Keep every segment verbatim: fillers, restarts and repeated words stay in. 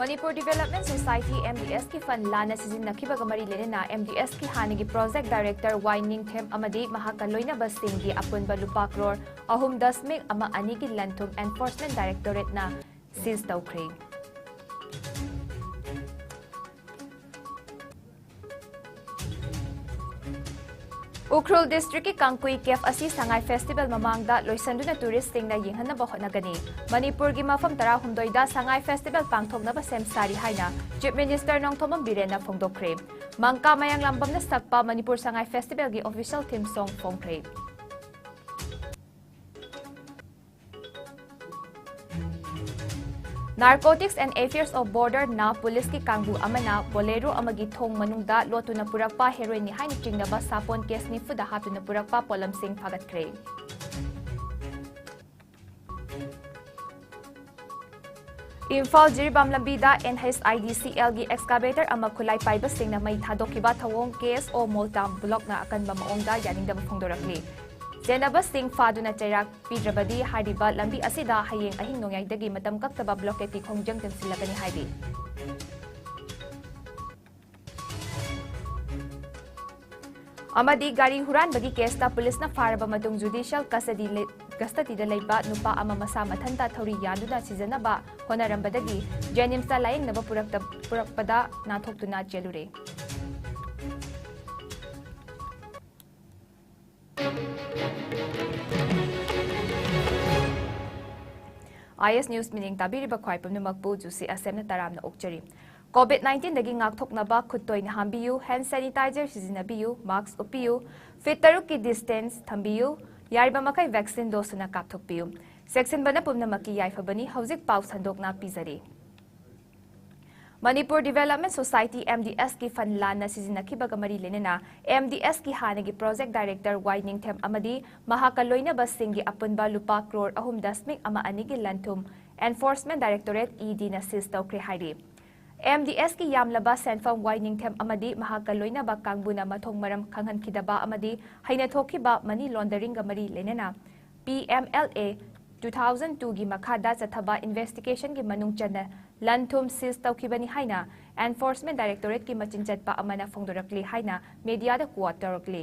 Manipur Development Society, M D S ꯀꯤ fund ꯂꯥꯟꯅ ꯁꯤꯖꯤꯟꯅꯈꯤꯕꯒ ꯃꯔꯤ ꯂꯩꯅꯅ M D S ꯀꯤ ꯍꯥꯟꯅꯒꯤ project director ꯋꯥꯏ ꯅꯤꯡꯊꯦꯝ ꯑꯃꯗꯤ ꯃꯍꯥꯛꯀ ꯂꯣꯏꯅꯕꯁꯤꯡꯒꯤ ꯑꯄꯨꯟꯕ ꯂꯨꯄꯥ ꯀ꯭ꯔꯣꯔ ꯑꯍꯨꯝ ꯗꯁꯃꯤꯛ ꯑꯃ ꯑꯅꯤꯒꯤ ꯂꯟ-ꯊꯨꯝ Enforcement Directorate ꯅ seize ꯇꯧꯈ꯭ꯔꯦ꯫ ꯎꯈ꯭ꯔꯨꯜ district ꯀꯤ ꯀꯥꯡꯄꯨꯏ cave ꯑꯁꯤ ꯁꯉꯥꯏ festival ꯃꯃꯥꯡꯗ ꯂꯣꯏꯁꯤꯟꯗꯨꯅ tourist ꯁꯤꯡꯅ ꯌꯦꯡꯍꯟꯅꯕ ꯍꯣꯠꯅꯒꯅꯤ꯫ ꯃꯅꯤꯄꯨꯔꯒꯤ ꯃꯐꯝ ꯇꯔꯥꯍꯨꯝꯗꯣꯏꯗ ꯁꯉꯥꯏ festival ꯄꯥꯡꯊꯣꯛꯅꯕ ꯁꯦꯝ ꯁꯥꯔꯤ ꯍꯥꯏꯅ Chief Minister ꯅꯣꯡꯊꯣꯝꯕꯝ ꯕꯤꯔꯦꯟꯅ ꯐꯣꯡꯗꯣꯛꯈ꯭ꯔꯦ꯫ ꯃꯪꯀꯥ ꯃꯌꯥꯡꯂꯥꯝꯕꯝꯅ ꯁꯛꯄ ꯃꯅꯤꯄꯨꯔ ꯁꯉꯥꯏ festival ꯒꯤ official theme song ꯐꯣꯡꯈ꯭ꯔꯦ꯫ Narcotics and Affairs of Border ꯅ ꯄꯨꯂꯤꯁꯀꯤ ꯀꯥꯡꯕꯨ ꯑꯃꯅ Bolero ꯑꯃꯒꯤ ꯊꯣꯡ ꯃꯅꯨꯡꯗ ꯂꯣꯠꯇꯨꯅ ꯄꯨꯔꯛꯄ heroin ꯅꯤ ꯍꯥꯏꯅ ꯆꯤꯡꯅꯕ ꯁꯥꯄꯣꯟ case ꯅꯤꯐꯨꯗ ꯍꯥꯞꯇꯨꯅ ꯄꯨꯔꯛꯄ ꯄꯣꯠꯂꯝꯁꯤꯡ ꯐꯥꯒꯠꯈ꯭ꯔꯦ꯫ ꯏꯝꯐꯥꯜ ꯖꯤꯔꯤꯕꯥꯝ ꯂꯝꯕꯤꯗ N H I D C L ꯒꯤ excavator ꯑꯃ ꯈꯨꯠꯂꯥꯏ ꯄꯥꯏꯕꯁꯤꯡꯅ ꯃꯩ ꯊꯥꯗꯣꯛꯈꯤꯕ ꯊꯧꯑꯣꯡ K S O Moltam Block ꯅ ꯑꯀꯟꯕ ꯃꯑꯣꯡꯗ ꯌꯥꯅꯤꯡꯗꯕ ꯐꯣꯡꯗꯣꯔꯛꯂꯤ꯫ ꯆꯦꯟꯅꯕꯁꯤꯡ ꯐꯥꯗꯨꯅ ꯆꯩꯔꯥꯛ ꯄꯤꯗ꯭ꯔꯕꯗꯤ ꯍꯥꯏꯔꯤꯕ ꯂꯝꯕꯤ ꯑꯁꯤꯗ ꯍꯌꯦꯡ ꯑꯍꯤꯡ ꯅꯣꯡꯌꯥꯏꯗꯒꯤ ꯃꯇꯝ ꯀꯛꯇꯕ blockade ꯀꯤ ꯈꯣꯡꯖꯪ ꯆꯪꯁꯤꯜꯂꯒꯅꯤ ꯍꯥꯏꯔꯤ꯫ ꯑꯃꯗꯤ ꯒꯥꯔꯤ ꯍꯨꯔꯥꯟꯕꯒꯤ case ꯇ ꯄꯨꯂꯤꯁꯅ ꯐꯥꯔꯕ ꯃꯇꯨꯡ judicial custody ꯂꯩ-, custody ꯗ ꯂꯩꯕ ꯅꯨꯄꯥ ꯑꯃ ꯃꯁꯥ ꯃꯊꯟꯇ ꯊꯧꯔꯤ ꯌꯥꯟꯗꯨꯅ ꯁꯤꯖꯤꯟꯅꯕ ꯍꯣꯠꯅꯔꯝꯕꯗꯒꯤ JNIMS ꯇ ꯂꯥꯌꯦꯡꯅꯕ ꯄꯨꯔꯛꯇ-, ꯄꯨꯔꯛꯄꯗ ꯅꯥꯟꯊꯣꯛꯇꯨꯅ ꯆꯦꯜꯂꯨꯔꯦ꯫ I S News ꯃꯤꯠꯌꯦꯡ ꯇꯥꯕꯤꯔꯤꯕ ꯈ꯭ꯋꯥꯏ ꯄꯨꯝꯅꯃꯛꯄꯨ ꯖꯨꯁꯤ ꯑꯁꯦꯝꯅ ꯇꯔꯥꯝꯅ ꯑꯣꯛꯆꯔꯤ꯫ COVID nineteen ꯗꯒꯤ ꯉꯥꯛꯊꯣꯛꯅꯕ ꯈꯨꯠ ꯇꯣꯏꯅ ꯍꯥꯝꯕꯤꯌꯨ, hand sanitizer ꯁꯤꯖꯤꯟꯅꯕꯤꯌꯨ, mask ꯎꯞꯄꯤꯌꯨ, feet ꯇꯔꯨꯛꯀꯤ distance ꯊꯝꯕꯤꯌꯨ, ꯌꯥꯔꯤꯕ ꯃꯈꯩ vaccine dose ꯁꯨꯅ ꯀꯥꯞꯊꯣꯛꯄꯤꯌꯨ꯫ ꯆꯦꯛꯁꯤꯟꯕꯅ ꯄꯨꯝꯅꯃꯛꯀꯤ ꯌꯥꯏꯐꯕꯅꯤ꯫ ꯍꯧꯖꯤꯛ ꯄꯥꯎ ꯁꯟꯗꯣꯛꯅ ꯄꯤꯖꯔꯤ꯫ Manipur Development Society, M D S ꯀꯤ fund ꯂꯥꯟꯅ ꯁꯤꯖꯤꯟꯅꯈꯤꯕꯒ ꯃꯔꯤ ꯂꯩꯅꯅ M D S ꯀꯤ ꯍꯥꯟꯅꯒꯤ project director ꯋꯥꯏ ꯅꯤꯡꯊꯦꯝ ꯑꯃꯗꯤ ꯃꯍꯥꯛꯀ ꯂꯣꯏꯅꯕꯁꯤꯡꯒꯤ ꯑꯄꯨꯟꯕ ꯂꯨꯄꯥ ꯀ꯭ꯔꯣꯔ ꯑꯍꯨꯝ ꯗꯁꯃꯤꯛ ꯑꯃ ꯑꯅꯤꯒꯤ ꯂꯟ-ꯊꯨꯝ Enforcement Directorate, E D ꯅ seize ꯇꯧꯈ꯭ꯔꯦ ꯍꯥꯏꯔꯤ꯫ M D S ꯀꯤ ꯌꯥꯝꯂꯕ ꯁꯦꯟꯐꯝ ꯋꯥꯏ ꯅꯤꯡꯊꯦꯝ ꯑꯃꯗꯤ ꯃꯍꯥꯛꯀ ꯂꯣꯏꯅꯕ ꯀꯥꯡꯕꯨꯅ ꯃꯊꯣꯡ ꯃꯔꯝ ꯈꯪꯍꯟꯈꯤꯗꯕ ꯑꯃꯗꯤ ꯍꯩꯅ ꯊꯣꯛꯈꯤꯕ money laundering ꯒ ꯃꯔꯤ ꯂꯩꯅꯅ P M L A two thousand two ꯒꯤ ꯃꯈꯥꯗ ꯆꯠꯊꯕ investigation ꯒꯤ ꯃꯅꯨꯡ ꯆꯟꯅ ꯂꯟ ꯊꯨꯝ ꯁꯤꯖ ꯇꯧꯈꯤꯕꯅꯤ ꯍꯥꯏꯅ Enforcement Directorate ꯀꯤ ꯃꯆꯤꯟ ꯆꯠꯄ ꯑꯃꯅ ꯐꯣꯡꯗꯣꯔꯛꯂꯤ ꯍꯥꯏꯅ media ꯗ quote ꯇꯧꯔꯛꯂꯤ꯫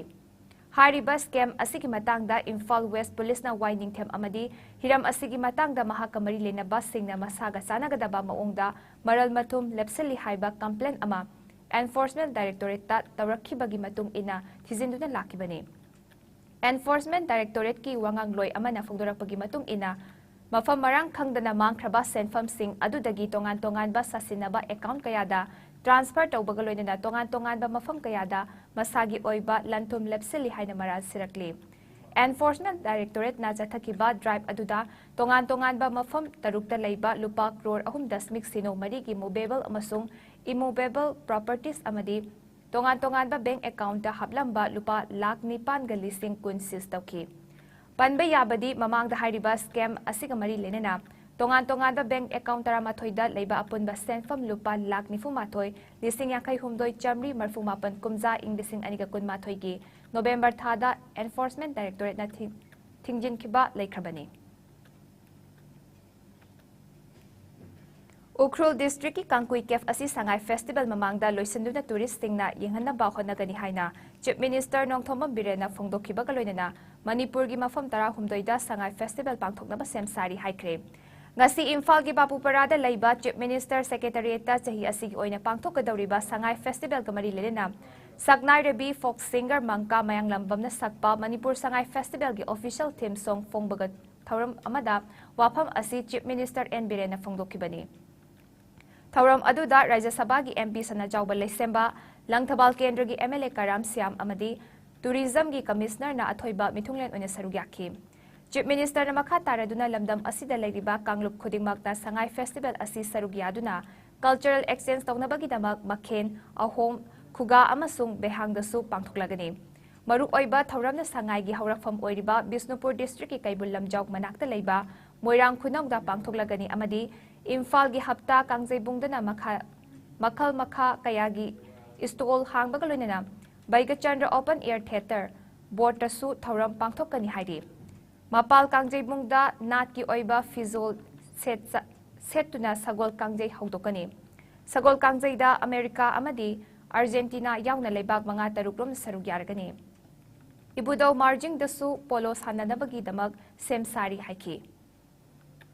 ꯍꯥꯏꯔꯤꯕ scam ꯑꯁꯤꯒꯤ ꯃꯇꯥꯡꯗ ꯏꯝꯐꯥꯜ West Police ꯅ ꯋꯥꯏ ꯅꯤꯡꯊꯦꯝ ꯑꯃꯗꯤ ꯍꯤꯔꯝ ꯑꯁꯤꯒꯤ ꯃꯇꯥꯡꯗ ꯃꯍꯥꯛꯀ ꯃꯔꯤ ꯂꯩꯅꯕꯁꯤꯡꯅ ꯃꯁꯥꯒ ꯆꯥꯟꯅꯒꯗꯕ ꯃꯑꯣꯡꯗ ꯃꯔꯜ ꯃꯊꯨꯝ ꯂꯦꯞꯁꯤꯜꯂꯤ ꯍꯥꯏꯕ complaint ꯑꯃ Enforcement Directorate ꯇ ꯇꯧꯔꯛꯈꯤꯕꯒꯤ ꯃꯇꯨꯡ ꯏꯟꯅ ꯊꯤꯖꯤꯟꯗꯨꯅ ꯂꯥꯛꯈꯤꯕꯅꯤ꯫ Enforcement Directorate ꯀꯤ ꯋꯥꯉꯥꯡꯂꯣꯏ ꯑꯃꯅ ꯐꯣꯡꯗꯣꯔꯛꯄꯒꯤ ꯃꯇꯨꯡ ꯏꯟꯅ, ꯃꯐꯝ ꯃꯔꯥꯡ ꯈꯪꯗꯅ ꯃꯥꯡꯈ꯭ꯔꯕ ꯁꯦꯟꯐꯝꯁꯤꯡ ꯑꯗꯨꯗꯒꯤ ꯇꯣꯉꯥꯟ ꯇꯣꯉꯥꯟꯕ ꯁꯥꯁꯤꯟꯅꯕ account ꯀꯌꯥꯗ transfer ꯇꯧꯕꯒ ꯂꯣꯏꯅꯅ ꯇꯣꯉꯥꯟ ꯇꯣꯉꯥꯟꯕ ꯃꯐꯝ ꯀꯌꯥꯗ ꯃꯁꯥꯒꯤ ꯑꯣꯏꯕ ꯂꯟ ꯊꯨꯝ ꯂꯦꯞꯁꯤꯜꯂꯤ ꯍꯥꯏꯅ ꯃꯔꯥꯜ ꯁꯤꯔꯛꯂꯤ꯫ Enforcement Directorate ꯅ ꯆꯠꯊꯈꯤꯕ drive ꯑꯗꯨꯗ ꯇꯣꯉꯥꯟ ꯇꯣꯉꯥꯟꯕ ꯃꯐꯝ ꯇꯔꯨꯛꯇ ꯂꯩꯕ ꯂꯨꯄꯥ ꯀ꯭ꯔꯣꯔ ꯑꯍꯨꯝ ꯗꯁꯃꯤꯛ ꯁꯤꯅꯣ ꯃꯔꯤꯒꯤ movable ꯑꯃꯁꯨꯡ immovable properties ꯑꯃꯗꯤ ꯇꯣꯉꯥꯟ ꯇꯣꯉꯥꯟꯕ bank account ꯇ ꯍꯥꯞꯂꯝꯕ ꯂꯨꯄꯥ ꯂꯥꯈ ꯅꯤꯄꯥꯟꯒ ꯂꯤꯁꯤꯡ ꯀꯨꯟ seize ꯇꯧꯈꯤ꯫ ꯄꯟꯕ ꯌꯥꯕꯗꯤ, ꯃꯃꯥꯡꯗ ꯍꯥꯏꯔꯤꯕ scam ꯑꯁꯤꯒ ꯃꯔꯤ ꯂꯩꯅꯅ ꯇꯣꯉꯥꯟ ꯇꯣꯉꯥꯟꯕ bank account ꯇꯔꯥꯃꯥꯊꯣꯏꯗ ꯂꯩꯕ ꯑꯄꯨꯟꯕ ꯁꯦꯟꯐꯝ ꯂꯨꯄꯥ ꯂꯥꯈ ꯅꯤꯐꯨ ꯃꯥꯊꯣꯏ ꯂꯤꯁꯤꯡ ꯌꯥꯡꯈꯩ ꯍꯨꯝꯗꯣꯏ ꯆꯥꯃꯔꯤ ꯃꯔꯐꯨ ꯃꯥꯄꯟ ꯀꯨꯝꯖꯥ ꯏꯪ ꯂꯤꯁꯤꯡ ꯑꯅꯤꯒ ꯀꯨꯟꯃꯥꯊꯣꯏꯒꯤ November ꯊꯥꯗ Enforcement Directorate ꯅ ꯊꯤꯡ-, ꯊꯤꯡꯖꯤꯟꯈꯤꯕ ꯂꯩꯈ꯭ꯔꯕꯅꯤ꯫ ꯎꯈ꯭ꯔꯨꯜ district ꯀꯤ ꯀꯥꯡꯀꯨꯏ cave ꯑꯁꯤ ꯁꯉꯥꯏ festival ꯃꯃꯥꯡꯗ ꯂꯣꯏꯁꯤꯟꯗꯨꯅ tourist ꯁꯤꯡꯅ ꯌꯦꯡꯍꯟꯅꯕ ꯍꯣꯠꯅꯒꯅꯤ ꯍꯥꯏꯅ Chief Minister ꯅꯣꯡꯊꯣꯝꯕꯝ ꯕꯤꯔꯦꯟꯅ ꯐꯣꯡꯗꯣꯛꯈꯤꯕꯒ ꯂꯣꯏꯅꯅ ꯃꯅꯤꯄꯨꯔꯒꯤ ꯃꯐꯝ ꯇꯔꯥꯍꯨꯝꯗꯣꯏꯗ ꯁꯉꯥꯏ festival ꯄꯥꯡꯊꯣꯛꯅꯕ ꯁꯦꯝ ꯁꯥꯔꯤ ꯍꯥꯏꯈ꯭ꯔꯦ꯫ ꯉꯁꯤ ꯏꯝꯐꯥꯜꯒꯤ ꯕꯥꯄꯨꯄꯔꯥꯗ ꯂꯩꯕ Chief Minister Secretariat ꯇ ꯆꯍꯤ ꯑꯁꯤꯒꯤ ꯑꯣꯏꯅ ꯄꯥꯡꯊꯣꯛꯀꯗꯧꯔꯤꯕ ꯁꯉꯥꯏ festival ꯒ ꯃꯔꯤ ꯂꯩꯅꯅ ꯁꯛꯅꯥꯏꯔꯕꯤ folk singer ꯃꯪꯀꯥ ꯃꯌꯥꯡꯂꯝꯕꯝꯅ ꯁꯛꯄ ꯃꯅꯤꯄꯨꯔ ꯁꯉꯥꯏ festival ꯒꯤ official theme song ꯐꯣꯡꯕꯒ ꯊꯧꯔꯝ ꯑꯃꯗ ꯋꯥꯐꯝ ꯑꯁꯤ Chief Minister ꯑꯦꯟ ꯕꯤꯔꯦꯟꯅ ꯐꯣꯡꯗꯣꯛꯈꯤꯕꯅꯤ꯫ ꯊꯧꯔꯝ ꯑꯗꯨꯗ ꯔꯥꯖ꯭ꯌ ꯁꯚꯥꯒꯤ M P ꯁꯅꯥꯖꯥꯎꯕ ꯂꯩꯁꯦꯝꯕ, ꯂꯪꯊꯕꯥꯜ ꯀꯦꯟꯗ꯭ꯔꯒꯤ M L A ꯀꯔꯥꯝ ꯁ꯭ꯌꯥꯝ ꯑꯃꯗꯤ Tourism ꯒꯤ Commissioner ꯅ ꯑꯊꯣꯏꯕ ꯃꯤꯊꯨꯡꯂꯦꯟ ꯑꯣꯏꯅ ꯁꯔꯨꯛ ꯌꯥꯈꯤ꯫ Chief Minister ꯅ ꯃꯈꯥ ꯇꯥꯔꯗꯨꯅ ꯂꯝꯗꯝ ꯑꯁꯤꯗ ꯂꯩꯔꯤꯕ ꯀꯥꯡꯂꯨꯞ ꯈꯨꯗꯤꯡꯃꯛꯅ ꯁꯉꯥꯏ festival ꯑꯁꯤ ꯁꯔꯨꯛ ꯌꯥꯗꯨꯅ cultural exchange ꯇꯧꯅꯕꯒꯤꯗꯃꯛ ꯃꯈꯦꯟ, ꯑꯍꯣꯝ, ꯈꯨꯒꯥ ꯑꯃꯁꯨꯡ ꯕꯦꯍꯥꯡꯗꯁꯨ ꯄꯥꯡꯊꯣꯛꯂꯒꯅꯤ꯫ ꯃꯔꯨꯑꯣꯏꯕ ꯊꯧꯔꯝꯅ ꯁꯉꯥꯏꯒꯤ ꯍꯧꯔꯛꯐꯝ ꯑꯣꯏꯔꯤꯕ ꯕꯤꯁꯅꯨꯄꯨꯔ district ꯀꯤ ꯀꯩꯕꯨꯜ ꯂꯝꯖꯥꯎ ꯃꯅꯥꯛꯇ ꯂꯩꯕ ꯃꯣꯏꯔꯥꯡ ꯈꯨꯅꯧꯗ ꯄꯥꯡꯊꯣꯛꯂꯒꯅꯤ ꯑꯃꯗꯤ ꯏꯝꯐꯥꯜꯒꯤ ꯍꯞꯇꯥ ꯀꯥꯡꯖꯩꯕꯨꯡꯗꯅ ꯃꯈꯥ-, ꯃꯈꯜ ꯃꯈꯥ ꯀꯌꯥꯒꯤ stall ꯍꯥꯡꯕꯒ ꯂꯣꯏꯅꯅ ꯕꯩꯒꯆꯟꯗ꯭ꯔ Open Air Theatre, boat ꯇꯁꯨ ꯊꯧꯔꯝ ꯄꯥꯡꯊꯣꯛꯀꯅꯤ ꯍꯥꯏꯔꯤ꯫ ꯃꯄꯥꯜ ꯀꯥꯡꯖꯩꯕꯨꯡꯗ ꯅꯥꯠꯀꯤ ꯑꯣꯏꯕ ꯐꯤꯖꯣꯜ ꯁꯦꯠꯆ-, ꯁꯦꯠꯇꯨꯅ ꯁꯒꯣꯜ ꯀꯥꯡꯖꯩ ꯍꯧꯗꯣꯛꯀꯅꯤ꯫ ꯁꯒꯣꯜ ꯀꯥꯡꯖꯩꯗ ꯑꯃꯦꯔꯤꯀꯥ ꯑꯃꯗꯤ ꯑꯥꯔꯖꯦꯟꯇꯤꯅꯥ ꯌꯥꯎꯅ ꯂꯩꯕꯥꯛ ꯃꯉꯥ ꯇꯔꯨꯛ ꯔꯣꯝ ꯁꯔꯨꯛ ꯌꯥꯔꯒꯅꯤ꯫ ꯏꯕꯨꯙꯧ ꯃꯥꯔꯖꯤꯡꯗꯁꯨ ꯄꯣꯂꯣ ꯁꯥꯟꯅꯅꯕꯒꯤꯗꯃꯛ ꯁꯦꯝ ꯁꯥꯔꯤ ꯍꯥꯏꯈꯤ꯫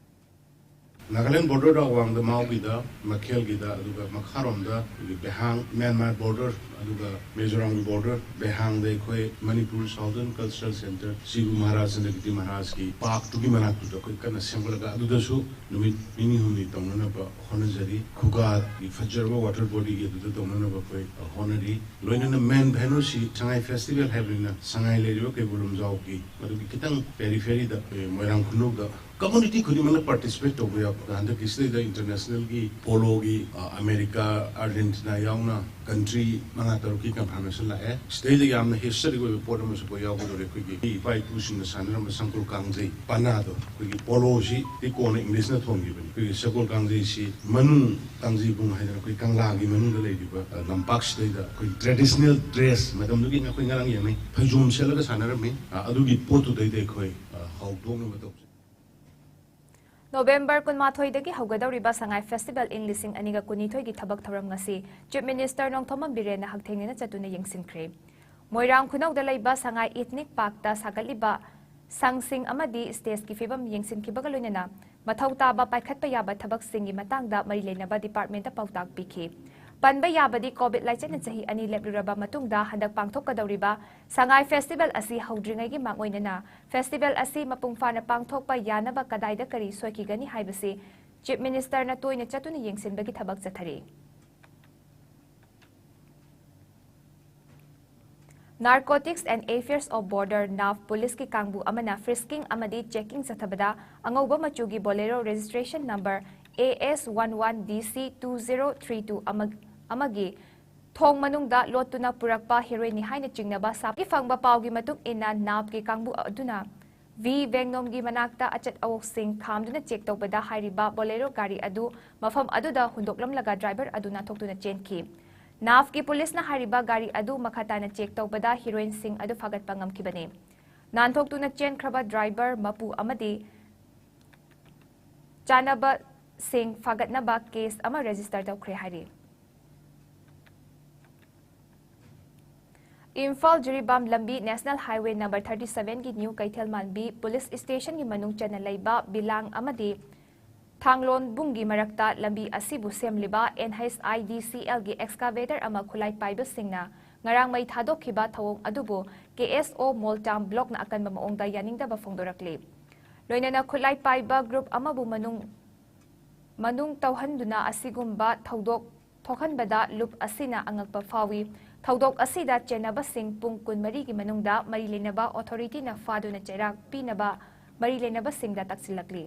ꯅꯥꯒꯥꯂꯦꯟ ꯕꯣꯔꯗꯔꯗ ꯑꯋꯥꯡꯗ ꯃꯥꯎꯒꯤꯗ, ꯃꯈꯦꯜꯒꯤꯗ, ꯑꯗꯨꯒ ꯃꯈꯥꯔꯣꯝꯗ ꯑꯩꯈꯣꯏꯒꯤ ꯕꯦꯍꯥꯡ, ꯃ꯭ꯌꯥꯟꯃꯥꯔ ꯕꯣꯔꯗꯔ, ꯑꯗꯨꯒ ꯃꯤꯖꯣꯔꯥꯝꯒꯤ ꯕꯣꯔꯗꯔ, ꯕꯦꯍꯥꯡꯗ ꯑꯩꯈꯣꯏ ꯃꯅꯤꯄꯨꯔ ꯁꯥꯎꯗꯔꯟ ꯀꯜꯆꯔꯦꯜ ꯁꯦꯟꯇꯔ, ꯁꯤꯕꯨ ꯃꯍꯥꯔꯥꯖ ꯆꯟꯗ꯭ꯔꯀꯤꯔꯇꯤ ꯃꯍꯥꯔꯥꯖꯀꯤ ꯄꯥꯔꯛꯇꯨꯒꯤ ꯃꯅꯥꯛꯇꯨꯗ ꯑꯩꯈꯣꯏ ꯀꯟꯅ ꯁꯦꯝꯒꯠꯂꯒ, ꯑꯗꯨꯗꯁꯨ ꯅꯨꯃꯤꯠ ꯅꯤꯅꯤ ꯍꯨꯝꯅꯤ ꯇꯧꯅꯅꯕ ꯍꯣꯠꯅꯖꯔꯤ꯫ ꯈꯨꯒꯥꯒꯤ ꯐꯖꯔꯕ ꯋꯥꯇꯔ ꯕꯣꯗꯤꯒꯤ ꯑꯗꯨꯗ ꯇꯧꯅꯅꯕ ꯑꯩꯈꯣꯏ ꯍꯣꯠꯅꯔꯤ꯫ ꯂꯣꯏꯅꯅ ꯃꯦꯟ ꯚꯦꯅꯨꯁꯤ ꯁꯉꯥꯏ ꯐꯦꯁꯇꯤꯚꯦꯜ ꯍꯥꯏꯕꯅꯤꯅ, ꯁꯉꯥꯏ ꯂꯩꯔꯤꯕ ꯀꯩꯕꯨꯜ ꯂꯝꯖꯥꯎꯒꯤ ꯃꯗꯨꯒꯤ ꯈꯤꯇꯪ ꯄꯦꯔꯤꯐꯦꯔꯤꯗ, ꯑꯩꯈꯣꯏ ꯃꯣꯏꯔꯥꯡ ꯈꯨꯅꯧꯗ ꯀꯝꯃꯨꯅꯤꯇꯤ ꯈꯨꯗꯤꯡꯃꯛꯅ ꯄꯥꯔꯇꯤꯁꯤꯄꯦꯠ ꯇꯧꯕ ꯌꯥꯕ꯫ ꯍꯟꯗꯛꯀꯤ ꯁꯤꯗꯩꯗ ꯏꯟꯇꯔꯅꯦꯁꯅꯦꯜꯒꯤ ꯄꯣꯂꯣꯒꯤ, ꯑ, ꯑꯃꯦꯔꯤꯀꯥ, ꯑꯥꯔꯖꯦꯟꯇꯤꯅꯥ ꯌꯥꯎꯅ ꯀꯟꯇ꯭ꯔꯤ ꯃꯉꯥ ꯇꯔꯨꯛꯀꯤ ꯀꯟꯐꯥꯔꯃꯦꯁꯟ ꯂꯥꯛꯑꯦ꯫ ꯁꯤꯗꯩꯗ ꯌꯥꯝꯅ ꯍꯤꯁꯇꯣꯔꯤꯛ ꯑꯣꯏꯕ ꯄꯣꯠ ꯑꯃꯁꯨ ꯑꯩꯈꯣꯏ ꯌꯥꯎꯒꯗꯧꯔꯦ꯫ ꯑꯩꯈꯣꯏꯒꯤ ꯏꯄꯥ ꯏꯄꯨꯁꯤꯡꯅ ꯁꯥꯟꯅꯔꯝꯕ ꯁꯪꯒꯣꯜ ꯀꯥꯡꯖꯩ ꯄꯅꯥꯗꯣ, ꯑꯩꯈꯣꯏꯒꯤ ꯄꯣꯂꯣꯁꯤ ꯀꯣꯟꯅ ꯏꯪꯂꯤꯁꯅ ꯊꯣꯟꯈꯤꯕꯅꯤ꯫ ꯑꯩꯈꯣꯏꯒꯤ ꯁꯒꯣꯜ ꯀꯥꯡꯖꯩꯁꯤ ꯃꯅꯨꯡ ꯀꯥꯡꯖꯩꯕꯨꯡ ꯍꯥꯏꯗꯅ ꯑꯩꯈꯣꯏ ꯀꯪꯂꯥꯒꯤ ꯃꯅꯨꯡꯗ ꯂꯩꯔꯤꯕ, ꯑ, ꯂꯝꯄꯥꯛꯁꯤꯗꯩꯗ ꯑꯩꯈꯣꯏ ꯇ꯭ꯔꯦꯗꯤꯁꯅꯦꯜ ꯗ꯭ꯔꯦꯁ, ꯃꯇꯝꯗꯨꯒꯤ ꯑꯩꯈꯣꯏ ꯉꯔꯥꯡ ꯌꯦꯡꯅꯩ, ꯐꯩꯖꯣꯝ ꯁꯦꯠꯂꯒ ꯁꯥꯟꯅꯔꯝꯃꯤ꯫ ꯑ, ꯑꯗꯨꯒꯤ ꯄꯣꯠꯇꯨꯗꯩꯗ ꯑꯩꯈꯣꯏ, ꯑ, ꯍꯧꯗꯣꯛꯅꯕ ꯇꯧꯖꯩ꯫ ꯅꯣꯕꯦꯝꯕꯔ ꯀꯨꯟꯃꯥꯊꯣꯏꯗꯒꯤ ꯍꯧꯒꯗꯧꯔꯤꯕ ꯁꯉꯥꯏ ꯐꯦꯁꯇꯤꯚꯦꯜ ꯏꯪ ꯂꯤꯁꯤꯡ ꯑꯅꯤꯒ ꯀꯨꯟꯅꯤꯊꯣꯏꯒꯤ ꯊꯕꯛ ꯊꯧꯔꯝ ꯉꯁꯤ ꯆꯤꯐ ꯃꯤꯅꯤꯁꯇꯔ ꯅꯣꯡꯊꯣꯝꯕꯝ ꯕꯤꯔꯦꯟꯅ ꯍꯛꯊꯦꯡꯅꯅ ꯆꯠꯇꯨꯅ ꯌꯦꯡꯁꯤꯟꯈ꯭ꯔꯦ꯫ ꯃꯣꯏꯔꯥꯡ ꯈꯨꯅꯧꯗ ꯂꯩꯕ ꯁꯉꯥꯏ ꯏꯊꯅꯤꯛ ꯄꯥꯔꯛꯇ ꯁꯥꯒꯠꯂꯤꯕ ꯁꯪꯁꯤꯡ ꯑꯃꯗꯤ ꯁ꯭ꯇꯦꯖꯀꯤ ꯐꯤꯕꯝ ꯌꯦꯡꯁꯤꯟꯈꯤꯕꯒ ꯂꯣꯏꯅꯅ ꯃꯊꯧ ꯇꯥꯕ ꯄꯥꯏꯈꯠꯄ ꯌꯥꯕ ꯊꯕꯛꯁꯤꯡꯒꯤ ꯃꯇꯥꯡꯗ ꯃꯔꯤ ꯂꯩꯅꯕ ꯗꯤꯄꯥꯔꯠꯃꯦꯟꯠꯇ ꯄꯥꯎꯇꯥꯛ ꯄꯤꯈꯤ꯫ ꯄꯟꯕ ꯌꯥꯕꯗꯤ, ꯀꯣꯚꯤꯗ ꯂꯥꯏꯆꯠꯅ ꯆꯍꯤ ꯑꯅꯤ ꯂꯦꯞꯂꯨꯔꯕ ꯃꯇꯨꯡꯗ ꯍꯟꯗꯛ ꯄꯥꯡꯊꯣꯛꯀꯗꯧꯔꯤꯕ ꯁꯉꯥꯏ ꯐꯦꯁꯇꯤꯚꯦꯜ ꯑꯁꯤ ꯍꯧꯗ꯭ꯔꯤꯉꯩꯒꯤ ꯃꯥꯡꯑꯣꯏꯅꯅ ꯐꯦꯁꯇꯤꯚꯦꯜ ꯑꯁꯤ ꯃꯄꯨꯡ ꯐꯥꯅ ꯄꯥꯡꯊꯣꯛꯄ ꯌꯥꯅꯕ ꯀꯗꯥꯏꯗ ꯀꯔꯤ ꯁꯣꯏꯈꯤꯒꯅꯤ ꯍꯥꯏꯕꯁꯤ ꯆꯤꯐ ꯃꯤꯅꯤꯁꯇꯔꯅ ꯇꯣꯏꯅ ꯆꯠꯇꯨꯅ ꯌꯦꯡꯁꯤꯟꯕꯒꯤ ꯊꯕꯛ ꯆꯠꯊꯔꯤ꯫ Narcotics and Affairs of Border, ꯅꯥꯐ, ꯄꯨꯂꯤꯁꯀꯤ ꯀꯥꯡꯕꯨ ꯑꯃꯅ ꯐ꯭ꯔꯤꯁꯀꯤꯡ ꯑꯃꯗꯤ ꯆꯦꯀꯤꯡ ꯆꯠꯊꯕꯗ ꯑꯉꯧꯕ ꯃꯆꯨꯒꯤ Bolero registration number A S one one D C two zero three two ꯑꯃ-, ꯑꯃꯒꯤ ꯊꯣꯡ ꯃꯅꯨꯡꯗ ꯂꯣꯠꯇꯨꯅ ꯄꯨꯔꯛꯄ ꯍꯦꯔꯣꯏꯟꯅꯤ ꯍꯥꯏꯅ ꯆꯤꯡꯅꯕ ꯁꯥꯞꯀꯤ ꯐꯪꯕ ꯄꯥꯎꯒꯤ ꯃꯇꯨꯡ ꯏꯟꯅ ꯅꯥꯐꯀꯤ ꯀꯥꯡꯕꯨ ꯑꯗꯨꯅ ꯚꯤ ꯕꯦꯡꯅꯣꯝꯒꯤ ꯃꯅꯥꯛꯇ ꯑꯆꯠ ꯑꯋꯣꯛꯁꯤꯡ ꯈꯥꯝꯗꯨꯅ ꯆꯦꯛ ꯇꯧꯕꯗ ꯍꯥꯏꯔꯤꯕ ꯕꯣꯂꯦꯔꯣ ꯒꯥꯔꯤ ꯑꯗꯨ ꯃꯐꯝ ꯑꯗꯨꯗ ꯍꯨꯟꯗꯣꯛꯂꯝꯂꯒ ꯗ꯭ꯔꯥꯏꯚꯔ ꯑꯗꯨ ꯅꯥꯟꯊꯣꯛꯇꯨꯅ ꯆꯦꯟꯈꯤ꯫ ꯅꯥꯐꯀꯤ ꯄꯨꯂꯤꯁꯅ ꯍꯥꯏꯔꯤꯕ ꯒꯥꯔꯤ ꯑꯗꯨ ꯃꯈꯥ ꯇꯥꯅ ꯆꯦꯛ ꯇꯧꯕꯗ ꯍꯦꯔꯣꯏꯟꯁꯤꯡ ꯑꯗꯨ ꯐꯥꯒꯠꯄ ꯉꯝꯈꯤꯕꯅꯤ꯫ ꯅꯥꯟꯊꯣꯛꯇꯨꯅ ꯆꯦꯟꯈ꯭ꯔꯕ ꯗ꯭ꯔꯥꯏꯚꯔ, ꯃꯄꯨ ꯑꯃꯗꯤ ꯆꯥꯅꯕ ꯁꯤꯡ ꯐꯥꯒꯠꯅꯕ ꯀꯦꯁ ꯑꯃ ꯔꯦꯖꯤꯁꯇꯔ ꯇꯧꯈ꯭ꯔꯦ ꯍꯥꯏꯔꯤ꯫ ꯏꯝꯐꯥꯜ ꯖꯤꯔꯤꯕꯥꯝ ꯂꯝꯕꯤ National Highway number thirty seven ꯒꯤ ꯅ꯭ꯌꯨ ꯀꯩꯊꯦꯜ ꯃꯥꯟꯕꯤ ꯄꯨꯂꯤꯁ ꯁ꯭ꯇꯦꯁꯟꯒꯤ ꯃꯅꯨꯡ ꯆꯟꯅ ꯂꯩꯕ ꯕꯤꯂꯥꯡ ꯑꯃꯗꯤ ꯊꯥꯡꯂꯣꯟꯕꯨꯡꯒꯤ ꯃꯔꯛꯇ ꯂꯝꯕꯤ ꯑꯁꯤꯕꯨ ꯁꯦꯝꯂꯤꯕ N H I D C L ꯒꯤ excavator ꯑꯃ ꯈꯨꯠꯂꯥꯏ ꯄꯥꯏꯕꯁꯤꯡꯅ ꯉꯔꯥꯡ ꯃꯩ ꯊꯥꯗꯣꯛꯈꯤꯕ ꯊꯧꯑꯣꯡ ꯑꯗꯨꯕꯨ K S O ꯃꯣꯜꯇꯥꯝ ꯕ꯭ꯂꯣꯛꯅ ꯑꯀꯟꯕ ꯃꯑꯣꯡꯗ ꯌꯥꯅꯤꯡꯗꯕ ꯐꯣꯡꯗꯣꯔꯛꯂꯤ꯫ ꯂꯣꯏꯅꯅ ꯈꯨꯠꯂꯥꯏ ꯄꯥꯏꯕ ꯒ꯭ꯔꯨꯞ ꯑꯃꯕꯨ ꯃꯅꯨꯡ ꯃꯅꯨꯡ ꯇꯧꯍꯟꯗꯨꯅ ꯑꯁꯤꯒꯨꯝꯕ ꯊꯧꯗꯣꯛ ꯊꯣꯛꯍꯟꯕꯗ ꯂꯨꯞ ꯑꯁꯤꯅ ꯑꯉꯛꯄ ꯐꯥꯎꯏ꯫ ꯊꯧꯗꯣꯛ ꯑꯁꯤꯗ ꯆꯦꯟꯅꯕꯁꯤꯡ ꯄꯨꯡ ꯀꯨꯟꯃꯔꯤꯒꯤ ꯃꯅꯨꯡꯗ ꯃꯔꯤ ꯂꯩꯅꯕ ꯑꯣꯊꯣꯔꯤꯇꯤꯅ ꯐꯥꯗꯨꯅ ꯆꯩꯔꯥꯛ ꯄꯤꯅꯕ ꯃꯔꯤ ꯂꯩꯅꯕꯁꯤꯡꯗ ꯇꯥꯛꯁꯤꯜꯂꯛꯂꯤ꯫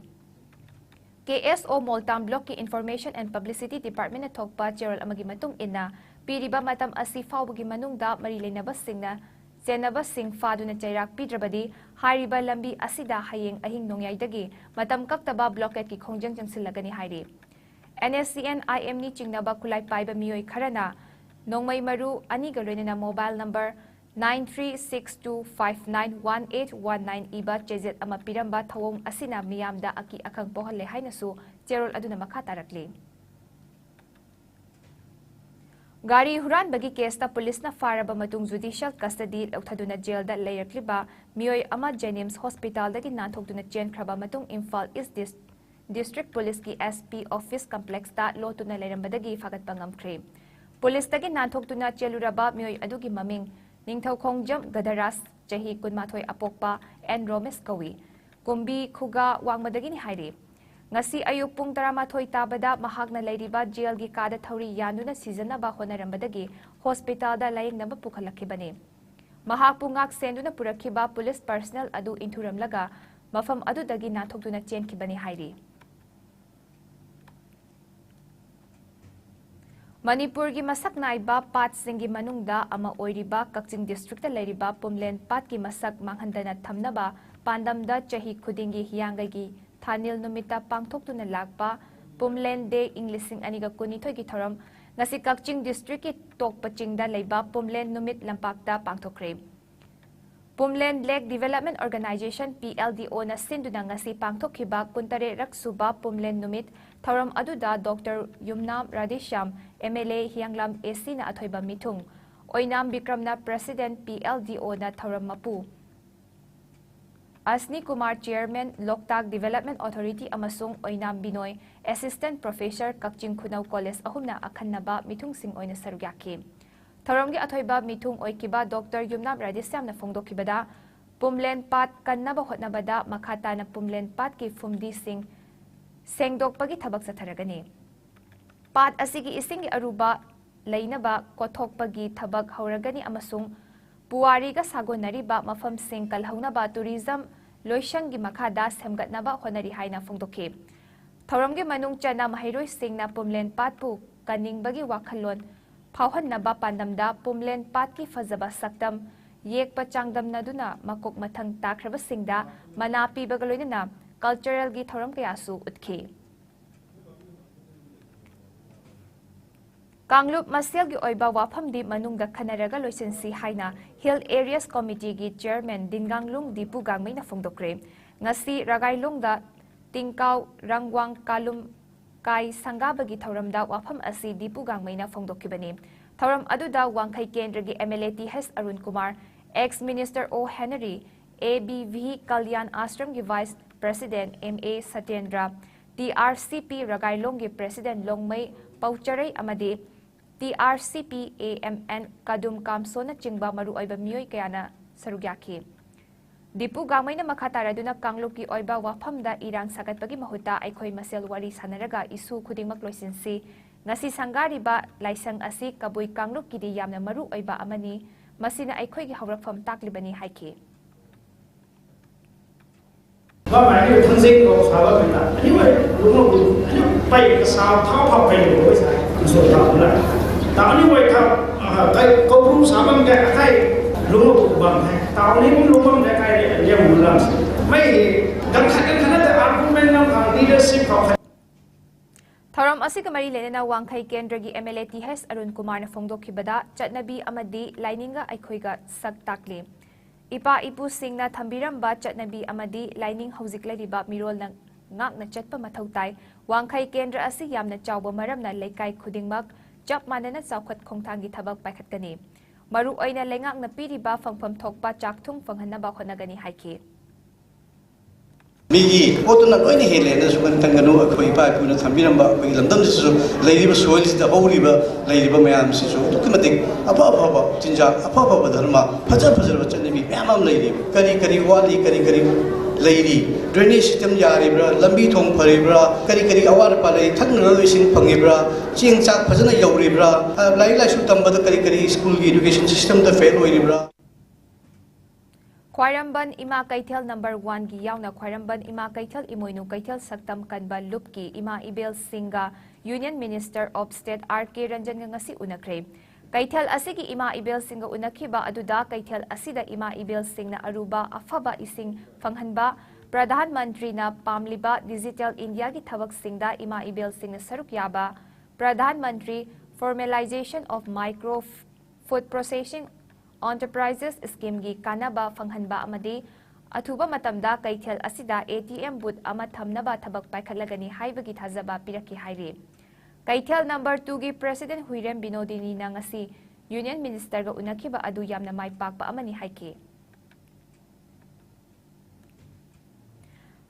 K S O ꯃꯣꯜꯇꯥꯝ ꯕ꯭ꯂꯣꯛꯀꯤ Information and Publicity Department ꯅ ꯊꯣꯛꯄ ꯆꯦꯔꯣꯜ ꯑꯃꯒꯤ ꯃꯇꯨꯡ ꯏꯟꯅ, ꯄꯤꯔꯤꯕ ꯃꯇꯝ ꯑꯁꯤ ꯐꯥꯎꯕꯒꯤ ꯃꯅꯨꯡꯗ ꯃꯔꯤ ꯂꯩꯅꯕꯁꯤꯡꯅ ꯆꯦꯟꯅꯕꯁꯤꯡ ꯐꯥꯗꯨꯅ ꯆꯩꯔꯥꯛ ꯄꯤꯗ꯭ꯔꯕꯗꯤ ꯍꯥꯏꯔꯤꯕ ꯂꯝꯕꯤ ꯑꯁꯤꯗ ꯍꯌꯦꯡ ꯑꯍꯤꯡ ꯅꯣꯡꯌꯥꯏꯗꯒꯤ ꯃꯇꯝ ꯀꯛꯇꯕ ꯕ꯭ꯂꯣꯀꯦꯠꯀꯤ ꯈꯣꯡꯖꯪ ꯆꯪꯁꯤꯜꯂꯒꯅꯤ ꯍꯥꯏꯔꯤ꯫ N S C N I M ꯅꯤ ꯆꯤꯡꯅꯕ ꯈꯨꯠꯂꯥꯏ ꯄꯥꯏꯕ ꯃꯤꯑꯣꯏ ꯈꯔꯅ ꯅꯣꯡꯃꯩ ꯃꯔꯨ ꯑꯅꯤꯒ ꯂꯣꯏꯅꯅ mobile number nine three six two five nine one eight one nine ꯏꯕ ꯆꯦꯖꯦꯠ ꯑꯃ ꯄꯤꯔꯝꯕ ꯊꯧꯑꯣꯡ ꯑꯁꯤꯅ ꯃꯤꯌꯥꯝꯗ ꯑꯀꯤ ꯑꯈꯪ ꯄꯣꯛꯍꯜꯂꯦ ꯍꯥꯏꯅꯁꯨ ꯆꯦꯔꯣꯜ ꯑꯗꯨꯅ ꯃꯈꯥ ꯇꯥꯔꯛꯂꯤ꯫ ꯒꯥꯔꯤ ꯍꯨꯔꯥꯟꯕꯒꯤ ꯀꯦꯁꯇ ꯄꯨꯂꯤꯁꯅ ꯐꯥꯔꯕ ꯃꯇꯨꯡ ꯖꯨꯗꯤꯁꯤꯌꯦꯜ ꯀꯁꯇꯗꯤ ꯂꯧꯊꯗꯨꯅ ꯖꯦꯜꯗ ꯂꯩꯔꯛꯂꯤꯕ ꯃꯤꯑꯣꯏ ꯑꯃ ꯖꯦꯅꯤꯝꯁ ꯍꯣꯁꯄꯤꯇꯥꯜꯗꯒꯤ ꯅꯥꯟꯊꯣꯛꯇꯨꯅ ꯆꯦꯟꯈ꯭ꯔꯕ ꯃꯇꯨꯡ ꯏꯝꯐꯥꯜ ꯏꯁ ꯗꯤꯁ-, ꯗꯤꯁꯇ꯭ꯔꯤꯛ ꯄꯨꯂꯤꯁꯀꯤ S P ꯑꯣꯐꯤꯁ ꯀꯝꯄ꯭ꯂꯦꯛꯁꯇ ꯂꯣꯠꯇꯨꯅ ꯂꯩꯔꯝꯕꯗꯒꯤ ꯐꯥꯒꯠꯄ ꯉꯝꯈ꯭ꯔꯦ꯫ ꯄꯨꯂꯤꯁꯇꯒꯤ ꯅꯥꯟꯊꯣꯛꯇꯨꯅ ꯆꯦꯜꯂꯨꯔꯕ ꯃꯤꯑꯣꯏ ꯑꯗꯨꯒꯤ ꯃꯃꯤꯡ ꯅꯤꯡꯊꯧꯈꯣꯡꯖꯝ ꯒꯗꯔꯥꯖ, ꯆꯍꯤ ꯀꯨꯟꯃꯥꯊꯣꯏ ꯑꯄꯣꯛꯄ, ꯑꯦꯟ ꯔꯣꯃꯦꯁ ꯀꯧꯏ꯫ ꯀꯨꯝꯕꯤ ꯈꯨꯒꯥ ꯋꯥꯡꯃꯗꯒꯤꯅꯤ ꯍꯥꯏꯔꯤ꯫ ꯉꯁꯤ ꯑꯌꯨꯛ ꯄꯨꯡ ꯇꯔꯥꯃꯥꯊꯣꯏ ꯇꯥꯕꯗ ꯃꯍꯥꯛꯅ ꯂꯩꯔꯤꯕ ꯖꯦꯜꯒꯤ ꯀꯥꯗ ꯊꯧꯔꯤ ꯌꯥꯟꯗꯨꯅ ꯁꯤꯖꯤꯟꯅꯕ ꯍꯣꯠꯅꯔꯝꯕꯗꯒꯤ ꯍꯣꯁꯄꯤꯇꯥꯜꯗ ꯂꯥꯌꯦꯡꯅꯕ ꯄꯨꯈꯠꯂꯛꯈꯤꯕꯅꯤ꯫ ꯃꯍꯥꯛꯄꯨ ꯉꯥꯛ ꯁꯦꯟꯗꯨꯅ ꯄꯨꯔꯛꯈꯤꯕ ꯄꯨꯂꯤꯁ ꯄꯔꯁꯅꯦꯜ ꯑꯗꯨ ꯏꯟꯊꯨꯔꯝꯂꯒ ꯃꯐꯝ ꯑꯗꯨꯗꯒꯤ ꯅꯥꯟꯊꯣꯛꯇꯨꯅ ꯆꯦꯟꯈꯤꯕꯅꯤ ꯍꯥꯏꯔꯤ꯫ ꯃꯅꯤꯄꯨꯔꯒꯤ ꯃꯁꯛ ꯅꯥꯏꯕ ꯄꯥꯠꯁꯤꯡꯒꯤ ꯃꯅꯨꯡꯗ ꯑꯃ ꯑꯣꯏꯔꯤꯕ ꯀꯛꯆꯤꯡ ꯗꯤꯁꯇ꯭ꯔꯤꯛꯇ ꯂꯩꯔꯤꯕ ꯄꯨꯝꯂꯦꯟ ꯄꯥꯠꯀꯤ ꯃꯁꯛ ꯃꯥꯡꯍꯟꯗꯅ ꯊꯝꯅꯕ ꯄꯥꯟꯗꯝꯗ ꯆꯍꯤ ꯈꯨꯗꯤꯡꯒꯤ ꯍꯤꯌꯥꯡꯒꯩꯒꯤ ꯊꯥꯅꯤꯜ ꯅꯨꯃꯤꯠꯇ ꯄꯥꯡꯊꯣꯛꯇꯨꯅ ꯂꯥꯛꯄ ꯄꯨꯝꯂꯦꯟ ꯗꯦ ꯏꯪ ꯂꯤꯁꯤꯡ ꯑꯅꯤꯒ ꯀꯨꯟꯅꯤꯊꯣꯏꯒꯤ ꯊꯧꯔꯝ ꯉꯁꯤ ꯀꯛꯆꯤꯡ ꯗꯤꯁꯇ꯭ꯔꯤꯛꯀꯤ ꯇꯣꯛꯄ ꯆꯤꯡꯗ ꯂꯩꯕ ꯄꯨꯝꯂꯦꯟ ꯅꯨꯃꯤꯠ ꯂꯝꯄꯥꯛꯇ ꯄꯥꯡꯊꯣꯛꯈ꯭ꯔꯦ꯫ Pumlen Lake Development Organization, P L D O, ꯅ ꯁꯤꯟꯗꯨꯅ ꯉꯁꯤ ꯄꯥꯡꯊꯣꯛꯈꯤꯕ ꯀꯨꯟꯇꯔꯦꯠꯔꯛ ꯁꯨꯕ ꯄꯨꯝꯂꯦꯟ ꯅꯨꯃꯤꯠ ꯊꯧꯔꯝ ꯑꯗꯨꯗ Doctor Yumnam Radheshyam, M L A ꯍꯤꯌꯥꯡꯂꯝ A C ꯅ ꯑꯊꯣꯏꯕ ꯃꯤꯊꯨꯡ, ꯑꯣꯏꯅꯥꯝ ꯕꯤꯀ꯭ꯔꯝꯅ President, P L D O ꯅ ꯊꯧꯔꯝ ꯃꯄꯨ, ꯑꯁꯅꯤ Kumar, Chairman, Loktak Development Authority, ꯑꯃꯁꯨꯡ ꯑꯣꯏꯅꯥꯝ ꯕꯤꯅꯣꯏ, Assistant Professor, ꯀꯛꯆꯤꯡ ꯈꯨꯅꯧ College ꯑꯍꯨꯝꯅ ꯑꯈꯟꯅꯕ ꯃꯤꯊꯨꯡꯁꯤꯡ ꯑꯣꯏꯅ ꯁꯔꯨꯛ ꯌꯥꯈꯤ꯫ ꯊꯧꯔꯝꯒꯤ ꯑꯊꯣꯏꯕ ꯃꯤꯊꯨꯡ ꯑꯣꯏꯈꯤꯕ Doctor ꯌꯨꯝꯅꯥꯝ ꯔꯥꯙꯦꯁ꯭ꯌꯥꯝꯅ ꯐꯣꯡꯗꯣꯛꯈꯤꯕꯗ, ꯄꯨꯝꯂꯦꯟ ꯄꯥꯠ ꯀꯟꯅꯕ ꯍꯣꯠꯅꯕꯗ ꯃꯈꯥ ꯇꯥꯅ ꯄꯨꯝꯂꯦꯟ ꯄꯥꯠꯀꯤ ꯐꯨꯝꯗꯤꯁꯤꯡ ꯁꯦꯡꯗꯣꯛꯄꯒꯤ ꯊꯕꯛ ꯆꯠꯊꯔꯒꯅꯤ꯫ ꯄꯥꯠ ꯑꯁꯤꯒꯤ ꯏꯁꯤꯡꯒꯤ ꯑꯔꯨꯕ ꯂꯩꯅꯕ ꯀꯣꯊꯣꯛꯄꯒꯤ ꯊꯕꯛ ꯍꯧꯔꯒꯅꯤ ꯑꯃꯁꯨꯡ ꯄꯨꯋꯥꯔꯤꯒ ꯁꯥꯒꯣꯟꯅꯔꯤꯕ ꯃꯐꯝꯁꯤꯡ ꯀꯜꯍꯧꯅꯕ tourism ꯂꯣꯏꯁꯪꯒꯤ ꯃꯈꯥꯗ ꯁꯦꯝꯒꯠꯅꯕ ꯍꯣꯠꯅꯔꯤ ꯍꯥꯏꯅ ꯐꯣꯡꯗꯣꯛꯈꯤ꯫ ꯊꯧꯔꯝꯒꯤ ꯃꯅꯨꯡ ꯆꯟꯅ ꯃꯍꯩꯔꯣꯏꯁꯤꯡꯅ ꯄꯨꯝꯂꯦꯟ ꯄꯥꯠꯄꯨ ꯀꯟꯅꯤꯡꯕꯒꯤ ꯋꯥꯈꯜꯂꯣꯟ ꯐꯥꯎꯍꯟꯅꯕ ꯄꯥꯟꯗꯝꯗ ꯄꯨꯝꯂꯦꯟ ꯄꯥꯠꯀꯤ ꯐꯖꯕ ꯁꯛꯇꯝ ꯌꯦꯛꯄ ꯆꯥꯡꯗꯝꯅꯗꯨꯅ ꯃꯀꯣꯛ ꯃꯊꯪ ꯇꯥꯈ꯭ꯔꯕꯁꯤꯡꯗ ꯃꯅꯥ ꯄꯤꯕꯒ ꯂꯣꯏꯅꯅ cultural ꯒꯤ ꯊꯧꯔꯝ ꯀꯌꯥꯁꯨ ꯎꯠꯈꯤ꯫ ꯀꯥꯡꯂꯨꯞ ꯃꯁꯦꯜꯒꯤ ꯑꯣꯏꯕ ꯋꯥꯐꯝꯗꯤ ꯃꯅꯨꯡꯗ ꯈꯟꯅꯔꯒ ꯂꯣꯏꯁꯤꯟꯁꯤ ꯍꯥꯏꯅ Hill Areas Committee ꯒꯤ Chairman ꯗꯤꯟꯒꯥꯡꯂꯨꯡ ꯗꯤꯄꯨ ꯒꯥꯡꯃꯩꯅ ꯐꯣꯡꯗꯣꯛꯈ꯭ꯔꯦ꯫ ꯉꯁꯤ ꯔꯒꯥꯏꯂꯣꯡꯗ ꯇꯤꯡꯀꯥꯎ ꯔꯪꯋꯥꯡ ꯀꯥꯂꯨꯝ ꯀꯥꯏ ꯁꯪꯒꯥꯕꯒꯤ ꯊꯧꯔꯝꯗ ꯋꯥꯐꯝ ꯑꯁꯤ ꯗꯤꯄꯨ ꯒꯥꯡꯃꯩꯅ ꯐꯣꯡꯗꯣꯛꯈꯤꯕꯅꯤ꯫ ꯊꯧꯔꯝ ꯑꯗꯨꯗ ꯋꯥꯡꯈꯩ ꯀꯦꯟꯗ꯭ꯔꯒꯤ M L A T H Arun Kumar, ex Minister O Henry, A B V Kalyan ꯑꯥꯁ꯭ꯔꯝꯒꯤ Vice President M A Satyendra, T R C P ꯔꯒꯥꯏꯂꯣꯡꯒꯤ President ꯂꯣꯡꯃꯩ ꯄꯧꯆꯔꯩ ꯑꯃꯗꯤ T R C P A M N ꯀꯗꯨꯝ ꯀꯥꯝꯁꯣꯅꯆꯤꯡꯕ ꯃꯔꯨꯑꯣꯏꯕ ꯃꯤꯑꯣꯏ ꯀꯌꯥꯅ ꯁꯔꯨꯛ ꯌꯥꯈꯤ꯫ ꯗꯤꯄꯨ ꯒꯥꯡꯃꯩꯅ ꯃꯈꯥ ꯇꯥꯔꯗꯨꯅ ꯀꯥꯡꯂꯨꯞꯀꯤ ꯑꯣꯏꯕ ꯋꯥꯐꯝꯗ ꯏꯔꯥꯡ ꯁꯥꯒꯠꯄꯒꯤ ꯃꯍꯨꯠꯇ ꯑꯩꯈꯣꯏ ꯃꯁꯦꯜ ꯋꯥꯔꯤ ꯁꯥꯅꯔꯒ issue ꯈꯨꯗꯤꯡꯃꯛ ꯂꯣꯏꯁꯤꯟꯁꯤ꯫ ꯉꯁꯤ ꯁꯪꯒꯥꯔꯤꯕ ꯂꯥꯏꯁꯪ ꯑꯁꯤ ꯀꯕꯨꯏ ꯀꯥꯡꯂꯨꯞꯀꯤꯗꯤ ꯌꯥꯝꯅ ꯃꯔꯨ ꯑꯣꯏꯕ ꯑꯃꯅꯤ꯫ ꯃꯁꯤꯅ ꯑꯩꯈꯣꯏꯒꯤ ꯍꯧꯔꯛꯐꯝ ꯇꯥꯛꯂꯤꯕꯅꯤ ꯍꯥꯏꯈꯤ꯫ ꯃꯥ ꯃꯥꯒꯤ ꯊꯥꯡꯖꯤꯡ ꯂꯧ ꯁꯥꯕ ꯀꯩꯀꯥ, ꯑꯅꯤ ꯍꯣꯏ, ꯂꯨꯉꯧ, ꯑꯅꯤ ꯄꯩ ꯁꯥ ꯊꯥꯎ ꯐꯥꯎ ꯄꯩ ꯂꯧ ꯁꯥꯏ, ꯏꯁꯣꯔ ꯊꯥꯎ ꯂꯥꯏ꯫ ꯇꯥꯎꯅꯤ ꯍꯣꯏ ꯊꯥꯎ, ꯑ, ꯀꯩ, ꯀꯧꯕ꯭ꯔꯨ ꯁꯥꯕꯝ ꯀꯩ, ꯑꯀꯥꯏ, ꯂꯨꯉꯧ ꯕꯝ ꯍꯥꯏ꯫ ꯇꯥꯎꯅꯤ ꯕꯝ ꯂꯨꯉꯧ ꯂꯩꯀꯥꯏ ꯌꯦꯡꯉꯨ ꯂꯥꯝꯁꯤ꯫ ꯃꯩ ꯒꯪꯈꯠ ꯒꯪꯈꯠꯅ argument ꯅꯝ ꯈꯥ leadership ꯐꯥꯎ ꯊꯧꯔꯝ ꯑꯁꯤꯒ ꯃꯔꯤ ꯂꯩꯅꯅ ꯋꯥꯡꯈꯩ ꯀꯦꯟꯗ꯭ꯔꯒꯤ M L A T H Arun ꯀꯨꯃꯥꯔꯅ ꯐꯣꯡꯗꯣꯛꯈꯤꯕꯗ, ꯆꯠꯅꯕꯤ ꯑꯃꯗꯤ ꯂꯥꯏꯅꯤꯡꯒ ꯑꯩꯈꯣꯏꯒ ꯁꯛ ꯇꯥꯛꯂꯤ꯫ ꯏꯄꯥ ꯏꯄꯨꯁꯤꯡꯅ ꯊꯝꯕꯤꯔꯝꯕ ꯆꯠꯅꯕꯤ ꯑꯃꯗꯤ ꯂꯥꯏꯅꯤꯡ ꯍꯧꯖꯤꯛ ꯂꯩꯔꯤꯕ ꯃꯤꯔꯣꯜꯅ ꯉꯥꯛꯅ ꯆꯠꯄ ꯃꯊꯧ ꯇꯥꯏ꯫ ꯋꯥꯡꯈꯩ ꯀꯦꯟꯗ꯭ꯔ ꯑꯁꯤ ꯌꯥꯝꯅ ꯆꯥꯎꯕ ꯃꯔꯝꯅ ꯂꯩꯀꯥꯏ ꯈꯨꯗꯤꯡꯃꯛ ꯆꯞ ꯃꯥꯟꯅꯅ ꯆꯥꯎꯈꯠ ꯈꯣꯡꯊꯥꯡꯒꯤ ꯊꯕꯛ ꯄꯥꯏꯈꯠꯀꯅꯤ꯫ ꯃꯔꯨꯑꯣꯏꯅ ꯂꯩꯉꯥꯛꯅ ꯄꯤꯔꯤꯕ ꯐꯪꯐꯝ ꯊꯣꯛꯄ ꯆꯥꯛꯊꯨꯡ ꯐꯪꯍꯟꯅꯕ ꯍꯣꯠꯅꯒꯅꯤ ꯍꯥꯏꯈꯤ꯫ ꯃꯤꯒꯤ ꯄꯣꯠꯇꯨꯅ ꯂꯣꯏꯅ ꯍꯦꯜꯂꯦꯅꯁꯨ ꯈꯟ-, ꯈꯟꯒꯅꯨ꯫ ꯑꯩꯈꯣꯏ ꯏꯄꯥ ꯏꯄꯨꯅ ꯊꯝꯕꯤꯔꯝꯕ ꯑꯩꯈꯣꯏꯒꯤ ꯂꯝꯗꯝꯁꯤꯁꯨ, ꯂꯩꯔꯤꯕ ꯁꯣꯏꯜꯁꯤꯗ ꯍꯧꯔꯤꯕ, ꯂꯩꯔꯤꯕ ꯃꯌꯥꯝꯁꯤꯁꯨ ꯑꯗꯨꯛꯀꯤ ꯃꯇꯤꯛ ꯑꯐ ꯑꯐꯕ ꯆꯤꯟꯖꯥꯛ, ꯑꯐ ꯑꯐꯕ ꯙꯔꯃ, ꯐꯖ ꯐꯖꯔꯕ ꯆꯠꯅꯕꯤ ꯃꯌꯥꯝ ꯑꯃ ꯂꯩꯔꯤ꯫ ꯀꯔꯤ ꯀꯔꯤ ꯋꯥꯠꯂꯤ, ꯀꯔꯤ ꯀꯔꯤ ꯂꯩꯔꯤ, drainage system ꯌꯥꯔꯤꯕ꯭ꯔꯥ, ꯂꯝꯕꯤ ꯊꯣꯡ ꯐꯔꯤꯕ꯭ꯔꯥ, ꯀꯔꯤ ꯀꯔꯤ ꯑꯋꯥꯠ ꯑꯄꯥ ꯂꯩꯔꯤ, ꯊꯛꯅꯅꯕ ꯏꯁꯤꯡ ꯐꯪꯉꯤꯕ꯭ꯔꯥ, ꯆꯦꯡ ꯆꯥꯛ ꯐꯖꯅ ꯌꯧꯔꯤꯕ꯭ꯔꯥ, ꯑ, ꯂꯥꯏꯔꯤꯛ ꯂꯥꯏꯁꯨ ꯇꯝꯕꯗ ꯀꯔꯤ ꯀꯔꯤ ꯁ꯭ꯀꯨꯜꯒꯤ education system ꯗ fail ꯑꯣꯏꯔꯤꯕ꯭ꯔꯥ꯫ ꯈ꯭ꯋꯥꯏꯔꯝꯕꯟ ꯏꯃꯥ ꯀꯩꯊꯦꯜ number one ꯒꯤ ꯌꯥꯎꯅ ꯈ꯭ꯋꯥꯏꯔꯝꯕꯟ ꯏꯃꯥ ꯀꯩꯊꯦꯜ ꯏꯃꯣꯏꯅꯨ ꯀꯩꯊꯦꯜ ꯁꯛꯇꯝ ꯀꯟꯕ ꯂꯨꯞꯀꯤ ꯏꯃꯥ ꯏꯕꯦꯜꯁꯤꯡꯒ Union Minister of State R K ꯔꯟꯖꯟꯒ ꯉꯁꯤ ꯎꯅꯈ꯭ꯔꯦ꯫ ꯀꯩꯊꯦꯜ ꯑꯁꯤꯒꯤ ꯏꯃꯥ ꯏꯕꯦꯜꯁꯤꯡꯒ ꯎꯅꯈꯤꯕ ꯑꯗꯨꯗ ꯀꯩꯊꯦꯜ ꯑꯁꯤꯗ ꯏꯃꯥ ꯏꯕꯦꯜꯁꯤꯡꯅ ꯑꯔꯨꯕ ꯑꯐꯕ ꯏꯁꯤꯡ ꯐꯪꯍꯟꯕ, ꯄ꯭ꯔꯙꯥꯟ ꯃꯟꯇ꯭ꯔꯤꯅ ꯄꯥꯝꯂꯤꯕ Digital India ꯒꯤ ꯊꯕꯛꯁꯤꯡꯗ ꯏꯃꯥ ꯏꯕꯦꯜꯁꯤꯡꯅ ꯁꯔꯨꯛ ꯌꯥꯕ, Pradhan Mantri Formalization of Micro Food Processing Enterprises Scheme ꯒꯤ ꯀꯥꯟꯅꯕ ꯐꯪꯍꯟꯕ ꯑꯃꯗꯤ ꯑꯊꯨꯕ ꯃꯇꯝꯗ ꯀꯩꯊꯦꯜ ꯑꯁꯤꯗ A T M booth ꯑꯃ ꯊꯝꯅꯕ ꯊꯕꯛ ꯄꯥꯏꯈꯠꯂꯒꯅꯤ ꯍꯥꯏꯕꯒꯤ ꯊꯥꯖꯕ ꯄꯤꯔꯛꯈꯤ ꯍꯥꯏꯔꯤ꯫ ꯀꯩꯊꯦꯜ number two ꯒꯤ President ꯍꯨꯏꯔꯦꯝ ꯕꯤꯅꯣꯗꯤꯅꯤꯅ ꯉꯁꯤ Union Minister ꯒ ꯎꯅꯈꯤꯕ ꯑꯗꯨ ꯌꯥꯝꯅ ꯃꯥꯏ ꯄꯥꯛꯄ ꯑꯃꯅꯤ ꯍꯥꯏꯈꯤ꯫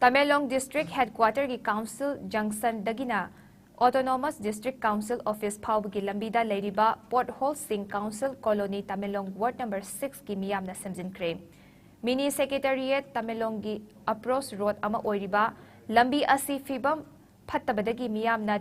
ꯇꯃꯦꯡꯂꯣꯡ District Headquarter ꯒꯤ Council Junction ꯗꯒꯤꯅ Autonomous District Council Office ꯐꯥꯎꯕꯒꯤ ꯂꯝꯕꯤꯗ ꯂꯩꯔꯤꯕ pothole ꯁꯤꯡ Council Colony Tamenglong Ward number six ꯀꯤ ꯃꯤꯌꯥꯝꯅ ꯁꯦꯝꯖꯤꯟꯈ꯭ꯔꯦ꯫ Mini Secretariat ꯇꯃꯦꯡꯂꯣꯡꯒꯤ approach road ꯑꯃ ꯑꯣꯏꯔꯤꯕ ꯂꯝꯕꯤ ꯑꯁꯤ ꯐꯤꯕꯝ ꯐꯠꯇꯕꯗꯒꯤ ꯃꯤꯌꯥꯝꯅ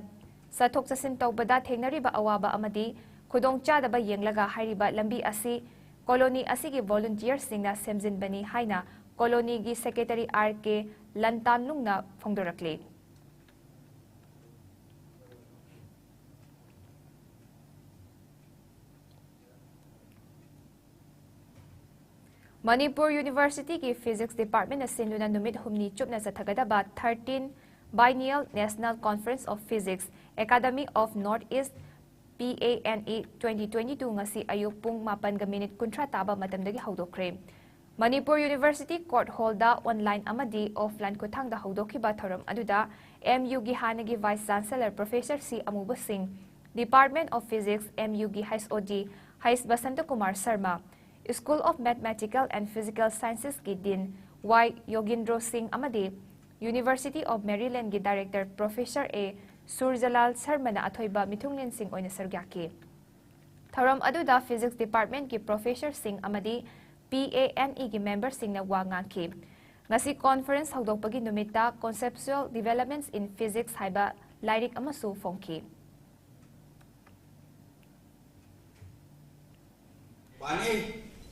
ꯆꯠꯊꯣꯛ ꯆꯠꯁꯤꯟ ꯇꯧꯕꯗ ꯊꯦꯡꯅꯔꯤꯕ ꯑꯋꯥꯕ ꯑꯃꯗꯤ ꯈꯨꯗꯣꯡꯆꯥꯗꯕ ꯌꯦꯡꯂꯒ ꯍꯥꯏꯔꯤꯕ ꯂꯝꯕꯤ ꯑꯁꯤ colony ꯑꯁꯤꯒꯤ volunteer ꯁꯤꯡꯅ ꯁꯦꯝꯖꯤꯟꯕꯅꯤ ꯍꯥꯏꯅ colony ꯒꯤ Secretary R K ꯂꯟꯇꯥꯟꯂꯨꯡꯅ ꯐꯣꯡꯗꯣꯔꯛꯂꯤ꯫ Manipur University ꯒꯤ Physics Department ꯅ ꯁꯤꯟꯗꯨꯅ ꯅꯨꯃꯤꯠ ꯍꯨꯝꯅꯤ ꯆꯨꯞꯅ ꯆꯠꯊꯒꯗꯕ thirteen Biennial National Conference of Physics Academy of North East, P A N E twenty twenty-two, ꯉꯁꯤ ꯑꯌꯨꯛ ꯄꯨꯡ ꯃꯥꯄꯟꯒ ꯃꯤꯅꯤꯠ ꯀꯨꯟꯊ꯭ꯔꯥ ꯇꯥꯕ ꯃꯇꯝꯗꯒꯤ ꯍꯧꯗꯣꯛꯈ꯭ꯔꯦ꯫ ꯃꯅꯤꯄꯨꯔ ꯌꯨꯅꯤꯚꯔꯁꯤꯇꯤ ꯀꯣꯔꯠ ꯍꯣꯜꯗ ꯑꯣꯟꯂꯥꯏꯟ ꯑꯃꯗꯤ ꯑꯣꯐꯂꯥꯏꯟ ꯈꯨꯠꯊꯥꯡꯗ ꯍꯧꯗꯣꯛꯈꯤꯕ ꯊꯧꯔꯝ ꯑꯗꯨꯗ ꯑꯦꯝ ꯌꯨꯒꯤ ꯍꯥꯟꯅꯒꯤ vice chancellor professor C Amuba Singh, department of physics, M ꯌꯨꯒꯤ H O D H Basanta Kumar Sharma, school of mathematical and physical ꯁꯥꯏꯟꯁꯦꯁꯀꯤ ꯗꯤꯟ ꯋꯥꯏ ꯌꯣꯒꯤꯟꯗ꯭ꯔꯣ ꯁꯤꯡ ꯑꯃꯗꯤ ꯌꯨꯅꯤꯚꯔꯁꯤꯇꯤ ꯑꯣꯐ ꯃꯦꯔꯤꯂꯦꯟꯗꯒꯤ ꯗꯥꯏꯔꯦꯛꯇꯔ ꯄ꯭ꯔꯣꯐꯦꯁꯔ ꯑꯦ ꯁꯨꯔꯖꯂꯥꯜ ꯁꯔꯃꯅ ꯑꯊꯣꯏꯕ ꯃꯤꯊꯨꯡꯂꯦꯟꯁꯤꯡ ꯑꯣꯏꯅ ꯁꯔꯨꯛ ꯌꯥꯈꯤ꯫ ꯊꯧꯔꯝ ꯑꯗꯨꯗ ꯐꯤꯖꯤꯛꯁ ꯗꯤꯄꯥꯔꯠꯃꯦꯟꯠꯀꯤ ꯄ꯭ꯔꯣꯐꯦꯁꯔꯁꯤꯡ ꯑꯃꯗꯤ ꯄꯤ ꯑꯦ ꯑꯦꯟ ꯏꯒꯤ ꯃꯦꯝꯕꯔꯁꯤꯡꯅ ꯋꯥ ꯉꯥꯡꯈꯤ꯫ ꯉꯁꯤ ꯀꯣꯟꯐꯔꯦꯟꯁ ꯍꯧꯗꯣꯛꯄꯒꯤ ꯅꯨꯃꯤꯠꯇ Conceptual Developments in Physics ꯍꯥꯏꯕ ꯂꯥꯏꯔꯤꯛ ꯑꯃꯁꯨ ꯐꯣꯡꯈꯤ꯫ Bane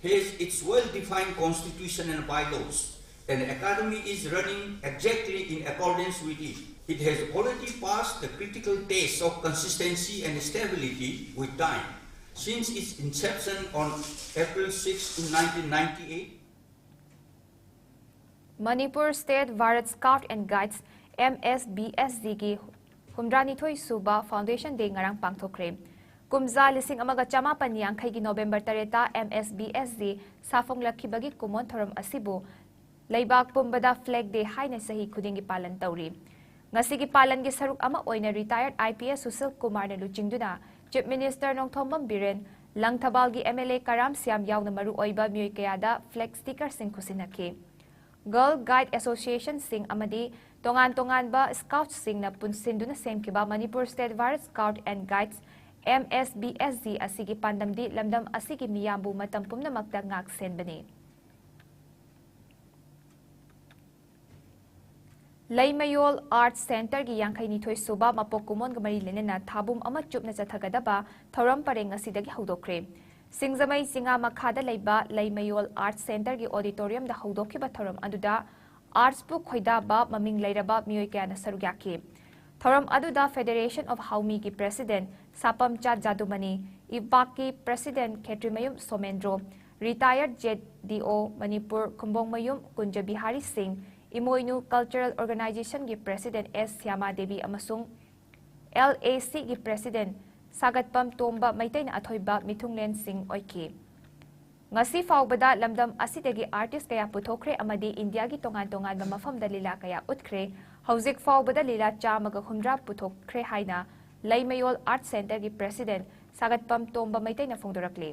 has its well-defined constitution and bylaws, and the academy is running exactly in accordance with it. It has already passed the critical test of consistency and stability with time. Since its inception on April sixth, nineteen ninety-eight, Manipur state Bharat scout and guides, M S B S ꯖꯤꯒꯤ ꯍꯨꯝꯗ꯭ꯔꯥꯅꯤꯊꯣꯏ ꯁꯨꯕ foundation ꯗꯦ ꯉꯔꯥꯡ ꯄꯥꯡꯊꯣꯛꯈ꯭ꯔꯦ꯫ ꯀꯨꯝꯖꯥ ꯂꯤꯁꯤꯡ ꯑꯃꯒ ꯆꯃꯥꯄꯟ ꯌꯥꯡꯈꯩꯒꯤ November ꯇꯔꯦꯠꯇ M S B S G ꯁꯥꯐꯣꯡꯂꯛꯈꯤꯕꯒꯤ ꯀꯨꯝꯑꯣꯟ ꯊꯧꯔꯝ ꯑꯁꯤꯕꯨ ꯂꯩꯕꯥꯛ ꯄꯨꯝꯕꯗ ꯐ꯭ꯂꯦꯒ ꯗꯦ ꯍꯥꯏꯅ ꯆꯍꯤ ꯈꯨꯗꯤꯡꯒꯤ ꯄꯥꯂꯟ ꯇꯧꯔꯤ꯫ ꯉꯁꯤꯒꯤ ꯄꯥꯂꯟꯒꯤ ꯁꯔꯨꯛ ꯑꯃ ꯑꯣꯏꯅ ꯔꯤꯇꯥꯌꯔꯗ ꯑꯥꯏ ꯄꯤ ꯑꯦꯁ ꯁꯨꯁꯤꯜ ꯀꯨꯃꯥꯔꯅ ꯂꯨꯆꯤꯡꯗꯨꯅ ꯆꯤꯐ ꯃꯤꯅꯤꯁꯇꯔ ꯅꯣꯡꯊꯣꯝꯕꯝ ꯕꯤꯔꯦꯟ, ꯂꯪꯊꯕꯥꯜꯒꯤ M L A Karam Shyam ꯌꯥꯎꯅ ꯃꯔꯨ ꯑꯣꯏꯕ ꯃꯤꯑꯣꯏ ꯀꯌꯥꯗ ꯐ꯭ꯂꯦꯒ ꯁ꯭ꯇꯤꯀꯔꯁꯤꯡ ꯈꯨꯠꯁꯤꯟꯅꯈꯤ꯫ ꯒꯔꯜ ꯒꯥꯏꯗ ꯑꯦꯁꯣꯁꯤꯌꯦꯁꯟꯁꯤꯡ ꯑꯃꯗꯤ ꯇꯣꯉꯥꯟ ꯇꯣꯉꯥꯟꯕ ꯁ꯭ꯀꯥꯎꯠꯁꯤꯡꯅ ꯄꯨꯟꯁꯤꯟꯗꯨꯅ ꯁꯦꯝꯈꯤꯕ Manipur state Bharat scout and guides, M S B S G ꯑꯁꯤꯒꯤ ꯄꯥꯟꯗꯝꯗꯤ ꯂꯝꯗꯝ ꯑꯁꯤꯒꯤ ꯃꯤꯌꯥꯝꯕꯨ ꯃꯇꯝ ꯄꯨꯝꯅꯃꯛꯇ ꯉꯥꯛ ꯁꯦꯟꯕꯅꯤ꯫ ꯂꯩꯃꯌꯣꯜ ꯑꯥꯔꯠ ꯁꯦꯟꯇꯔꯒꯤ ꯌꯥꯡꯈꯩꯅꯤꯊꯣꯏ ꯁꯨꯕ ꯃꯄꯣꯛ ꯀꯨꯝꯑꯣꯟꯒ ꯃꯔꯤ ꯂꯩꯅꯅ ꯊꯥꯕꯨꯝ ꯑꯃ ꯆꯨꯞꯅ ꯆꯠꯊꯒꯗꯕ ꯊꯧꯔꯝ ꯄꯔꯦꯡ ꯉꯁꯤꯗꯒꯤ ꯍꯧꯗꯣꯛꯈ꯭ꯔꯦ꯫ ꯁꯤꯡꯖꯃꯩ ꯆꯤꯉꯥ ꯃꯈꯥꯗ ꯂꯩꯕ ꯂꯩꯃꯌꯣꯜ ꯑꯥꯔꯠ ꯁꯦꯟꯇꯔꯒꯤ ꯑꯣꯗꯤꯇꯣꯔꯤꯌꯝꯗ ꯍꯧꯗꯣꯛꯈꯤꯕ ꯊꯧꯔꯝ ꯑꯗꯨꯗ ꯑꯥꯔꯠꯁꯄꯨ ꯈꯣꯏꯗꯥꯕ ꯃꯃꯤꯡ ꯂꯩꯔꯕ ꯃꯤꯑꯣꯏ ꯀꯌꯥꯅ ꯁꯔꯨꯛ ꯌꯥꯈꯤ꯫ ꯊꯧꯔꯝ ꯑꯗꯨꯗ ꯐꯦꯗꯦꯔꯦꯁꯟ ꯑꯣꯐ ꯍꯥꯎꯃꯤꯒꯤ ꯄ꯭ꯔꯦꯁꯤꯗꯦꯟꯠ ꯁꯥꯄꯝꯆꯥ ꯖꯥꯗꯨꯃꯅꯤ, ꯏꯕꯥꯛꯀꯤ ꯄ꯭ꯔꯦꯁꯤꯗꯦꯟꯠ ꯈꯦꯇ꯭ꯔꯤꯃꯌꯨꯝ ꯁꯣꯃꯦꯟꯗ꯭ꯔꯣ, ꯔꯤꯇꯥꯌꯔꯗ J D O Manipur Khumbongmayum Kunja Bihari Singh, Imoinu cultural ꯑꯣꯔꯒꯅꯥꯏꯖꯦꯁꯟꯒꯤ ꯄ꯭ꯔꯦꯁꯤꯗꯦꯟꯠ ꯑꯦꯁ ꯁ꯭ꯌꯥꯃꯥ ꯗꯦꯕꯤ ꯑꯃꯁꯨꯡ ꯑꯦꯜ ꯑꯦ ꯁꯤꯒꯤ ꯄ꯭ꯔꯦꯁꯤꯗꯦꯟꯠ ꯁꯥꯒꯠꯄꯝ ꯇꯣꯝꯕ ꯃꯩꯇꯩꯅ ꯑꯊꯣꯏꯕ ꯃꯤꯊꯨꯡꯂꯦꯟꯁꯤꯡ ꯑꯣꯏꯈꯤ꯫ ꯉꯁꯤ ꯐꯥꯎꯕꯗ ꯂꯝꯗꯝ ꯑꯁꯤꯗꯒꯤ artist ꯀꯌꯥ ꯄꯨꯊꯣꯛꯈ꯭ꯔꯦ ꯑꯃꯗꯤ ꯏꯟꯗꯤꯌꯥꯒꯤ ꯇꯣꯉꯥꯟ ꯇꯣꯉꯥꯟꯕ ꯃꯐꯝꯗ ꯂꯤꯂꯥ ꯀꯌꯥ ꯎꯠꯈ꯭ꯔꯦ꯫ ꯍꯧꯖꯤꯛ ꯐꯥꯎꯕꯗ ꯂꯤꯂꯥ ꯆꯥꯝꯃꯒ ꯍꯨꯝꯗ꯭ꯔꯥ ꯄꯨꯊꯣꯛꯈ꯭ꯔꯦ ꯍꯥꯏꯅ ꯂꯩꯃꯌꯣꯜ Art Centreꯒꯤ President ꯁꯥꯒꯠꯄꯝ ꯇꯣꯝꯕ ꯃꯩꯇꯩꯅ ꯐꯣꯡꯗꯣꯔꯛꯂꯤ꯫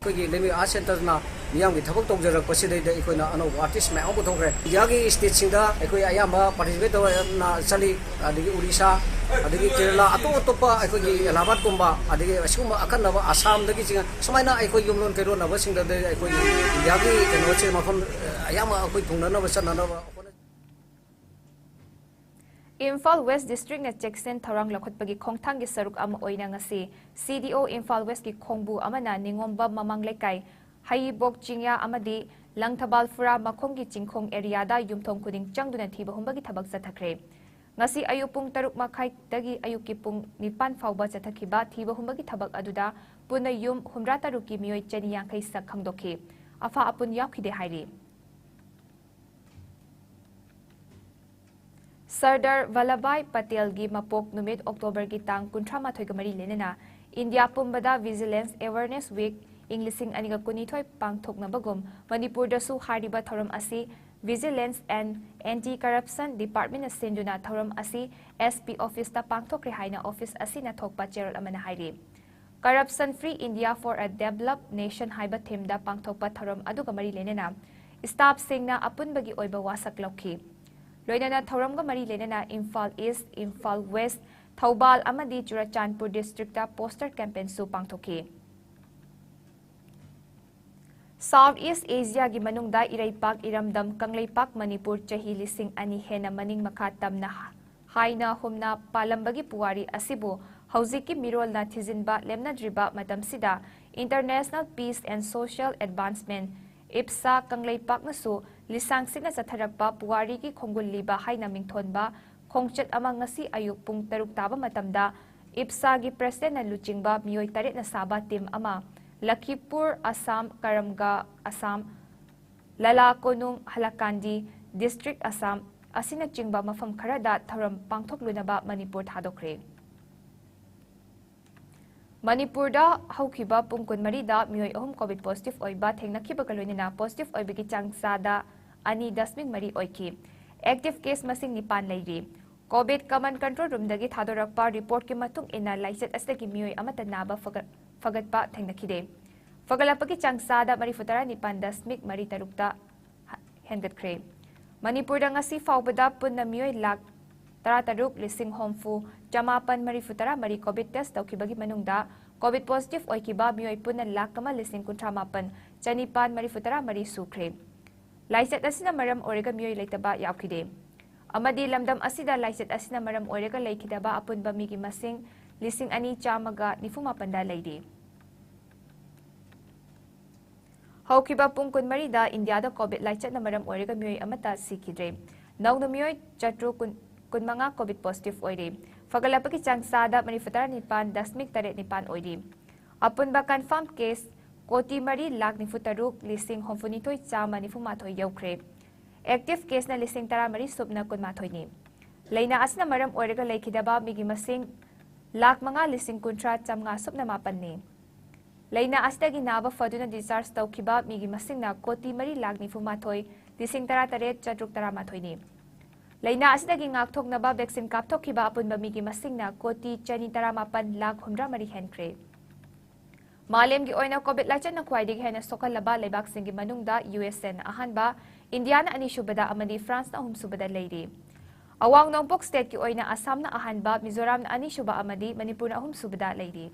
ꯑꯩꯈꯣꯏꯒꯤ ꯂꯩꯃꯌꯣꯜ Art Centreꯅ ꯃꯤꯌꯥꯝꯒꯤ ꯊꯕꯛ ꯇꯧꯖꯔꯛꯄꯁꯤꯗꯩꯗ ꯑꯩꯈꯣꯏꯅ ꯑꯅꯧꯕ artist ꯃꯌꯥꯝ ꯑꯃ ꯄꯨꯊꯣꯛꯈ꯭ꯔꯦ꯫ ꯏꯟꯗꯤꯌꯥꯒꯤ stateꯁꯤꯡꯗ ꯑꯩꯈꯣꯏ ꯑꯌꯥꯝꯕ participate ꯇꯧꯔ ꯆꯠꯂꯤ꯫ ꯑꯗꯒꯤ ꯑꯣꯔꯤꯁꯥ, ꯑꯗꯒꯤ ꯀꯦꯔꯂꯥ, ꯑꯇꯣꯞ ꯑꯇꯣꯞꯄ ꯑꯩꯈꯣꯏꯒꯤ ꯑꯦꯂꯥꯍꯥꯕꯥꯗꯀꯨꯝꯕ, ꯑꯗꯒꯤ ꯑꯁꯤꯒꯨꯝꯕ ꯑꯈꯟꯅꯕ ꯑꯁꯥꯝꯗꯒꯤ ꯆꯤꯡ-, ꯁꯨꯃꯥꯏꯅ ꯑꯩꯈꯣꯏ ꯌꯨꯝꯂꯣꯟ ꯀꯩꯔꯣꯟꯅꯕꯁꯤꯡꯗꯗꯤ ꯑꯩꯈꯣꯏ ꯏꯟꯗꯤꯌꯥꯒꯤ ꯀꯩꯅꯣꯁꯦ ꯃꯐꯝ ꯑꯌꯥꯝꯕ ꯑꯩꯈꯣꯏ ꯊꯨꯡꯅꯅꯕ ꯆꯠꯅꯅꯕ ꯍꯣꯠꯅ- ꯏꯝꯐꯥꯜ West Districtꯅ ꯆꯦꯛꯁꯤꯟ ꯊꯧꯔꯥꯡ ꯂꯧꯈꯠꯄꯒꯤ ꯈꯣꯡꯊꯥꯡꯒꯤ ꯁꯔꯨꯛ ꯑꯃ ꯑꯣꯏꯅ ꯉꯁꯤ CDO ꯏꯝꯐꯥꯜ Westꯀꯤ ꯈꯣꯡꯕꯨ ꯑꯃꯅ ꯅꯤꯉꯣꯝꯕ ꯃꯃꯥꯡ ꯂꯩꯀꯥꯏ, ꯍꯩꯕꯣꯛ ꯆꯤꯡꯌꯥ ꯑꯃꯗꯤ ꯂꯪꯊꯕꯥꯜ ꯐꯨꯔꯥ ꯃꯈꯣꯡꯒꯤ ꯆꯤꯡꯈꯣꯡ areaꯗ ꯌꯨꯝꯊꯣꯡ ꯈꯨꯗꯤꯡ ꯆꯪꯗꯨꯅ ꯊꯤꯕ ꯍꯨꯝꯕꯒꯤ ꯊꯕꯛ ꯆꯠꯊꯈ꯭ꯔꯦ꯫ ꯉꯁꯤ ꯑꯌꯨꯛ ꯄꯨꯡ ꯇꯔꯨꯛ ꯃꯈꯥꯏꯗꯒꯤ ꯑꯌꯨꯛꯀꯤ ꯄꯨꯡ ꯅꯤꯄꯥꯟ ꯐꯥꯎꯕ ꯆꯠꯊꯈꯤꯕ ꯊꯤꯕ ꯍꯨꯝꯕꯒꯤ ꯊꯕꯛ ꯑꯗꯨꯗ ꯄꯨꯟꯅ ꯌꯨꯝ ꯍꯨꯝꯗ꯭ꯔꯥ ꯇꯔꯨꯛꯀꯤ ꯃꯤꯑꯣꯏ ꯆꯅꯤ ꯌꯥꯡꯈꯩ ꯁꯛ ꯈꯪꯗꯣꯛꯈꯤ꯫ ꯑꯐ ꯑꯄꯨꯟ ꯌꯥꯎꯈꯤꯗꯦ ꯍꯥꯏꯔꯤ꯫ ꯁꯔꯗꯥꯔ ꯚꯜꯂꯚꯚꯥꯏ ꯄꯇꯦꯜꯒꯤ ꯃꯄꯣꯛ ꯅꯨꯃꯤꯠ Octoberꯒꯤ ꯇꯥꯡ ꯀꯨꯟꯊ꯭ꯔꯥ ꯃꯥꯊꯣꯏꯒ ꯃꯔꯤ ꯂꯣꯏꯅꯅ ꯏꯟꯗꯤꯌꯥ ꯄꯨꯝꯕꯗ Vigilance Awareness Week ꯏꯪ ꯂꯤꯁꯤꯡ ꯑꯅꯤꯒ ꯀꯨꯟꯅꯤꯊꯣꯏ ꯄꯥꯡꯊꯣꯛꯅꯕꯒꯨꯝ ꯃꯅꯤꯄꯨꯔꯗꯁꯨ ꯍꯥꯏꯔꯤꯕ ꯊꯧꯔꯝ ꯑꯁꯤ Vigilance and Anti-Corruption Departmentꯅ ꯁꯤꯟꯗꯨꯅ ꯊꯧꯔꯝ ꯑꯁꯤ SP officeꯇ ꯄꯥꯡꯊꯣꯛꯈ꯭ꯔꯦ ꯍꯥꯏꯅ office ꯑꯁꯤꯅ ꯊꯣꯛꯄ ꯆꯦꯔꯣꯜ ꯑꯃꯅ ꯍꯥꯏꯔꯤ꯫ Corruption Free India for a Developed Nation ꯍꯥꯏꯕ themeꯗ ꯄꯥꯡꯊꯣꯛꯄ ꯊꯧꯔꯝ ꯑꯗꯨꯒ ꯃꯔꯤ ꯂꯩꯅꯅ staffꯁꯤꯡꯅ ꯑꯄꯨꯟꯕꯒꯤ ꯑꯣꯏꯕ ꯋꯥꯁꯛ ꯂꯧꯈꯤ꯫ ꯂꯣꯏꯅꯅ ꯊꯧꯔꯝꯒ ꯃꯔꯤ ꯂꯩꯅꯅ ꯏꯝꯐꯥꯜ East, ꯏꯝꯐꯥꯜ West, ꯊꯧꯕꯥꯜ ꯑꯃꯗꯤ ꯆꯨꯔꯆꯥꯟꯄꯨꯔ districtꯇ poster campaignꯁꯨ ꯄꯥꯡꯊꯣꯛꯈꯤ꯫ South East Asiaꯒꯤ ꯃꯅꯨꯡꯗ ꯏꯔꯩꯄꯥꯛ ꯏꯔꯝꯗꯝ ꯀꯪꯂꯩꯄꯥꯛ ꯃꯅꯤꯄꯨꯔ ꯆꯍꯤ ꯂꯤꯁꯤꯡ ꯑꯅꯤ ꯍꯦꯟꯅ ꯃꯅꯤꯡ ꯃꯈꯥ ꯇꯝꯅ ꯍꯥꯏꯅ ꯍꯨꯝꯅ ꯄꯥꯜꯂꯝꯕꯒꯤ ꯄꯨꯋꯥꯔꯤ ꯑꯁꯤꯕꯨ ꯍꯧꯖꯤꯛꯀꯤ ꯃꯤꯔꯣꯜꯅ ꯊꯤꯖꯤꯟꯕ ꯂꯦꯞꯅꯗ꯭ꯔꯤꯕ ꯃꯇꯝꯁꯤꯗ International Peace and Social Advancement, IPSA, ꯀꯪꯂꯩꯄꯥꯛꯅꯁꯨ ꯂꯤꯁꯥꯡꯁꯤꯠꯅ ꯆꯠꯊꯔꯛꯄ ꯄꯨꯋꯥꯔꯤꯒꯤ ꯈꯣꯡꯒꯨꯜ ꯂꯤꯕ ꯍꯥꯏꯅ ꯃꯤꯡꯊꯣꯟꯕ ꯈꯣꯡꯆꯠ ꯑꯃ ꯉꯁꯤ ꯑꯌꯨꯛ ꯄꯨꯡ ꯇꯔꯨꯛ ꯇꯥꯕ ꯃꯇꯝꯗ IPSAꯒꯤ presidentꯅ ꯂꯨꯆꯤꯡꯕ ꯃꯤꯑꯣꯏ ꯇꯔꯦꯠꯅ ꯁꯥꯕ team ꯑꯃ ꯂꯈꯤꯄꯨꯔ, ꯑꯁꯥꯝ, ꯀꯔꯝꯒ, ꯑꯁꯥꯝ, ꯂꯂꯥ ꯀꯣꯅꯨꯡ, ꯍꯂꯥꯀꯥꯟꯗꯤ district, ꯑꯁꯥꯝ ꯑꯁꯤꯅꯆꯤꯡꯕ ꯃꯐꯝ ꯈꯔꯗ ꯊꯧꯔꯝ ꯄꯥꯡꯊꯣꯛꯂꯨꯅꯕ ꯃꯅꯤꯄꯨꯔ ꯊꯥꯗꯣꯛꯈ꯭ꯔꯦ꯫ ꯃꯅꯤꯄꯨꯔꯗ ꯍꯧꯈꯤꯕ ꯄꯨꯡ ꯀꯨꯟꯃꯔꯤꯗ ꯃꯤꯑꯣꯏ ꯑꯍꯨꯝ COVID positive ꯑꯣꯏꯕ ꯊꯦꯡꯅꯈꯤꯕꯒ ꯂꯣꯏꯅꯅ positive ꯑꯣꯏꯕꯒꯤ ꯆꯥꯡ ꯆꯥꯗ ꯑꯅꯤ ꯗꯁꯃꯤꯛ ꯃꯔꯤ ꯑꯣꯏꯈꯤ꯫ Active case ꯃꯁꯤꯡ ꯅꯤꯄꯥꯟ ꯂꯩꯔꯤ꯫ COVID Command Control Roomꯗꯒꯤ ꯊꯥꯗꯣꯔꯛꯄ reportꯀꯤ ꯃꯇꯨꯡ ꯏꯟꯅ ꯂꯥꯏꯆꯠ ꯑꯁꯤꯗꯒꯤ ꯃꯤꯑꯣꯏ ꯑꯃꯠꯇ ꯅꯥꯕ ꯐꯒꯠ-, ꯐꯒꯠꯄ ꯊꯦꯡꯅꯈꯤꯗꯦ꯫ ꯐꯒꯠꯂꯛꯄꯒꯤ ꯆꯥꯡ ꯆꯥꯗ ꯃꯔꯤꯐꯨ ꯇꯔꯥ ꯅꯤꯄꯥꯟ ꯗꯁꯃꯤꯛ ꯃꯔꯤ ꯇꯔꯨꯛꯇ ꯍ-, ꯍꯦꯟꯒꯠꯈ꯭ꯔꯦ꯫ ꯃꯅꯤꯄꯨꯔꯗ ꯉꯁꯤ ꯐꯥꯎꯕꯗ ꯄꯨꯟꯅ ꯃꯤꯑꯣꯏ ꯂꯥꯈ ꯇꯔꯥꯇꯔꯨꯛ ꯂꯤꯁꯤꯡ ꯍꯨꯝꯐꯨ ꯆꯃꯥꯄꯟ ꯃꯔꯤꯐꯨ ꯇꯔꯥ ꯃꯔꯤ COVID test ꯇꯧꯈꯤꯕꯒꯤ ꯃꯅꯨꯡꯗ COVID positive ꯑꯣꯏꯈꯤꯕ ꯃꯤꯑꯣꯏ ꯄꯨꯟꯅ ꯂꯥꯈ ꯑꯃ ꯂꯤꯁꯤꯡ ꯀꯨꯟꯊ꯭ꯔꯥ ꯃꯥꯄꯟ ꯆꯅꯤꯄꯥꯟ ꯃꯔꯤꯐꯨ ꯇꯔꯥ ꯃꯔꯤ ꯁꯨꯈ꯭ꯔꯦ꯫ ꯂꯥꯏꯆꯠ ꯑꯁꯤꯅ ꯃꯔꯝ ꯑꯣꯏꯔꯒ ꯃꯤꯑꯣꯏ ꯂꯩꯇꯕ ꯌꯥꯎꯈꯤꯗꯦ꯫ ꯑꯃꯗꯤ ꯂꯝꯗꯝ ꯑꯁꯤꯗ ꯂꯥꯏꯆꯠ ꯑꯁꯤꯅ ꯃꯔꯝ ꯑꯣꯏꯔꯒ ꯂꯩꯈꯤꯗꯕ ꯑꯄꯨꯟꯕ ꯃꯤꯒꯤ ꯃꯁꯤꯡ ꯂꯤꯁꯤꯡ ꯑꯅꯤ ꯆꯥꯝꯃꯒ ꯅꯤꯐꯨ ꯃꯥꯄꯟꯗ ꯂꯩꯔꯤ꯫ ꯍꯧꯈꯤꯕ ꯄꯨꯡ ꯀꯨꯟꯃꯔꯤꯗ ꯏꯟꯗꯤꯌꯥꯗ COVID ꯂꯥꯏꯆꯠꯅ ꯃꯔꯝ ꯑꯣꯏꯔꯒ ꯃꯤꯑꯣꯏ ꯑꯃꯠꯇ ꯁꯤꯈꯤꯗ꯭ꯔꯦ꯫ ꯅꯧꯅ ꯃꯤꯑꯣꯏ ꯆꯥꯇ꯭ꯔꯨꯛ ꯀꯨꯟ, ꯀꯨꯟꯃꯉꯥ COVID positive ꯑꯣꯏꯔꯦ꯫ ꯐꯒꯠꯂꯛꯄꯒꯤ ꯆꯥꯡ ꯆꯥꯗ ꯃꯔꯤꯐꯨ ꯇꯔꯥ ꯅꯤꯄꯥꯟ ꯗꯁꯃꯤꯛ ꯇꯔꯦꯠ ꯅꯤꯄꯥꯟ ꯑꯣꯏꯔꯤ꯫ ꯑꯄꯨꯟꯕ confirm case ꯀꯣꯇꯤ ꯃꯔꯤ ꯂꯥꯈ ꯅꯤꯐꯨ ꯇꯔꯨꯛ ꯂꯤꯁꯤꯡ ꯍꯨꯝꯐꯨ ꯅꯤꯊꯣꯏ ꯆꯥꯝꯃ ꯅꯤꯐꯨ ꯃꯥꯊꯣꯏ ꯌꯧꯈ꯭ꯔꯦ꯫ Active caseꯅ ꯂꯤꯁꯤꯡ ꯇꯔꯥ ꯃꯔꯤ ꯁꯨꯞꯅ ꯀꯨꯟ ꯃꯥꯊꯣꯏꯅꯤ꯫ ꯂꯥꯏꯅꯥ ꯑꯁꯤꯅ ꯃꯔꯝ ꯑꯣꯏꯔꯒ ꯂꯩꯈꯤꯗꯕ ꯃꯤꯒꯤ ꯃꯁꯤꯡ ꯂꯥꯈ ꯃꯉꯥ ꯂꯤꯁꯤꯡ ꯀꯨꯟꯊ꯭ꯔꯥ ꯆꯥꯝꯃꯉꯥ ꯁꯨꯞꯅ ꯃꯥꯄꯟꯅꯤ꯫ ꯂꯥꯏꯅꯥ ꯑꯁꯤꯗꯒꯤ ꯅꯥꯕ ꯐꯗꯨꯅ discharge ꯇꯧꯈꯤꯕ ꯃꯤꯒꯤ ꯃꯁꯤꯡꯅ ꯀꯣꯇꯤ ꯃꯔꯤ ꯂꯥꯈ ꯅꯤꯐꯨ ꯃꯥꯊꯣꯏ ꯂꯤꯁꯤꯡ ꯇꯔꯥ ꯇꯔꯦꯠ ꯆꯥꯇ꯭ꯔꯨꯛ ꯇꯔꯥ ꯃꯥꯊꯣꯏꯅꯤ꯫ ꯂꯥꯏꯅꯥ ꯑꯁꯤꯗꯒꯤ ꯉꯥꯛꯊꯣꯛꯅꯕ vaccine ꯀꯥꯞꯊꯣꯛꯈꯤꯕ ꯑꯄꯨꯟꯕ ꯃꯤꯒꯤ ꯃꯁꯤꯡꯅ ꯀꯣꯇꯤ ꯆꯅꯤ ꯇꯔꯥ ꯃꯥꯄꯟ ꯂꯥꯈ ꯍꯨꯝꯗ꯭ꯔꯥ ꯃꯔꯤ ꯍꯦꯟꯈ꯭ꯔꯦ꯫ ꯃꯥꯂꯦꯝꯒꯤ ꯑꯣꯏꯅ COVID ꯂꯥꯏꯆꯠꯅ ꯈ꯭ꯋꯥꯏꯗꯒꯤ ꯍꯦꯟꯅ ꯁꯣꯛꯍꯜꯂꯕ ꯂꯩꯕꯥꯛꯁꯤꯡꯒꯤ ꯃꯅꯨꯡꯗ USAꯅ ꯑꯍꯥꯟꯕ, ꯏꯟꯗꯤꯌꯥꯅ ꯑꯅꯤꯁꯨꯕꯗ ꯑꯃꯗꯤ ꯐ꯭ꯔꯥꯟꯁꯅ ꯑꯍꯨꯝꯁꯨꯕꯗ ꯂꯩꯔꯤ꯫ ꯑꯋꯥꯡ ꯅꯣꯡꯄꯣꯛ stateꯀꯤ ꯑꯣꯏꯅ ꯑꯁꯥꯝꯅ ꯑꯍꯥꯟꯕ, ꯃꯤꯖꯣꯔꯥꯝꯅ ꯑꯅꯤꯁꯨꯕ ꯑꯃꯗꯤ ꯃꯅꯤꯄꯨꯔꯅ ꯑꯍꯨꯝꯁꯨꯕꯗ ꯂꯩꯔꯤ꯫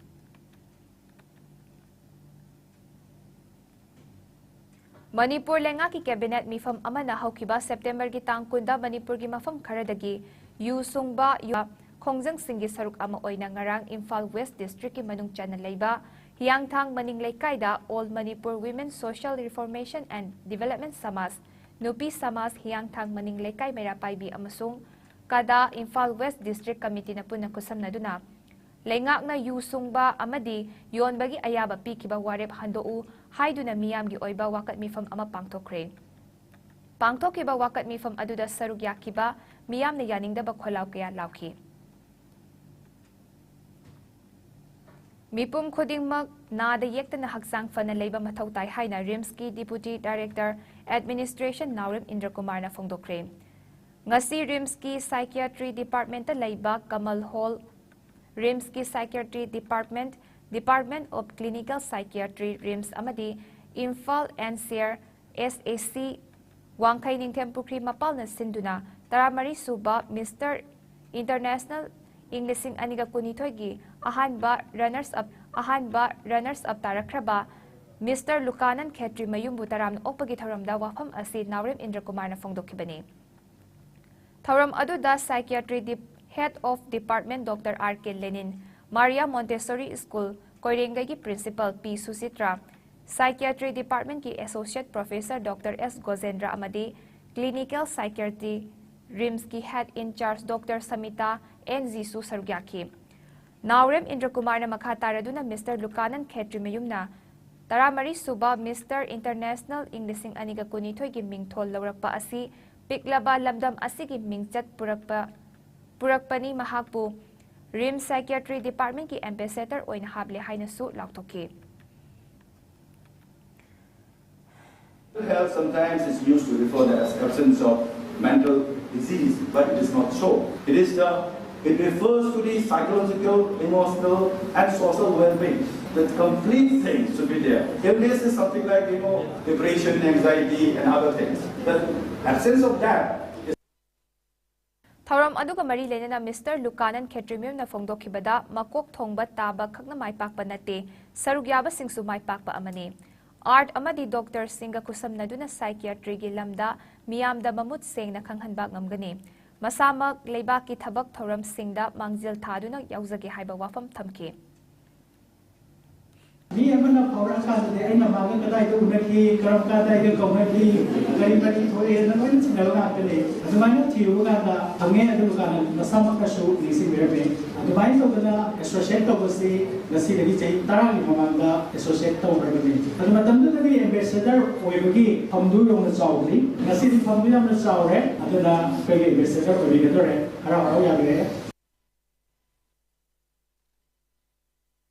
ꯃꯅꯤꯄꯨꯔ ꯂꯩꯉꯥꯛꯀꯤ cabinet ꯃꯤꯐꯝ ꯑꯃꯅ ꯍꯧꯈꯤꯕ Septemberꯒꯤ ꯇꯥꯡ ꯀꯨꯟꯗ ꯃꯅꯤꯄꯨꯔꯒꯤ ꯃꯐꯝ ꯈꯔꯗꯒꯤ ꯌꯨ ꯁꯨꯡꯕ ꯌꯨ ꯈꯣꯡꯖꯪꯁꯤꯡꯒꯤ ꯁꯔꯨꯛ ꯑꯃ ꯑꯣꯏꯅ ꯉꯔꯥꯡ ꯏꯝꯐꯥꯜ West Districtꯀꯤ ꯃꯅꯨꯡ ꯆꯟꯅ ꯂꯩꯕ ꯍꯤꯌꯥꯡꯊꯥꯡ ꯃꯅꯤꯡ ꯂꯩꯀꯥꯏꯗ All Manipur Women Social Reformation and Development ꯁꯃꯥꯖ, ꯅꯨꯄꯤ ꯁꯃꯥꯖ ꯍꯤꯌꯥꯡꯊꯥꯡ ꯃꯅꯤꯡ ꯂꯩꯀꯥꯏ ꯃꯩꯔꯥ ꯄꯥꯏꯕꯤ ꯑꯃꯁꯨꯡ ꯀꯗꯥ ꯏꯝꯐꯥꯜ West District Committeeꯅ ꯄꯨꯟꯅ ꯈꯨꯠꯁꯝꯅꯗꯨꯅ ꯂꯩꯉꯥꯛꯅ ꯌꯨ ꯁꯨꯡꯕ ꯑꯃꯗꯤ ꯌꯣꯟꯕꯒꯤ ꯑꯌꯥꯕ ꯄꯤꯈꯤꯕ ꯋꯥꯔꯦꯞ ꯍꯟꯗꯣꯛꯎ ꯍꯥꯏꯗꯨꯅ ꯃꯤꯌꯥꯝꯒꯤ ꯑꯣꯏꯕ ꯋꯥꯀꯠ ꯃꯤꯐꯝ ꯑꯃ ꯄꯥꯡꯊꯣꯛꯈ꯭ꯔꯦ꯫ ꯄꯥꯡꯊꯣꯛꯈꯤꯕ ꯋꯥꯀꯠ ꯃꯤꯐꯝ ꯑꯗꯨꯗ ꯁꯔꯨꯛ ꯌꯥꯈꯤꯕ ꯃꯤꯌꯥꯝꯅ ꯌꯥꯅꯤꯡꯗꯕ ꯈꯣꯜꯂꯥꯎ ꯀꯌꯥ ꯂꯥꯎꯈꯤ꯫ ꯃꯤꯄꯨꯝ ꯈꯨꯗꯤꯡꯃꯛ ꯅꯥꯗ ꯌꯦꯛꯇꯅ ꯍꯛꯆꯥꯡ ꯐꯅ ꯂꯩꯕ ꯃꯊꯧ ꯇꯥꯏ ꯍꯥꯏꯅ ꯔꯤꯝꯁꯀꯤ Deputy Director Administration ꯅꯥꯎꯔꯦꯝ ꯏꯟꯗ꯭ꯔꯀꯨꯃꯥꯔꯅ ꯐꯣꯡꯗꯣꯛꯈ꯭ꯔꯦ꯫ ꯉꯁꯤ ꯔꯤꯝꯁꯀꯤ Psychiatry Departmentꯇ ꯂꯩꯕ ꯀꯃꯜ ꯍꯣꯜ, ꯔꯤꯝꯁꯀꯤ Psychiatry Department, Department of Clinical Psychiatry, RIMS ꯑꯃꯗꯤ ꯏꯝꯐꯥꯜ ꯑꯦꯟꯁꯤꯌꯔ, ꯑꯦꯁ ꯑꯦ ꯁꯤ, ꯋꯥꯡꯈꯩ ꯅꯤꯡꯊꯦꯝ ꯄꯨꯈ꯭ꯔꯤ ꯃꯄꯥꯜꯅ ꯁꯤꯟꯗꯨꯅ ꯇꯔꯥꯃꯔꯤ ꯁꯨꯕ Mister International ꯏꯪ ꯂꯤꯁꯤꯡ ꯑꯅꯤꯒ ꯀꯨꯟꯅꯤꯊꯣꯏꯒꯤ ꯑꯍꯥꯟꯕ runners up, ꯑꯍꯥꯟꯕ runners up ꯇꯥꯔꯛꯈ꯭ꯔꯕ Mister ꯂꯨꯀꯥꯅꯟ ꯈꯦꯇ꯭ꯔꯤꯃꯌꯨꯝꯕꯨ ꯇꯔꯥꯝꯅ ꯑꯣꯛꯄꯒꯤ ꯊꯧꯔꯝꯗ ꯋꯥꯐꯝ ꯑꯁꯤ ꯅꯥꯎꯔꯦꯝ ꯏꯟꯗ꯭ꯔꯀꯨꯃꯥꯔꯅ ꯐꯣꯡꯗꯣꯛꯈꯤꯕꯅꯤ꯫ ꯊꯧꯔꯝ ꯑꯗꯨꯗ Psychiatry Dep-, Head of Department Doctor R K Lenin, Maria Montessori school ꯀꯣꯏꯔꯦꯡꯒꯩꯒꯤ Principal ꯄꯤ ꯁꯨꯆꯤꯇ꯭ꯔꯥ, Psychiatry Departmentꯀꯤ Associate Professor Doctor S Gojendra ꯑꯃꯗꯤ Clinical Psychiatry, ꯔꯤꯝꯁꯀꯤ Head in Charge Doctor Samita N ꯖꯤꯁꯨ ꯁꯔꯨꯛ ꯌꯥꯈꯤ꯫ ꯅꯥꯎꯔꯦꯝ ꯏꯟꯗ꯭ꯔꯀꯨꯃꯥꯔꯅ ꯃꯈꯥ ꯇꯥꯔꯗꯨꯅ Mister ꯂꯨꯀꯥꯅꯟ ꯈꯦꯇ꯭ꯔꯤꯃꯌꯨꯝꯅ ꯇꯔꯥꯃꯔꯤ ꯁꯨꯕ Mister International ꯏꯪ ꯂꯤꯁꯤꯡ ꯑꯅꯤꯒ ꯀꯨꯟꯅꯤꯊꯣꯏꯒꯤ ꯃꯤꯡꯊꯣꯜ ꯂꯧꯔꯛꯄ ꯑꯁꯤ ꯄꯤꯛꯂꯕ ꯂꯝꯗꯝ ꯑꯁꯤꯒꯤ ꯃꯤꯡꯆꯠ ꯄꯨꯔꯛꯄ, ꯄꯨꯔꯛꯄꯅꯤ, ꯃꯍꯥꯛꯄꯨ ꯔꯤꯝꯁ Psychiatry Departmentꯀꯤ Ambassador ꯑꯣꯏꯅ ꯍꯥꯞꯂꯦ ꯍꯥꯏꯅꯁꯨ ꯂꯥꯎꯊꯣꯛꯈꯤ꯫ Health sometimes is used to refer the absence of mental disease, but it is not so. It is the, it refers to the psychological, emotional, and social well-being. The complete thing should be there. Illness is something like, you know, depression, anxiety, and other things. The absence of that is ꯊꯧꯔꯝ ꯑꯗꯨꯒ ꯃꯔꯤ ꯂꯩꯅꯅ Mister ꯂꯨꯀꯥꯅꯟ ꯈꯦꯇ꯭ꯔꯤꯃꯌꯨꯝꯅ ꯐꯣꯡꯗꯣꯛꯈꯤꯕꯗ, ꯃꯀꯣꯛ ꯊꯣꯡꯕ ꯇꯥꯕ ꯈꯛꯅ ꯃꯥꯏ ꯄꯥꯛꯄ ꯅꯠꯇꯦ, ꯁꯔꯨꯛ ꯌꯥꯕꯁꯤꯡꯁꯨ ꯃꯥꯏ ꯄꯥꯛꯄ ꯑꯃꯅꯤ꯫ Art ꯑꯃꯗꯤ ꯗꯣꯛꯇꯔꯁꯤꯡꯒ ꯈꯨꯠꯁꯝꯅꯗꯨꯅ Psychiatryꯒꯤ ꯂꯝꯗ ꯃꯤꯌꯥꯝꯗ ꯃꯃꯨꯠ ꯁꯦꯡꯅ ꯈꯪꯍꯟꯕ ꯉꯝꯒꯅꯤ꯫ ꯃꯁꯥꯃꯛ ꯂꯩꯕꯥꯛꯀꯤ ꯊꯕꯛ ꯊꯧꯔꯝꯁꯤꯡꯗ ꯃꯥꯡꯖꯤꯜ ꯊꯥꯗꯨꯅ ꯌꯥꯎꯖꯒꯦ ꯍꯥꯏꯕ ꯋꯥꯐꯝ ꯊꯝꯈꯤ꯫ ꯃꯤ ꯑꯃꯅ ꯐꯥꯎꯔꯛꯑꯀꯥꯟꯗꯗꯤ ꯑꯩꯅ ꯃꯥꯒ ꯀꯗꯥꯏꯗ ꯎꯅꯈꯤ, ꯀꯔꯝ ꯀꯗꯥꯏꯗ ꯀꯧꯅꯈꯤ, ꯀꯔꯤ ꯃꯔꯤ ꯊꯣꯛꯑꯦꯅ ꯂꯣꯏꯅ ꯊꯤꯅꯕ ꯉꯥꯛꯇꯅꯦ꯫ ꯑꯗꯨꯃꯥꯏꯅ ꯊꯤꯔꯨꯕ ꯀꯥꯟꯗ ꯐꯪꯉꯦ, ꯑꯗꯨ ꯀꯥꯟꯗ ꯃꯁꯥꯃꯛꯅꯁꯨ ꯅꯤꯡꯁꯤꯡꯕꯤꯔꯝꯃꯦ꯫ ꯑꯗꯨꯃꯥꯏꯅ ꯇꯧꯗꯅ associate ꯇꯧꯕꯁꯤ ꯉꯁꯤꯗꯒꯤ ꯆꯍꯤ ꯇꯔꯥꯒꯤ ꯃꯃꯥꯡꯗ associate ꯇꯧꯈ꯭ꯔꯕꯅꯤ꯫ ꯑꯗꯨ ꯃꯇꯝꯗꯨꯗꯗꯤ ambassador ꯑꯣꯏꯕꯒꯤ ꯐꯝꯗꯨ ꯌꯧꯅ ꯆꯥꯎꯗ꯭ꯔꯤ꯫ ꯉꯁꯤꯗꯤ ꯐꯝꯗꯨ ꯌꯥꯝꯅ ꯆꯥꯎꯔꯦ꯫ ꯑꯗꯨꯅ ꯑꯩꯈꯣꯏꯒꯤ ambassador ꯑꯣꯏꯕꯤꯒꯗꯧꯔꯦ꯫ ꯍꯔꯥꯎ ꯍꯔꯥꯎ ꯌꯥꯕꯤꯔꯛꯑꯦ꯫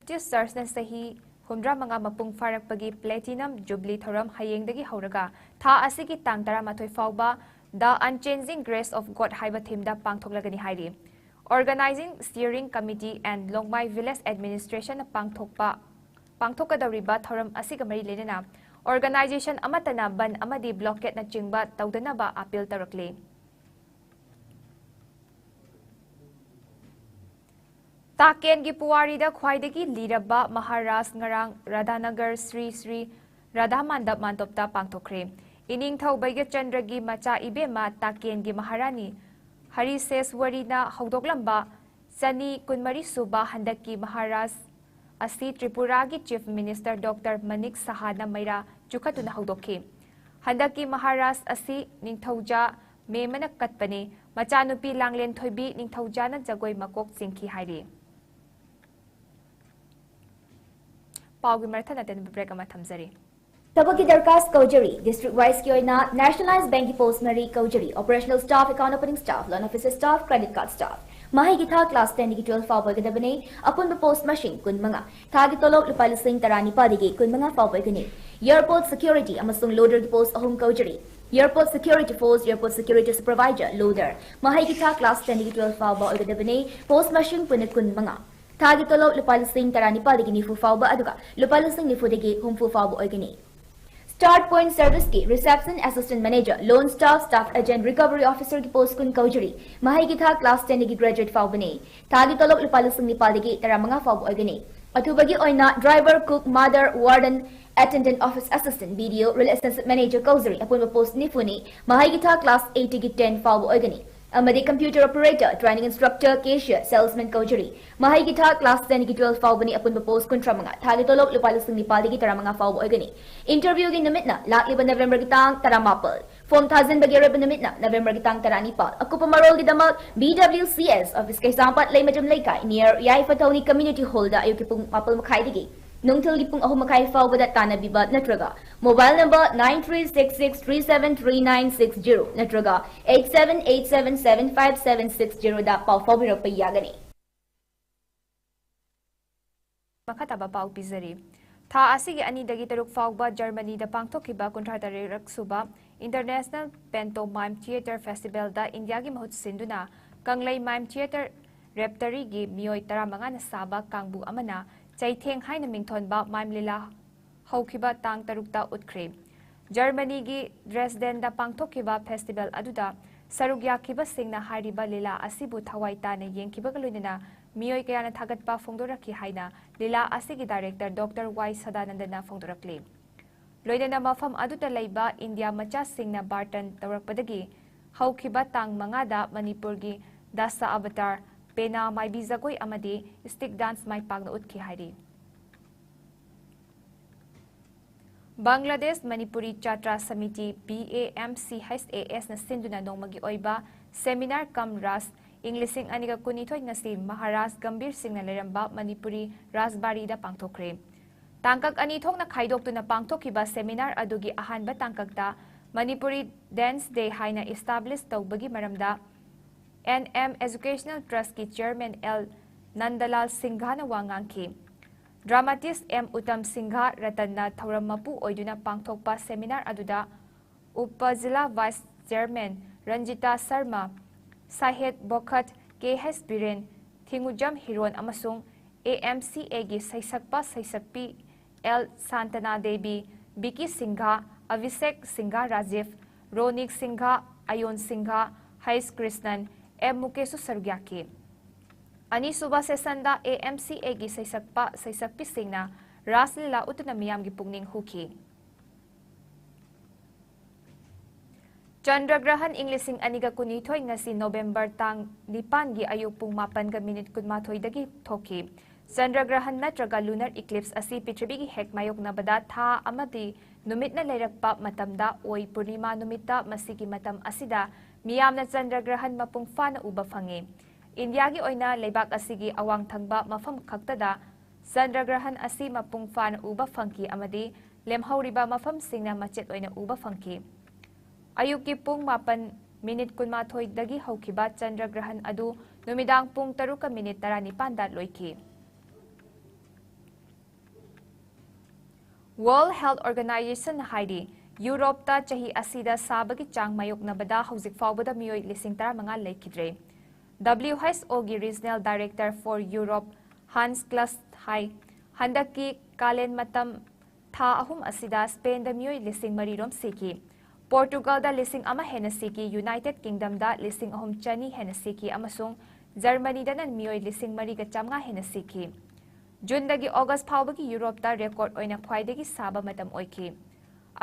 ꯕꯦꯞꯇꯤꯁ ꯆꯔꯆꯅ ꯆꯍꯤ ꯍꯨꯝꯗ꯭ꯔꯥ ꯃꯉꯥ ꯃꯄꯨꯡ ꯐꯥꯔꯛꯄꯒꯤ Platinum Jubilee ꯊꯧꯔꯝ ꯍꯌꯦꯡꯗꯒꯤ ꯍꯧꯔꯒ ꯊꯥ ꯑꯁꯤꯒꯤ ꯇꯥꯡ ꯇꯔꯥꯃꯥꯊꯣꯏ ꯐꯥꯎꯕ The Unchanging Grace of God ꯍꯥꯏꯕ theme ꯗ ꯄꯥꯡꯊꯣꯛꯂꯒꯅꯤ ꯍꯥꯏꯔꯤ꯫ Organizing Steering Committee and ꯂꯣꯡꯃꯥꯏ Village Administration ꯅ ꯄꯥꯡꯊꯣꯛꯄ, ꯄꯥꯡꯊꯣꯛꯀꯗꯧꯔꯤꯕ ꯊꯧꯔꯝ ꯑꯁꯤꯒ ꯃꯔꯤ ꯂꯩꯅꯅ organization ꯑꯃꯠꯇꯅ ꯕꯟ ꯑꯃꯗꯤ blockade ꯅꯆꯤꯡꯕ ꯇꯧꯗꯅꯕ appeal ꯇꯧꯔꯛꯂꯤ꯫ ꯇꯥꯀꯦꯟꯒꯤ ꯄꯨꯋꯥꯔꯤꯗ ꯈ꯭ꯋꯥꯏꯗꯒꯤ ꯂꯤꯔꯕ ꯃꯍꯥꯔꯥꯖ ꯉꯔꯥꯡ ꯔꯥꯙꯥꯅꯒꯔ ꯁ꯭ꯔꯤ ꯁ꯭ꯔꯤ ꯔꯥꯙꯥ ꯃꯥꯟꯗꯞ ꯃꯥꯟꯗꯣꯞꯇ ꯄꯥꯡꯊꯣꯛꯈ꯭ꯔꯦ꯫ ꯏꯅꯤꯡꯊꯧ ꯕꯩꯒꯆꯟꯗ꯭ꯔꯒꯤ ꯃꯆꯥ ꯏꯕꯦꯝꯃ ꯇꯥꯀꯦꯟꯒꯤ ꯃꯍꯥꯔꯥꯅꯤ ꯍꯔꯤꯁꯦꯁꯋꯔꯤꯅ ꯍꯧꯗꯣꯛꯂꯝꯕ ꯆꯅꯤ ꯀꯨꯟꯃꯔꯤ ꯁꯨꯕ ꯍꯟꯗꯛꯀꯤ ꯃꯍꯥꯔꯥꯖ ꯑꯁꯤ ꯇ꯭ꯔꯤꯄꯨꯔꯥꯒꯤ Chief Minister Doctor ꯃꯅꯤꯛ ꯁꯍꯥꯅ ꯃꯩꯔꯥ ꯆꯨꯈꯠꯇꯨꯅ ꯍꯧꯗꯣꯛꯈꯤ꯫ ꯍꯟꯗꯛꯀꯤ ꯃꯍꯥꯔꯥꯖ ꯑꯁꯤ ꯅꯤꯡꯊꯧꯖꯥ ꯃꯦꯃꯅ ꯀꯠꯄꯅꯤ꯫ ꯃꯆꯥꯅꯨꯄꯤ ꯂꯥꯡꯂꯦꯟ ꯊꯣꯏꯕꯤ ꯅꯤꯡꯊꯧꯖꯥꯅ ꯖꯒꯣꯏ ꯃꯀꯣꯛ ꯆꯤꯡꯈꯤ ꯍꯥꯏꯔꯤ꯫ ꯄꯥꯎꯒꯤ ꯃꯔꯛ ꯊꯠꯅ ꯇꯦꯟꯕ break ꯑꯃ ꯊꯝꯖꯔꯤ꯫ ꯊꯕꯛꯀꯤ ꯗꯔꯀꯥꯁ ꯀꯧꯖꯔꯤ꯫ District wise ꯀꯤ ꯑꯣꯏꯅ Nationalized Bank ꯀꯤ post ꯃꯔꯤ ꯀꯧꯖꯔꯤ꯫ Operational staff, account opening staff, loan officer staff, credit card staff꯫ ꯃꯍꯩꯒꯤ ꯊꯥꯛ class ten ꯗꯒꯤ twelve ꯐꯥꯎꯕ ꯑꯣꯏꯒꯗꯕꯅꯤ꯫ ꯑꯄꯨꯟꯕ post ꯃꯁꯤꯡ ꯀꯨꯟꯃꯉꯥ꯫ ꯊꯥꯒꯤ ꯇꯣꯂꯣꯞ ꯂꯨꯄꯥ ꯂꯤꯁꯤꯡ ꯇꯔꯥꯅꯤꯄꯥꯜꯗꯒꯤ ꯀꯨꯟꯃꯉꯥ ꯐꯥꯎꯕ ꯑꯣꯏꯒꯅꯤ꯫ Airport security ꯑꯃꯁꯨꯡ loader ꯒꯤ post ꯑꯍꯨꯝ ꯀꯧꯖꯔꯤ꯫ Airport security force, airport security supervisor, loader꯫ ꯃꯍꯩꯒꯤ ꯊꯥꯛ class ten ꯗꯒꯤ twelve ꯐꯥꯎꯕ ꯑꯣꯏꯒꯗꯕꯅꯤ꯫ Post ꯃꯁꯤꯡ ꯄꯨꯟꯅ ꯀꯨꯟꯃꯉꯥ꯫ ꯊꯥꯒꯤ ꯇꯣꯂꯣꯞ ꯂꯨꯄꯥ ꯂꯤꯁꯤꯡ ꯇꯔꯥꯅꯤꯄꯥꯜꯗꯒꯤ ꯅꯤꯐꯨ ꯐꯥꯎꯕ, ꯑꯗꯨꯒ ꯂꯨꯄꯥ ꯂꯤꯁꯤꯡ ꯅꯤꯐꯨꯗꯒꯤ ꯍꯨꯝꯐꯨ ꯐꯥꯎꯕ ꯑꯣꯏꯒꯅꯤ꯫ Start Point Service ꯀꯤ reception assistant manager, loan staff, staff agent, recovery officer ꯒꯤ post ꯀꯨꯟ ꯀꯧꯖꯔꯤ꯫ ꯃꯍꯩꯒꯤ ꯊꯥꯛ class ten ꯗꯒꯤ graduate ꯐꯥꯎꯕꯅꯤ꯫ ꯊꯥꯒꯤ ꯇꯣꯂꯣꯞ ꯂꯨꯄꯥ ꯂꯤꯁꯤꯡ ꯅꯤꯄꯥꯜꯗꯒꯤ ꯇꯔꯥꯃꯉꯥ ꯐꯥꯎꯕ ꯑꯣꯏꯒꯅꯤ꯫ ꯑꯊꯨꯕꯒꯤ ꯑꯣꯏꯅ driver, cook, mother, warden, attendant, office assistant, B D O, relationship manager ꯀꯧꯖꯔꯤ꯫ ꯑꯄꯨꯟꯕ post ꯅꯤꯐꯨꯅꯤ꯫ ꯃꯍꯩꯒꯤ ꯊꯥꯛ class eight ꯗꯒꯤ ten ꯐꯥꯎꯕ ꯑꯣꯏꯒꯅꯤ꯫ ꯑꯃꯗꯤ computer operator, training instructor, cashier, salesman ꯀꯧꯖꯔꯤ꯫ ꯃꯍꯩꯒꯤ ꯊꯥꯛ class ten ꯗꯒꯤ twelve ꯐꯥꯎꯕꯅꯤ꯫ ꯑꯄꯨꯟꯕ post ꯀꯨꯟꯊ꯭ꯔꯥ ꯃꯉꯥ꯫ ꯊꯥꯒꯤ ꯇꯣꯂꯣꯞ ꯂꯨꯄꯥ ꯂꯤꯁꯤꯡ ꯅꯤꯄꯥꯜꯗꯒꯤ ꯇꯔꯥꯃꯉꯥ ꯐꯥꯎꯕ ꯑꯣꯏꯒꯅꯤ꯫ Interview ꯒꯤ ꯅꯨꯃꯤꯠꯅ ꯂꯥꯛꯂꯤꯕ November ꯒꯤ ꯇꯥꯡ ꯇꯔꯥꯃꯥꯄꯜ꯫ Form ꯊꯥꯖꯤꯟꯕꯒꯤ ꯑꯔꯣꯏꯕ ꯅꯨꯃꯤꯠꯅ November ꯒꯤ ꯇꯥꯡ ꯇꯔꯥꯅꯤꯄꯥꯜ꯫ ꯑꯀꯨꯞꯄ ꯃꯔꯣꯜꯒꯤꯗꯃꯛ B W C S office, ꯀꯩꯁꯥꯝꯄꯥꯠ ꯂꯩꯃꯖꯝ ꯂꯩꯀꯥꯏ, near ꯌꯥꯏꯐ ꯊꯧꯅꯤ community hall ꯗ ꯑꯌꯨꯛꯀꯤ ꯄꯨꯡ ꯃꯥꯄꯜ ꯃꯈꯥꯏꯗꯒꯤ ꯅꯨꯡꯊꯤꯜꯒꯤ ꯄꯨꯡ ꯑꯍꯨꯝ ꯃꯈꯥꯏ ꯐꯥꯎꯕꯗ ꯇꯥꯟꯅꯕꯤꯕ ꯅꯠꯇ꯭ꯔꯒ mobile number nine three six six three seven three nine six zero ꯅꯠꯇ꯭ꯔꯒ eight seven eight seven seven five seven six zero ꯗ ꯄꯥꯎ ꯐꯥꯎꯕꯤꯔꯛꯄ ꯌꯥꯒꯅꯤ꯫ ꯃꯈꯥ ꯇꯥꯕ ꯄꯥꯎ ꯄꯤꯖꯔꯤ꯫ ꯊꯥ ꯑꯁꯤꯒꯤ ꯑꯅꯤꯗꯒꯤ ꯇꯔꯨꯛ ꯐꯥꯎꯕ ꯖꯔꯃꯅꯤꯗ ꯄꯥꯡꯊꯣꯛꯈꯤꯕ ꯀꯨꯟꯊ꯭ꯔꯥ ꯇꯔꯦꯠ ꯁꯨꯕ International Pantomime Theatre Festivalꯗ ꯏꯟꯗꯤꯌꯥꯒꯤ ꯃꯍꯨꯠ ꯁꯤꯟꯗꯨꯅ ꯀꯪꯂꯩ Mime Theatre Repertoryꯒꯤ ꯃꯤꯑꯣꯏ ꯇꯔꯥꯃꯉꯥꯅ ꯁꯥꯕ ꯀꯥꯡꯕꯨ ꯑꯃꯅ ꯆꯩꯊꯦꯡ ꯍꯥꯏꯅ ꯃꯤꯡꯊꯣꯟꯕ mime ꯂꯤꯂꯥ ꯍꯧꯈꯤꯕ ꯇꯥꯡ ꯇꯔꯨꯛꯇ ꯎꯠꯈ꯭ꯔꯦ꯫ ꯖꯔꯃꯅꯤꯒꯤ ꯗ꯭ꯔꯦꯁꯗꯦꯟꯗ ꯄꯥꯡꯊꯣꯛꯈꯤꯕ festival ꯑꯗꯨꯗ ꯁꯔꯨꯛ ꯌꯥꯈꯤꯕꯁꯤꯡꯅ ꯍꯥꯏꯔꯤꯕ ꯂꯤꯂꯥ ꯑꯁꯤꯕꯨ ꯊꯋꯥꯏ ꯇꯥꯅ ꯌꯦꯡꯈꯤꯕꯒ ꯂꯣꯏꯅꯅ ꯃꯤꯑꯣꯏ ꯀꯌꯥꯅ ꯊꯥꯒꯠꯄ ꯐꯣꯡꯗꯣꯔꯛꯈꯤ ꯍꯥꯏꯅ ꯂꯤꯂꯥ ꯑꯁꯤꯒꯤ director Doctor ꯋꯥꯏ ꯁꯗꯥꯅꯟꯗꯅ ꯐꯣꯡꯗꯣꯔꯛꯂꯤ꯫ ꯂꯣꯏꯅꯅ ꯃꯐꯝ ꯑꯗꯨꯗ ꯂꯩꯕ ꯏꯟꯗꯤꯌꯥ ꯃꯆꯥꯁꯤꯡꯅ ꯕꯥꯔꯇꯟ ꯇꯧꯔꯛꯄꯗꯒꯤ ꯍꯧꯈꯤꯕ ꯇꯥꯡ ꯃꯉꯥꯗ ꯃꯅꯤꯄꯨꯔꯒꯤ ꯗꯥꯁꯥ ꯑꯕꯇꯥꯔ, ꯄꯦꯅꯥ, ꯃꯥꯏꯕꯤ ꯖꯒꯣꯏ ꯑꯃꯗꯤ stick dance ꯃꯥꯏ ꯄꯥꯛꯅ ꯎꯠꯈꯤ ꯍꯥꯏꯔꯤ꯫ Bangladesh Manipuri ꯆꯥꯇ꯭ꯔꯥ samiti, B A M C H A S ꯅ ꯁꯤꯟꯗꯨꯅ ꯅꯣꯡꯃꯒꯤ ꯑꯣꯏꯕ seminar cum ꯔꯥꯁ ꯏꯪ ꯂꯤꯁꯤꯡ ꯑꯅꯤꯒ ꯀꯨꯟꯅꯤꯊꯣꯏ ꯉꯁꯤ ꯃꯍꯥꯔꯥꯖ ꯒꯝꯚꯤꯔ ꯁꯤꯡꯅ ꯂꯩꯔꯝꯕ ꯃꯅꯤꯄꯨꯔꯤ ꯔꯥꯖꯕꯥꯔꯤꯗ ꯄꯥꯡꯊꯣꯛꯈ꯭ꯔꯦ꯫ ꯇꯥꯡꯀꯛ ꯑꯅꯤ ꯊꯣꯛꯅ ꯈꯥꯏꯗꯣꯛꯇꯨꯅ ꯄꯥꯡꯊꯣꯛꯈꯤꯕ seminar ꯑꯗꯨꯒꯤ ꯑꯍꯥꯟꯕ ꯇꯥꯡꯀꯛꯇ ꯃꯅꯤꯄꯨꯔꯤ Dance Day ꯍꯥꯏꯅ establish ꯇꯧꯕꯒꯤ ꯃꯔꯝꯗ N M Educational Trustꯀꯤ chairman L ꯅꯟꯗꯂꯥꯜ ꯁꯤꯡꯘꯅ ꯋꯥ ꯉꯥꯡꯈꯤ꯫ Dramatist M ꯎꯇꯝ ꯁꯤꯡꯘ ꯔꯇꯟꯅ ꯊꯧꯔꯝ ꯃꯄꯨ ꯑꯣꯏꯗꯨꯅ ꯄꯥꯡꯊꯣꯛꯄ seminar ꯑꯗꯨꯗ ꯎꯄꯖꯤꯂꯥ vice chairman Ranjita Sharma, ꯁꯥꯍꯦꯗ ꯕꯣꯈꯠ, K H Biren, ꯊꯤꯡꯉꯨꯖꯝ ꯍꯤꯔꯣꯟ ꯑꯃꯁꯨꯡ A M C Aꯒꯤ ꯁꯩꯁꯛꯄ ꯁꯩꯁꯛꯄꯤ L ꯁꯥꯟꯇꯅꯥ ꯗꯦꯕꯤ, ꯕꯤꯀꯤ ꯁꯤꯡꯘ, ꯑꯚꯤꯁꯦꯛ ꯁꯤꯡꯘ ꯔꯥꯖꯤꯚ, ꯔꯣꯅꯤꯛ ꯁꯤꯡꯘ, ꯑꯌꯣꯟ ꯁꯤꯡꯘ, ꯍꯩꯁ ꯀ꯭ꯔꯤꯁꯅꯟ, M ꯃꯨꯀꯦꯁꯁꯨ ꯁꯔꯨꯛ ꯌꯥꯈꯤ꯫ ꯑꯅꯤꯁꯨꯕ sessionꯗ A M C Aꯒꯤ ꯁꯩꯁꯛꯄ ꯁꯩꯁꯛꯄꯤꯁꯤꯡꯅ ꯔꯥꯁ ꯂꯤꯂꯥ ꯎꯠꯇꯨꯅ ꯃꯤꯌꯥꯝꯒꯤ ꯄꯨꯛꯅꯤꯡ ꯍꯨꯈꯤ꯫ ꯆꯟꯗ꯭ꯔꯒ꯭ꯔꯍꯟ ꯏꯪ ꯂꯤꯁꯤꯡ ꯑꯅꯤꯒ ꯀꯨꯟꯅꯤꯊꯣꯏ ꯉꯁꯤ ꯅꯣꯕꯦꯝꯕꯔ ꯇꯥꯡ ꯅꯤꯄꯥꯟꯒꯤ ꯑꯌꯨꯛ ꯄꯨꯡ ꯃꯥꯄꯟꯒ ꯃꯤꯅꯤꯠ ꯀꯨꯟꯃꯥꯊꯣꯏꯗꯒꯤ ꯊꯣꯛꯈꯤ꯫ ꯆꯟꯗ꯭ꯔꯒ꯭ꯔꯍꯟ ꯅꯠꯇ꯭ꯔꯒ lunar eclipse ꯑꯁꯤ ꯄ꯭ꯔꯤꯊꯤꯕꯤꯒꯤ ꯍꯦꯛ ꯃꯥꯌꯣꯛꯅꯕꯗ ꯊꯥ ꯑꯃꯗꯤ ꯅꯨꯃꯤꯠꯅ ꯂꯩꯔꯛꯄ ꯃꯇꯝꯗ ꯑꯣꯏ꯫ ꯄꯨꯔꯅꯤꯃꯥ ꯅꯨꯃꯤꯠꯇ ꯃꯁꯤꯒꯤ ꯃꯇꯝ ꯑꯁꯤꯗ ꯃꯤꯌꯥꯝꯅ ꯆꯟꯗ꯭ꯔꯒ꯭ꯔꯍꯟ ꯃꯄꯨꯡ ꯐꯥꯅ ꯎꯕ ꯐꯪꯉꯤ꯫ ꯏꯟꯗꯤꯌꯥꯒꯤ ꯑꯣꯏꯅ ꯂꯩꯕꯥꯛ ꯑꯁꯤꯒꯤ ꯑꯋꯥꯡ ꯊꯪꯕ ꯃꯐꯝ ꯈꯛꯇꯗ ꯆꯟꯗ꯭ꯔꯒ꯭ꯔꯍꯟ ꯑꯁꯤ ꯃꯄꯨꯡ ꯐꯥꯅ ꯎꯕ ꯐꯪꯈꯤ ꯑꯃꯗꯤ ꯂꯦꯝꯍꯧꯔꯤꯕ ꯃꯐꯝꯁꯤꯡꯅ ꯃꯆꯦꯠ ꯑꯣꯏꯅ ꯎꯕ ꯐꯪꯈꯤ꯫ ꯑꯌꯨꯛꯀꯤ ꯄꯨꯡ ꯃꯥꯄꯟ ꯃꯤꯅꯤꯠ ꯀꯨꯟꯃꯥꯊꯣꯏꯗꯒꯤ ꯍꯧꯈꯤꯕ ꯆꯟꯗ꯭ꯔꯒ꯭ꯔꯍꯟ ꯑꯗꯨ ꯅꯨꯃꯤꯗꯥꯡ ꯄꯨꯡ ꯇꯔꯨꯛꯀ ꯃꯤꯅꯤꯠ ꯇꯔꯥꯅꯤꯄꯥꯟꯗ ꯂꯣꯏꯈꯤ꯫ World Health Organization ꯍꯥꯏꯔꯤ, ꯌꯨꯔꯣꯞꯇ ꯆꯍꯤ ꯑꯁꯤꯗ ꯁꯥꯕꯒꯤ ꯆꯥꯡ ꯃꯥꯌꯣꯛꯅꯕꯗ ꯍꯧꯖꯤꯛ ꯐꯥꯎꯕꯗ ꯃꯤꯑꯣꯏ ꯂꯤꯁꯤꯡ ꯇꯔꯥꯃꯉꯥ ꯂꯩꯈꯤꯗ꯭ꯔꯦ꯫ W H O ꯒꯤ Regional Director for Europe, Hans Kluss ꯍꯥꯏ, ꯍꯟꯗꯛꯀꯤ ꯀꯥꯂꯦꯟ ꯃꯇꯝ ꯊꯥ ꯑꯍꯨꯝ ꯑꯁꯤꯗ ꯁ꯭ꯄꯦꯟꯗ ꯃꯤꯑꯣꯏ ꯂꯤꯁꯤꯡ ꯃꯔꯤ ꯔꯣꯝ ꯁꯤꯈꯤ꯫ ꯄꯣꯔꯇꯨꯒꯜꯗ ꯂꯤꯁꯤꯡ ꯑꯃ ꯍꯦꯟꯅ ꯁꯤꯈꯤ, ꯌꯨꯅꯥꯏꯇꯦꯗ ꯀꯤꯡꯗꯝꯗ ꯂꯤꯁꯤꯡ ꯑꯍꯨꯝ ꯆꯅꯤ ꯍꯦꯟꯅ ꯁꯤꯈꯤ ꯑꯃꯁꯨꯡ ꯖꯔꯃꯅꯤꯗꯅ ꯃꯤꯑꯣꯏ ꯂꯤꯁꯤꯡ ꯃꯔꯤꯒ ꯆꯥꯝꯃꯉꯥ ꯍꯦꯟꯅ ꯁꯤꯈꯤ꯫ ꯖꯨꯟꯗꯒꯤ ꯑꯣꯒꯁ ꯐꯥꯎꯕꯒꯤ ꯌꯨꯔꯣꯞꯇ ꯔꯦꯀꯣꯔꯗ ꯑꯣꯏꯅ ꯈ꯭ꯋꯥꯏꯗꯒꯤ ꯁꯥꯕ ꯃꯇꯝ ꯑꯣꯏꯈꯤ꯫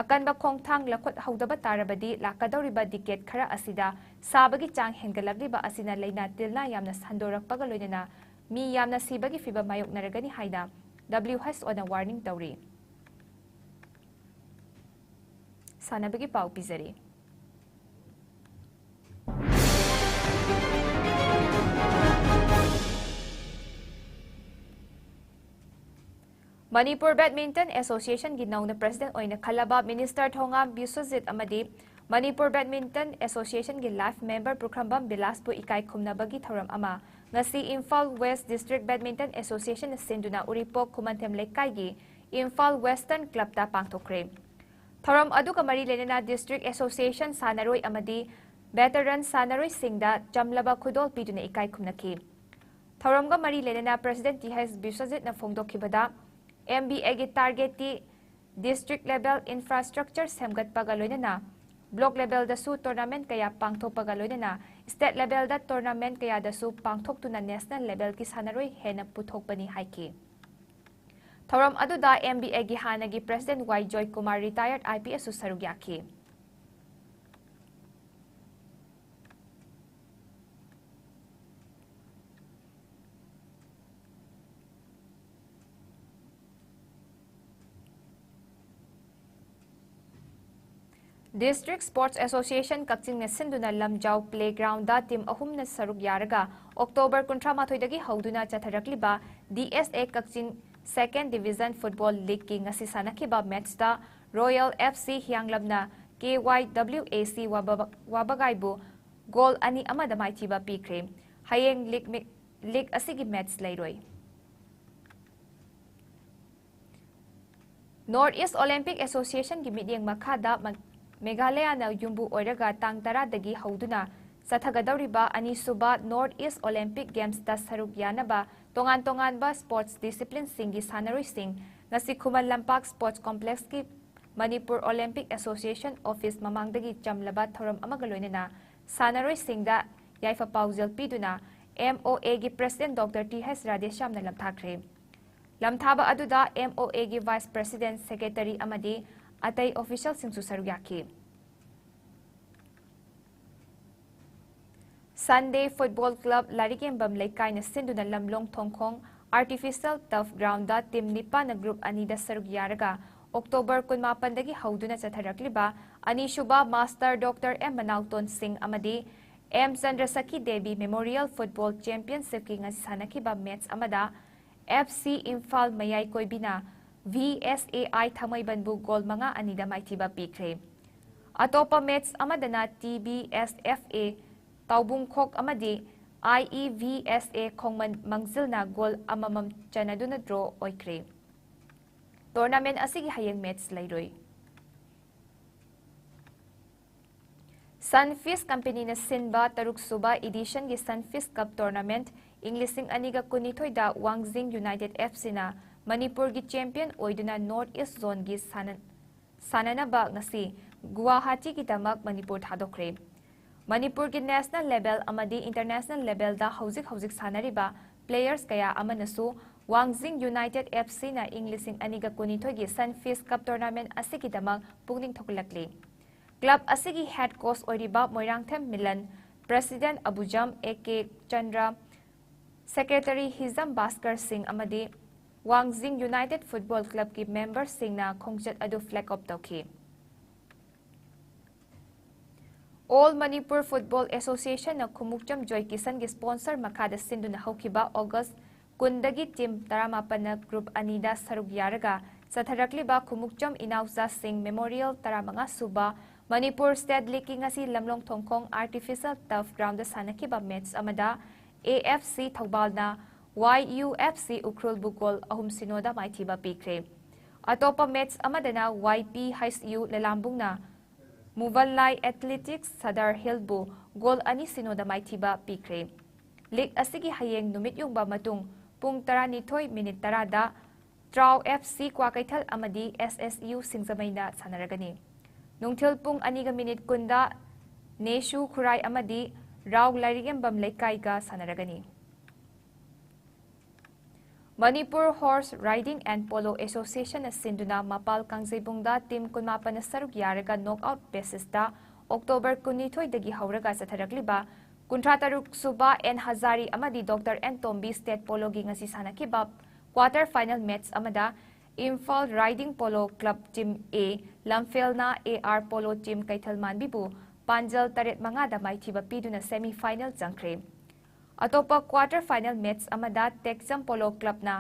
ꯑꯀꯟꯕ ꯈꯣꯡꯊꯥꯡ ꯂꯧꯈꯠꯍꯧꯗꯕ ꯇꯥꯔꯕꯗꯤ ꯂꯥꯛꯀꯗꯧꯔꯤꯕ ꯗꯤꯀꯦꯗ ꯈꯔ ꯑꯁꯤꯗ ꯁꯥꯕꯒꯤ ꯆꯥꯡ ꯍꯦꯟꯒꯠꯂꯛꯂꯤꯕ ꯑꯁꯤꯅ ꯂꯥꯏꯅꯥ ꯇꯤꯜꯅꯥ ꯌꯥꯝꯅ ꯁꯟꯗꯣꯔꯛꯄꯒ ꯂꯣꯏꯅꯅ ꯃꯤ ꯌꯥꯝꯅ ꯁꯤꯕꯒꯤ ꯐꯤꯚꯝ ꯃꯥꯌꯣꯛꯅꯔꯒꯅꯤ ꯍꯥꯏꯅ W H O ꯅ ꯋꯥꯔꯅꯤꯡ ꯇꯧꯔꯤ꯫ ꯁꯥꯟꯅꯕꯒꯤ ꯄꯥꯎ ꯄꯤꯖꯔꯤ꯫ ꯃꯅꯤꯄꯨꯔ ꯕꯦꯗꯃꯤꯟꯇꯟ ꯑꯦꯁꯣꯁꯤꯌꯦꯁꯟꯒꯤ ꯅꯧꯅ ꯄ꯭ꯔꯁꯤꯗꯦꯟꯠ ꯑꯣꯏꯅ ꯈꯜꯂꯕ ꯃꯤꯅꯤꯁꯇꯔ ꯊꯣꯉꯥꯝ ꯕꯤꯁ꯭ꯋꯖꯤꯠ ꯑꯃꯗꯤ ꯃꯅꯤꯄꯨꯔ ꯕꯦꯗꯃꯤꯟꯇꯟ ꯑꯦꯁꯣꯁꯤꯌꯦꯁꯟꯒꯤ ꯂꯥꯏꯐ ꯃꯦꯝꯕꯔ ꯄꯨꯈ꯭ꯔꯝꯕꯝ ꯕꯤꯂꯥꯁꯄꯨ ꯏꯀꯥꯏ ꯈꯨꯝꯅꯕꯒꯤ ꯊꯧꯔꯝ ꯑꯃ ꯉꯁꯤ ꯏꯝꯐꯥꯜ ꯋꯦꯁ꯭ꯠ ꯗꯤꯁꯇ꯭ꯔꯤꯛ ꯕꯦꯗꯃꯤꯟꯇꯟ ꯑꯦꯁꯣꯁꯤꯌꯦꯁꯟꯅ ꯁꯤꯟꯗꯨꯅ ꯎꯔꯤꯄꯣꯛ ꯈꯨꯃꯟꯊꯦꯝ ꯂꯩꯀꯥꯏꯒꯤ ꯏꯝꯐꯥꯜ ꯋꯦꯁ꯭ꯇꯔꯟ ꯀ꯭ꯂꯕꯇ ꯄꯥꯡꯊꯣꯛꯈ꯭ꯔꯦ꯫ ꯊꯧꯔꯝ ꯑꯗꯨꯒ ꯃꯔꯤ ꯂꯩꯅꯅ ꯗꯤꯁꯇ꯭ꯔꯤꯛ ꯑꯦꯁꯣꯁꯤꯌꯦꯁꯟ ꯁꯥꯟꯅꯔꯣꯏ ꯑꯃꯗꯤ ꯚꯦꯇꯔꯟ ꯁꯥꯟꯅꯔꯣꯏꯁꯤꯡꯗ ꯆꯝꯂꯕ ꯈꯨꯗꯣꯜ ꯄꯤꯗꯨꯅ ꯏꯀꯥꯏ ꯈꯨꯝꯅꯈꯤ꯫ ꯊꯧꯔꯝꯒ ꯃꯔꯤ ꯂꯩꯅꯅ ꯄ꯭ꯔꯁꯤꯗꯦꯟꯠ ꯇꯤ ꯍꯩꯆ ꯕꯤꯁ꯭ꯋꯖꯤꯠꯅ ꯐꯣꯡꯗꯣꯛꯈꯤꯕꯗ, ꯑꯦꯝ ꯕꯤ ꯑꯦꯒꯤ ꯇꯥꯔꯒꯦꯠꯇꯤ ꯗꯤꯁꯇ꯭ꯔꯤꯛ ꯂꯦꯚꯦꯜ ꯏꯟꯐ꯭ꯔꯥꯁ꯭ꯇ꯭ꯔꯛꯆꯔ ꯁꯦꯝꯒꯠꯄꯒ ꯂꯣꯏꯅꯅ ꯕ꯭ꯂꯣꯛ ꯂꯦꯚꯦꯜꯗꯁꯨ ꯇꯣꯔꯅꯥꯃꯦꯟꯠ ꯀꯌꯥ ꯄꯥꯡꯊꯣꯛꯄꯒ ꯂꯣꯏꯅꯅ ꯁ꯭ꯇꯦꯠ ꯂꯦꯚꯦꯜꯗ ꯇꯣꯔꯅꯥꯃꯦꯟꯠ ꯀꯌꯥꯗꯁꯨ ꯄꯥꯡꯊꯣꯛꯇꯨꯅ ꯅꯦꯁꯅꯦꯜ ꯂꯦꯚꯦꯜꯒꯤ ꯁꯥꯟꯅꯔꯣꯏ ꯍꯦꯟꯅ ꯄꯨꯊꯣꯛꯄꯅꯤ ꯍꯥꯏꯈꯤ꯫ ꯊꯧꯔꯝ ꯑꯗꯨꯗ ꯑꯦꯝ ꯕꯤ ꯑꯦꯒꯤ ꯍꯥꯟꯅꯒꯤ president Y Joykumar, ꯔꯤꯇꯥꯌꯔꯗ I P S ꯁꯨ ꯁꯔꯨꯛ ꯌꯥꯈꯤ꯫ ꯗꯤꯁꯇ꯭ꯔꯤꯛ ꯁ꯭ꯄꯣꯔꯠꯁ ꯑꯦꯁꯣꯁꯤꯌꯦꯁꯟ ꯀꯛꯆꯤꯡꯅ ꯁꯤꯟꯗꯨꯅ ꯂꯝꯖꯥꯎ ꯄ꯭ꯂꯦꯒ꯭ꯔꯥꯎꯟꯗ ꯇꯤꯝ ꯑꯍꯨꯝꯅ ꯁꯔꯨꯛ ꯌꯥꯔꯒ ꯑꯣꯛꯇꯣꯕꯔ ꯀꯨꯟꯊ꯭ꯔꯥ ꯃꯥꯊꯣꯏꯗꯒꯤ ꯍꯧꯗꯨꯅ ꯆꯠꯊꯔꯛꯂꯤꯕ ꯗꯤ ꯑꯦꯁ ꯑꯦ ꯀꯛꯆꯤꯡ ꯁꯦꯀꯦꯟ ꯗꯤꯚꯤꯖꯟ ꯐꯨꯠꯕꯣꯜ ꯂꯤꯒꯀꯤ ꯉꯁꯤ ꯁꯥꯟꯅꯈꯤꯕ ꯃꯦꯠꯆꯇ royal F C ꯍꯤꯌꯥꯡꯂꯝꯅ K Y W ꯑꯦ ꯁꯤ ꯋꯥꯕ-, ꯋꯥꯕꯒꯥꯏꯕꯨ ꯒꯣꯜ ꯑꯅꯤ ꯑꯃꯗ ꯃꯥꯏꯊꯤꯕ ꯄꯤꯈ꯭ꯔꯦ꯫ ꯍꯌꯦꯡ ꯂꯤꯒ ꯃꯤ-, ꯂꯤꯒ ꯑꯁꯤꯒꯤ ꯃꯦꯠꯆ ꯂꯩꯔꯣꯏ꯫ North East Olympic Association ꯒꯤ ꯃꯤꯠꯌꯦꯡ ꯃꯈꯥꯗ ꯃ-, ꯃꯦꯘꯥꯂꯌꯅ ꯌꯨꯝꯕꯨ ꯑꯣꯏꯔꯒ ꯇꯥꯡ ꯇꯔꯥꯗꯒꯤ ꯍꯧꯗꯨꯅ ꯆꯠꯊꯒꯗꯧꯔꯤꯕ ꯑꯅꯤꯁꯨꯕ North East Olympic Games ꯇ ꯁꯔꯨꯛ ꯌꯥꯅꯕ ꯇꯣꯉꯥꯟ ꯇꯣꯉꯥꯟꯕ sports discipline ꯁꯤꯡꯒꯤ ꯁꯥꯟꯅꯔꯣꯏꯁꯤꯡ ꯉꯁꯤ ꯈꯨꯃꯟ ꯂꯝꯄꯥꯛ Sports Complex ꯀꯤ Manipur Olympic Association office ꯃꯃꯥꯡꯗꯒꯤ ꯆꯝꯂꯕ ꯊꯧꯔꯝ ꯑꯃꯒ ꯂꯣꯏꯅꯅ ꯁꯥꯟꯅꯔꯣꯏꯁꯤꯡꯗ ꯌꯥꯏꯐ ꯄꯥꯎꯖꯦꯜ ꯄꯤꯗꯨꯅ M O A ꯒꯤ President Doctor T H ꯔꯥꯙꯦꯁ꯭ꯌꯥꯝꯅ ꯂꯝꯊꯥꯈ꯭ꯔꯦ꯫ ꯂꯝꯊꯥꯕ ꯑꯗꯨꯗ M O A ꯒꯤ Vice President, Secretary ꯑꯃꯗꯤ ꯑꯇꯩ official ꯁꯤꯡꯁꯨ ꯁꯔꯨꯛ ꯌꯥꯈꯤ꯫ Sunday Football Club ꯂꯥꯏꯔꯤꯛꯌꯦꯡꯕꯝ ꯂꯩꯀꯥꯏꯅ ꯁꯤꯟꯗꯨꯅ ꯂꯝꯂꯣꯡ ꯊꯣꯡꯈꯣꯡ Artificial Turf Ground ꯗ team ꯅꯤꯄꯥꯟꯅ group ꯑꯅꯤꯗ ꯁꯔꯨꯛ ꯌꯥꯔꯒ October ꯀꯨꯟꯃꯥꯄꯟꯗꯒꯤ ꯍꯧꯗꯨꯅ ꯆꯠꯊꯔꯛꯂꯤꯕ ꯑꯅꯤꯁꯨꯕ Master Doctor M ꯃꯅꯥꯎꯇꯣꯟ ꯁꯤꯡ ꯑꯃꯗꯤ M ꯆꯟꯗ꯭ꯔꯁꯈꯤ Devi Memorial Football Championship ꯀꯤ ꯉꯁꯤ ꯁꯥꯟꯅꯈꯤꯕ match ꯑꯃꯗ F C ꯏꯝꯐꯥꯜ ꯃꯌꯥꯏ ꯀꯣꯏꯕꯤꯅ V S A I ꯊꯥꯡꯃꯩꯕꯟꯕꯨ goal ꯃꯉꯥ ꯑꯅꯤꯗ ꯃꯥꯏꯊꯤꯕ ꯄꯤꯈ꯭ꯔꯦ꯫ ꯑꯇꯣꯞꯄ match ꯑꯃꯗꯅ T B S F A ꯇꯥꯎꯕꯨꯡꯈꯣꯛ ꯑꯃꯗꯤ I E V S A ꯈꯣꯡꯃꯟ ꯃꯥꯡꯖꯤꯜꯅ goal ꯑꯃꯃꯝ ꯆꯟꯅꯗꯨꯅ draw ꯑꯣꯏꯈ꯭ꯔꯦ꯫ Tournament ꯑꯁꯤꯒꯤ ꯍꯌꯦꯡ match ꯂꯩꯔꯣꯏ꯫ Sunfeast company ꯅ ꯁꯤꯟꯕ ꯇꯔꯨꯛ ꯁꯨꯕ edition ꯒꯤ Sunfeast Cup Tournament ꯏꯪ ꯂꯤꯁꯤꯡ ꯑꯅꯤꯒ ꯀꯨꯟꯅꯤꯊꯣꯏꯗ ꯋꯥꯡꯖꯤꯡ United F C ꯅ ꯃꯅꯤꯄꯨꯔꯒꯤ champion ꯑꯣꯏꯗꯨꯅ North East Zone ꯒꯤ ꯁꯥꯟꯅ-, ꯁꯥꯟꯅꯅꯕ ꯉꯁꯤ ꯒꯨꯋꯥꯍꯥꯇꯤꯒꯤꯗꯃꯛ ꯃꯅꯤꯄꯨꯔ ꯊꯥꯗꯣꯛꯈ꯭ꯔꯦ꯫ ꯃꯅꯤꯄꯨꯔꯒꯤ national level ꯑꯃꯗꯤ international level ꯗ ꯍꯧꯖꯤꯛ ꯍꯧꯖꯤꯛ ꯁꯥꯟꯅꯔꯤꯕ players ꯀꯌꯥ ꯑꯃꯅꯁꯨ ꯋꯥꯡꯖꯤꯡ United F C ꯅ ꯏꯪ ꯂꯤꯁꯤꯡ ꯑꯅꯤꯒ ꯀꯨꯟꯅꯤꯊꯣꯏꯒꯤ Sunfeast Cup Tournament ꯑꯁꯤꯒꯤꯗꯃꯛ ꯄꯨꯛꯅꯤꯡ ꯊꯧꯒꯠꯂꯛꯂꯤ꯫ Club ꯑꯁꯤꯒꯤ head coach ꯑꯣꯏꯔꯤꯕ Moirangthem Milan, President Abujam A K Chandra, Secretary Hijam Bhaskar Singh ꯑꯃꯗꯤ ꯋꯥꯡꯖꯤꯡ United Football Club ꯀꯤ member ꯁꯤꯡꯅ ꯈꯣꯡꯆꯠ ꯑꯗꯨ flag off ꯇꯧꯈꯤ꯫ All Manipur Football Association ꯅ ꯈꯨꯃꯨꯛꯆꯝ ꯖꯣꯏ ꯀꯤꯁꯟꯒꯤ sponsor ꯃꯈꯥꯗ ꯁꯤꯟꯗꯨꯅ ꯍꯧꯈꯤꯕ August ꯀꯨꯟꯗꯒꯤ team ꯇꯔꯥꯃꯥꯄꯟꯅ group ꯑꯅꯤꯗ ꯁꯔꯨꯛ ꯌꯥꯔꯒ ꯆꯠꯊꯔꯛꯂꯤꯕ ꯈꯨꯃꯨꯛꯆꯝ ꯏꯅꯥꯎꯆꯥꯁꯤꯡ Memorial ꯇꯔꯥꯃꯉꯥ ꯁꯨꯕ Manipur State League ꯀꯤ ꯉꯁꯤ ꯂꯝꯂꯣꯡ ꯊꯣꯡꯈꯣꯡ Artificial Turf Ground ꯗ ꯁꯥꯟꯅꯈꯤꯕ match ꯑꯃꯗ A F C ꯊꯧꯕꯥꯜꯅ Y U F C ꯎꯈ꯭ꯔꯨꯜꯕꯨ goal ꯑꯍꯨꯝ ꯁꯤꯅꯣꯗ ꯃꯥꯏꯊꯤꯕ ꯄꯤꯈ꯭ꯔꯦ꯫ ꯑꯇꯣꯞꯄ ꯃꯦꯆ ꯑꯃꯗꯅ ꯋꯥꯏ ꯄꯤ ꯍꯩꯆ ꯌꯨ ꯂꯂꯥꯝꯕꯨꯡꯅ ꯃꯨꯕꯜꯂꯥꯏ ꯑꯦꯊꯂꯦꯇꯤꯛꯁ ꯁꯗꯔ ꯍꯤꯜꯕꯨ ꯒꯣꯜ ꯑꯅꯤ ꯁꯤꯅꯣꯗ ꯃꯥꯏꯊꯤꯕ ꯄꯤꯈ꯭ꯔꯦ꯫ ꯂꯤꯒ ꯑꯁꯤꯒꯤ ꯍꯌꯦꯡ ꯅꯨꯃꯤꯠ ꯌꯨꯡꯕ ꯃꯇꯨꯡ ꯄꯨꯡ ꯇꯔꯥꯅꯤꯊꯣꯏ ꯃꯤꯅꯤꯠ ꯇꯔꯥꯗ ꯇ꯭ꯔꯥꯎ ꯑꯦꯐ ꯁꯤ ꯀ꯭ꯋꯥꯀꯩꯊꯦꯜ ꯑꯃꯗꯤ ꯑꯦꯁ ꯑꯦꯁ ꯌꯨ ꯁꯤꯡꯖꯃꯩꯅ ꯁꯥꯟꯅꯔꯒꯅꯤ꯫ ꯅꯨꯡꯊꯤꯜ ꯄꯨꯡ ꯑꯅꯤꯒ ꯃꯤꯅꯤꯠ ꯀꯨꯟꯗ ꯅꯦꯁꯨ ꯈꯨꯔꯥꯏ ꯑꯃꯗꯤ ꯔꯥꯎ ꯂꯥꯏꯔꯤꯛꯌꯦꯝꯕꯝ ꯂꯩꯀꯥꯏꯒ ꯁꯥꯟꯅꯔꯒꯅꯤ꯫ Manipur horse riding and polo ꯑꯦꯁꯣꯁꯤꯌꯦꯁꯟꯅ ꯁꯤꯟꯗꯨꯅ ꯃꯄꯥꯜ ꯀꯥꯡꯖꯩꯕꯨꯡꯗ ꯇꯤꯝ ꯀꯨꯟꯃꯥꯄꯟꯅ ꯁꯔꯨꯛ ꯌꯥꯔꯒ ꯅꯣꯛ ꯑꯥꯎꯠ ꯕꯦꯁꯤꯁꯇ ꯑꯣꯛꯇꯣꯕꯔ ꯀꯨꯟꯅꯤꯊꯣꯏꯗꯒꯤ ꯍꯧꯔꯒ ꯆꯠꯊꯔꯛꯂꯤꯕ ꯀꯨꯟꯊ꯭ꯔꯥ ꯇꯔꯨꯛ ꯁꯨꯕ ꯑꯦꯟ ꯍꯖꯥꯔꯤ ꯑꯃꯗꯤ ꯗꯣꯛꯇꯔ ꯑꯦꯟ ꯇꯣꯝꯕꯤ ꯁ꯭ꯇꯦꯠ ꯄꯣꯂꯣꯒꯤ ꯉꯁꯤ ꯁꯥꯟꯅꯈꯤꯕ ꯀ꯭ꯋꯥꯇꯔ ꯐꯥꯏꯅꯦꯜ ꯃꯦꯆ ꯑꯃꯗ Imphal riding polo club team A ꯂꯝꯐꯦꯜꯅ ꯑꯦ ꯑꯥꯔ ꯄꯣꯂꯣ ꯇꯤꯝ ꯀꯩꯊꯦꯜ ꯃꯥꯟꯕꯤꯕꯨ ꯄꯥꯟꯖꯜ ꯇꯔꯦꯠ ꯃꯉꯥꯗ ꯃꯥꯏꯊꯤꯕ ꯄꯤꯗꯨꯅ ꯁꯦꯃꯤ ꯐꯥꯏꯅꯦꯜ ꯆꯪꯈ꯭ꯔꯦ꯫ ꯑꯇꯣꯞꯄ ꯀ꯭ꯋꯥꯇꯔ ꯐꯥꯏꯅꯦꯜ ꯃꯦꯆ ꯑꯃꯗ ꯇꯦꯛꯆꯝ polo ꯀ꯭ꯂꯕꯅ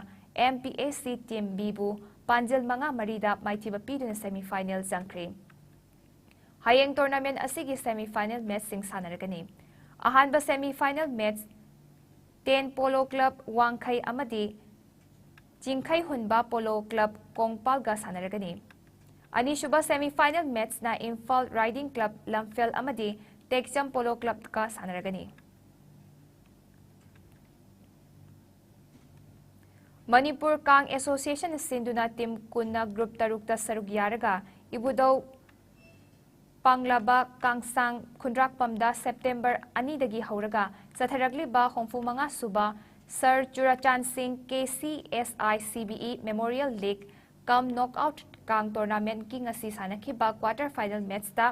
M P S C team ꯕꯤꯕꯨ ꯄꯥꯟꯖꯜ ꯃꯉꯥ ꯃꯔꯤꯗ ꯃꯥꯏꯊꯤꯕ ꯄꯤꯗꯨꯅ ꯁꯦꯃꯤ ꯐꯥꯏꯅꯦꯜ ꯆꯪꯈ꯭ꯔꯦ꯫ ꯍꯌꯦꯡ ꯇꯣꯔꯅꯥꯃꯦꯟ ꯑꯁꯤꯒꯤ ꯁꯦꯃꯤ ꯐꯥꯏꯅꯦꯜ ꯃꯦꯆꯁꯤꯡ ꯁꯥꯟꯅꯔꯒꯅꯤ꯫ ꯑꯍꯥꯟꯕ semi final match ten polo club Wangkhei ꯑꯃꯗꯤ ꯆꯤꯡꯈꯩ ꯍꯨꯟꯕ ꯄꯣꯂꯣ ꯀ꯭ꯂꯕ ꯀꯣꯡꯄꯥꯜꯒ ꯁꯥꯟꯅꯔꯒꯅꯤ꯫ ꯑꯅꯤꯁꯨꯕ ꯁꯦꯃꯤ ꯐꯥꯏꯅꯦꯜ ꯃꯦꯆꯅ ꯏꯝꯐꯥꯜ ꯔꯥꯏꯗꯤꯡ ꯀ꯭ꯂꯕ ꯂꯝꯐꯦꯜ ꯑꯃꯗꯤ ꯇꯦꯛꯆꯝ ꯄꯣꯂꯣ ꯀ꯭ꯂꯕꯀ ꯁꯥꯟꯅꯔꯒꯅꯤ꯫ ꯃꯅꯤꯄꯨꯔ ꯀꯥꯡ ꯑꯦꯁꯣꯁꯤꯌꯦꯁꯟ ꯁꯤꯟꯗꯨꯅ ꯇꯤꯝ ꯀꯨꯟꯅ ꯒ꯭ꯔꯨꯞ ꯇꯔꯨꯛꯇ ꯁꯔꯨꯛ ꯌꯥꯔꯒ ꯏꯕꯨꯙꯧ ꯄꯥꯡꯂꯕ ꯀꯥꯡꯁꯥꯡ ꯈꯨꯟꯗ꯭ꯔꯥꯛꯄꯝꯗ ꯁꯦꯞꯇꯦꯝꯕꯔ ꯑꯅꯤꯗꯒꯤ ꯍꯧꯔꯒ ꯆꯠꯊꯔꯛꯂꯤꯕ ꯍꯨꯝꯐꯨ ꯃꯉꯥ ꯁꯨꯕ ꯁꯔ ꯆꯨꯔꯥꯆꯥꯟ ꯁꯤꯡ K C S I C B E memorial league cum knock out ꯀꯥꯡ ꯇꯣꯔꯅꯥꯃꯦꯟꯠꯀꯤ ꯉꯁꯤ ꯁꯥꯟꯅꯈꯤꯕ ꯀ꯭ꯋꯥꯇꯔ ꯐꯥꯏꯅꯦꯜ ꯃꯦꯆꯇ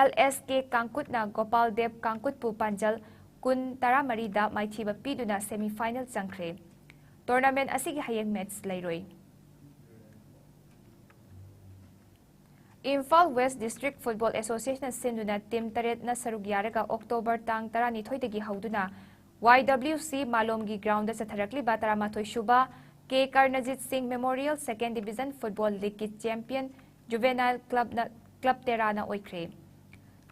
ꯑꯦꯜ ꯑꯦꯁ ꯀꯦ ꯀꯥꯡꯀꯨꯠꯅ ꯒꯣꯄꯥꯜ ꯗꯦꯕ ꯀꯥꯡꯀꯨꯠꯄꯨ ꯄꯥꯟꯖꯜ ꯀꯨꯟ ꯇꯔꯥꯃꯔꯤꯗ ꯃꯥꯏꯊꯤꯕ ꯄꯤꯗꯨꯅ ꯁꯦꯃꯤ ꯐꯥꯏꯅꯦꯜ ꯆꯪꯈ꯭ꯔꯦ꯫ ꯇꯣꯔꯅꯥꯃꯦꯟꯠ ꯑꯁꯤꯒꯤ ꯍꯌꯦꯡ ꯃꯦꯆ ꯂꯩꯔꯣꯏ꯫ ꯏꯝꯐꯥꯜ ꯋꯦꯁ ꯗꯤꯁꯇ꯭ꯔꯤꯛ ꯐꯨꯠꯕꯣꯜ ꯑꯦꯁꯣꯁꯤꯌꯦꯁꯟꯅ ꯁꯤꯟꯗꯨꯅ ꯇꯤꯝ ꯇꯔꯦꯠꯅ ꯁꯔꯨꯛ ꯌꯥꯔꯒ ꯑꯣꯛꯇꯣꯕꯔ ꯇꯥꯡ ꯇꯔꯥꯅꯤꯊꯣꯏꯗꯒꯤ ꯍꯧꯗꯨꯅ ꯋꯥꯏ ꯗꯕ꯭ꯂꯤꯎ ꯁꯤ ꯃꯥꯂꯣꯝꯒꯤ ꯒ꯭ꯔꯥꯎꯟꯗ ꯆꯠꯊꯔꯛꯂꯤꯕ ꯇꯔꯥꯃꯥꯊꯣꯏ ꯁꯨꯕ ꯀꯦ ꯀꯔꯅꯖꯤꯠ ꯁꯤꯡ ꯃꯦꯃꯣꯔꯤꯌꯦꯜ ꯁꯦꯀꯦꯟ division football ꯂꯤꯒꯀꯤ champion juvenile ꯀ꯭ꯂꯕꯅ, club ꯇꯦꯔꯥꯅ ꯑꯣꯏꯈ꯭ꯔꯦ꯫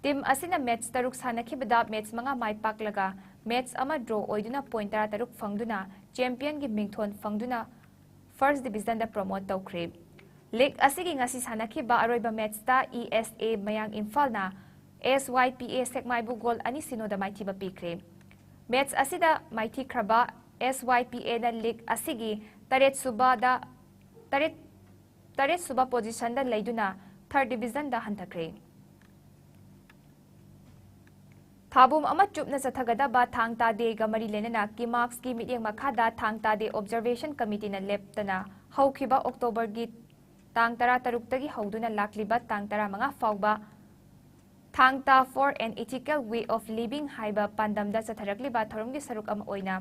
ꯇꯤꯝ ꯑꯁꯤꯅ ꯃꯦꯆ ꯇꯔꯨꯛ ꯁꯥꯟꯅꯈꯤꯕꯗ ꯃꯦꯆ ꯃꯉꯥ ꯃꯥꯏ ꯄꯥꯛꯂꯒ ꯃꯦꯆ ꯑꯃ ꯗ꯭ꯔꯣ ꯑꯣꯏꯗꯨꯅ ꯄꯣꯏꯟ ꯇꯔꯥꯇꯔꯨꯛ ꯐꯪꯗꯨꯅ ꯆꯦꯝꯄꯤꯌꯟꯒꯤ ꯃꯤꯡꯊꯣꯟ ꯐꯪꯗꯨꯅ ꯐꯥꯔꯁ ꯗꯤꯕꯤꯖꯟꯗ ꯄ꯭ꯔꯣꯃꯣꯠ ꯇꯧꯈ꯭ꯔꯦ꯫ ꯂꯤꯒ ꯑꯁꯤꯒꯤ ꯉꯁꯤ ꯁꯥꯟꯅꯈꯤꯕ ꯑꯔꯣꯏꯕ ꯃꯦꯠꯁꯇ ꯏ ꯑꯦꯁ ꯑꯦ ꯃꯌꯥꯡ ꯏꯝꯐꯥꯜꯅ ꯑꯦꯁ ꯋꯥꯏ ꯄꯤ ꯑꯦ ꯁꯦꯛꯃꯥꯏꯕꯨ ꯒꯣꯜ ꯑꯅꯤ ꯁꯤꯅꯣꯗ ꯃꯥꯏꯊꯤꯕ ꯄꯤꯈ꯭ꯔꯦ꯫ ꯃꯦꯠꯁ ꯑꯁꯤꯗ ꯃꯥꯏꯊꯤꯈ꯭ꯔꯕ ꯑꯦꯁ ꯋꯥꯏ ꯄꯤ ꯑꯦꯅ ꯂꯤꯒ ꯑꯁꯤꯒꯤ ꯇꯔꯦꯠ ꯁꯨꯕꯗ, ꯇꯔꯦꯠ, ꯇꯔꯦꯠ ꯁꯨꯕ ꯄꯣꯖꯤꯁꯟꯗ ꯂꯩꯗꯨꯅ ꯊꯔꯗ ꯗꯤꯕꯤꯖꯟꯗ ꯍꯟꯊꯈ꯭ꯔꯦ꯫ ꯊꯥꯕꯨꯝ ꯑꯃ ꯆꯨꯞꯅ ꯆꯠꯊꯒꯗꯕ ꯊꯥꯡ ꯇꯥ ꯗꯦꯒ ꯃꯔꯤ ꯂꯩꯅꯅ ꯀꯤꯃꯥꯛꯁꯀꯤ ꯃꯤꯠꯌꯦꯡ ꯃꯈꯥꯗ ꯊꯥꯡ ꯇꯥ ꯗꯦ ꯑꯣꯕꯖꯔꯕꯦꯁꯟ ꯀꯃꯤꯇꯤꯅ ꯂꯦꯞꯇꯅ ꯍꯧꯈꯤꯕ ꯑꯣꯛꯇꯣꯕꯔꯒꯤ ꯇꯥꯡ ꯇꯔꯥ ꯇꯔꯨꯛꯇꯒꯤ ꯍꯧꯗꯨꯅ ꯂꯥꯛꯂꯤꯕ ꯇꯥꯡ ꯇꯔꯥ ꯃꯉꯥ ꯐꯥꯎꯕ ꯊꯥꯡ ꯇꯥ for an ethical way of living ꯍꯥꯏꯕ ꯄꯥꯟꯗꯝꯗ ꯆꯠꯊꯔꯛꯂꯤꯕ ꯊꯧꯔꯝꯒꯤ ꯁꯔꯨꯛ ꯑꯃ ꯑꯣꯏꯅ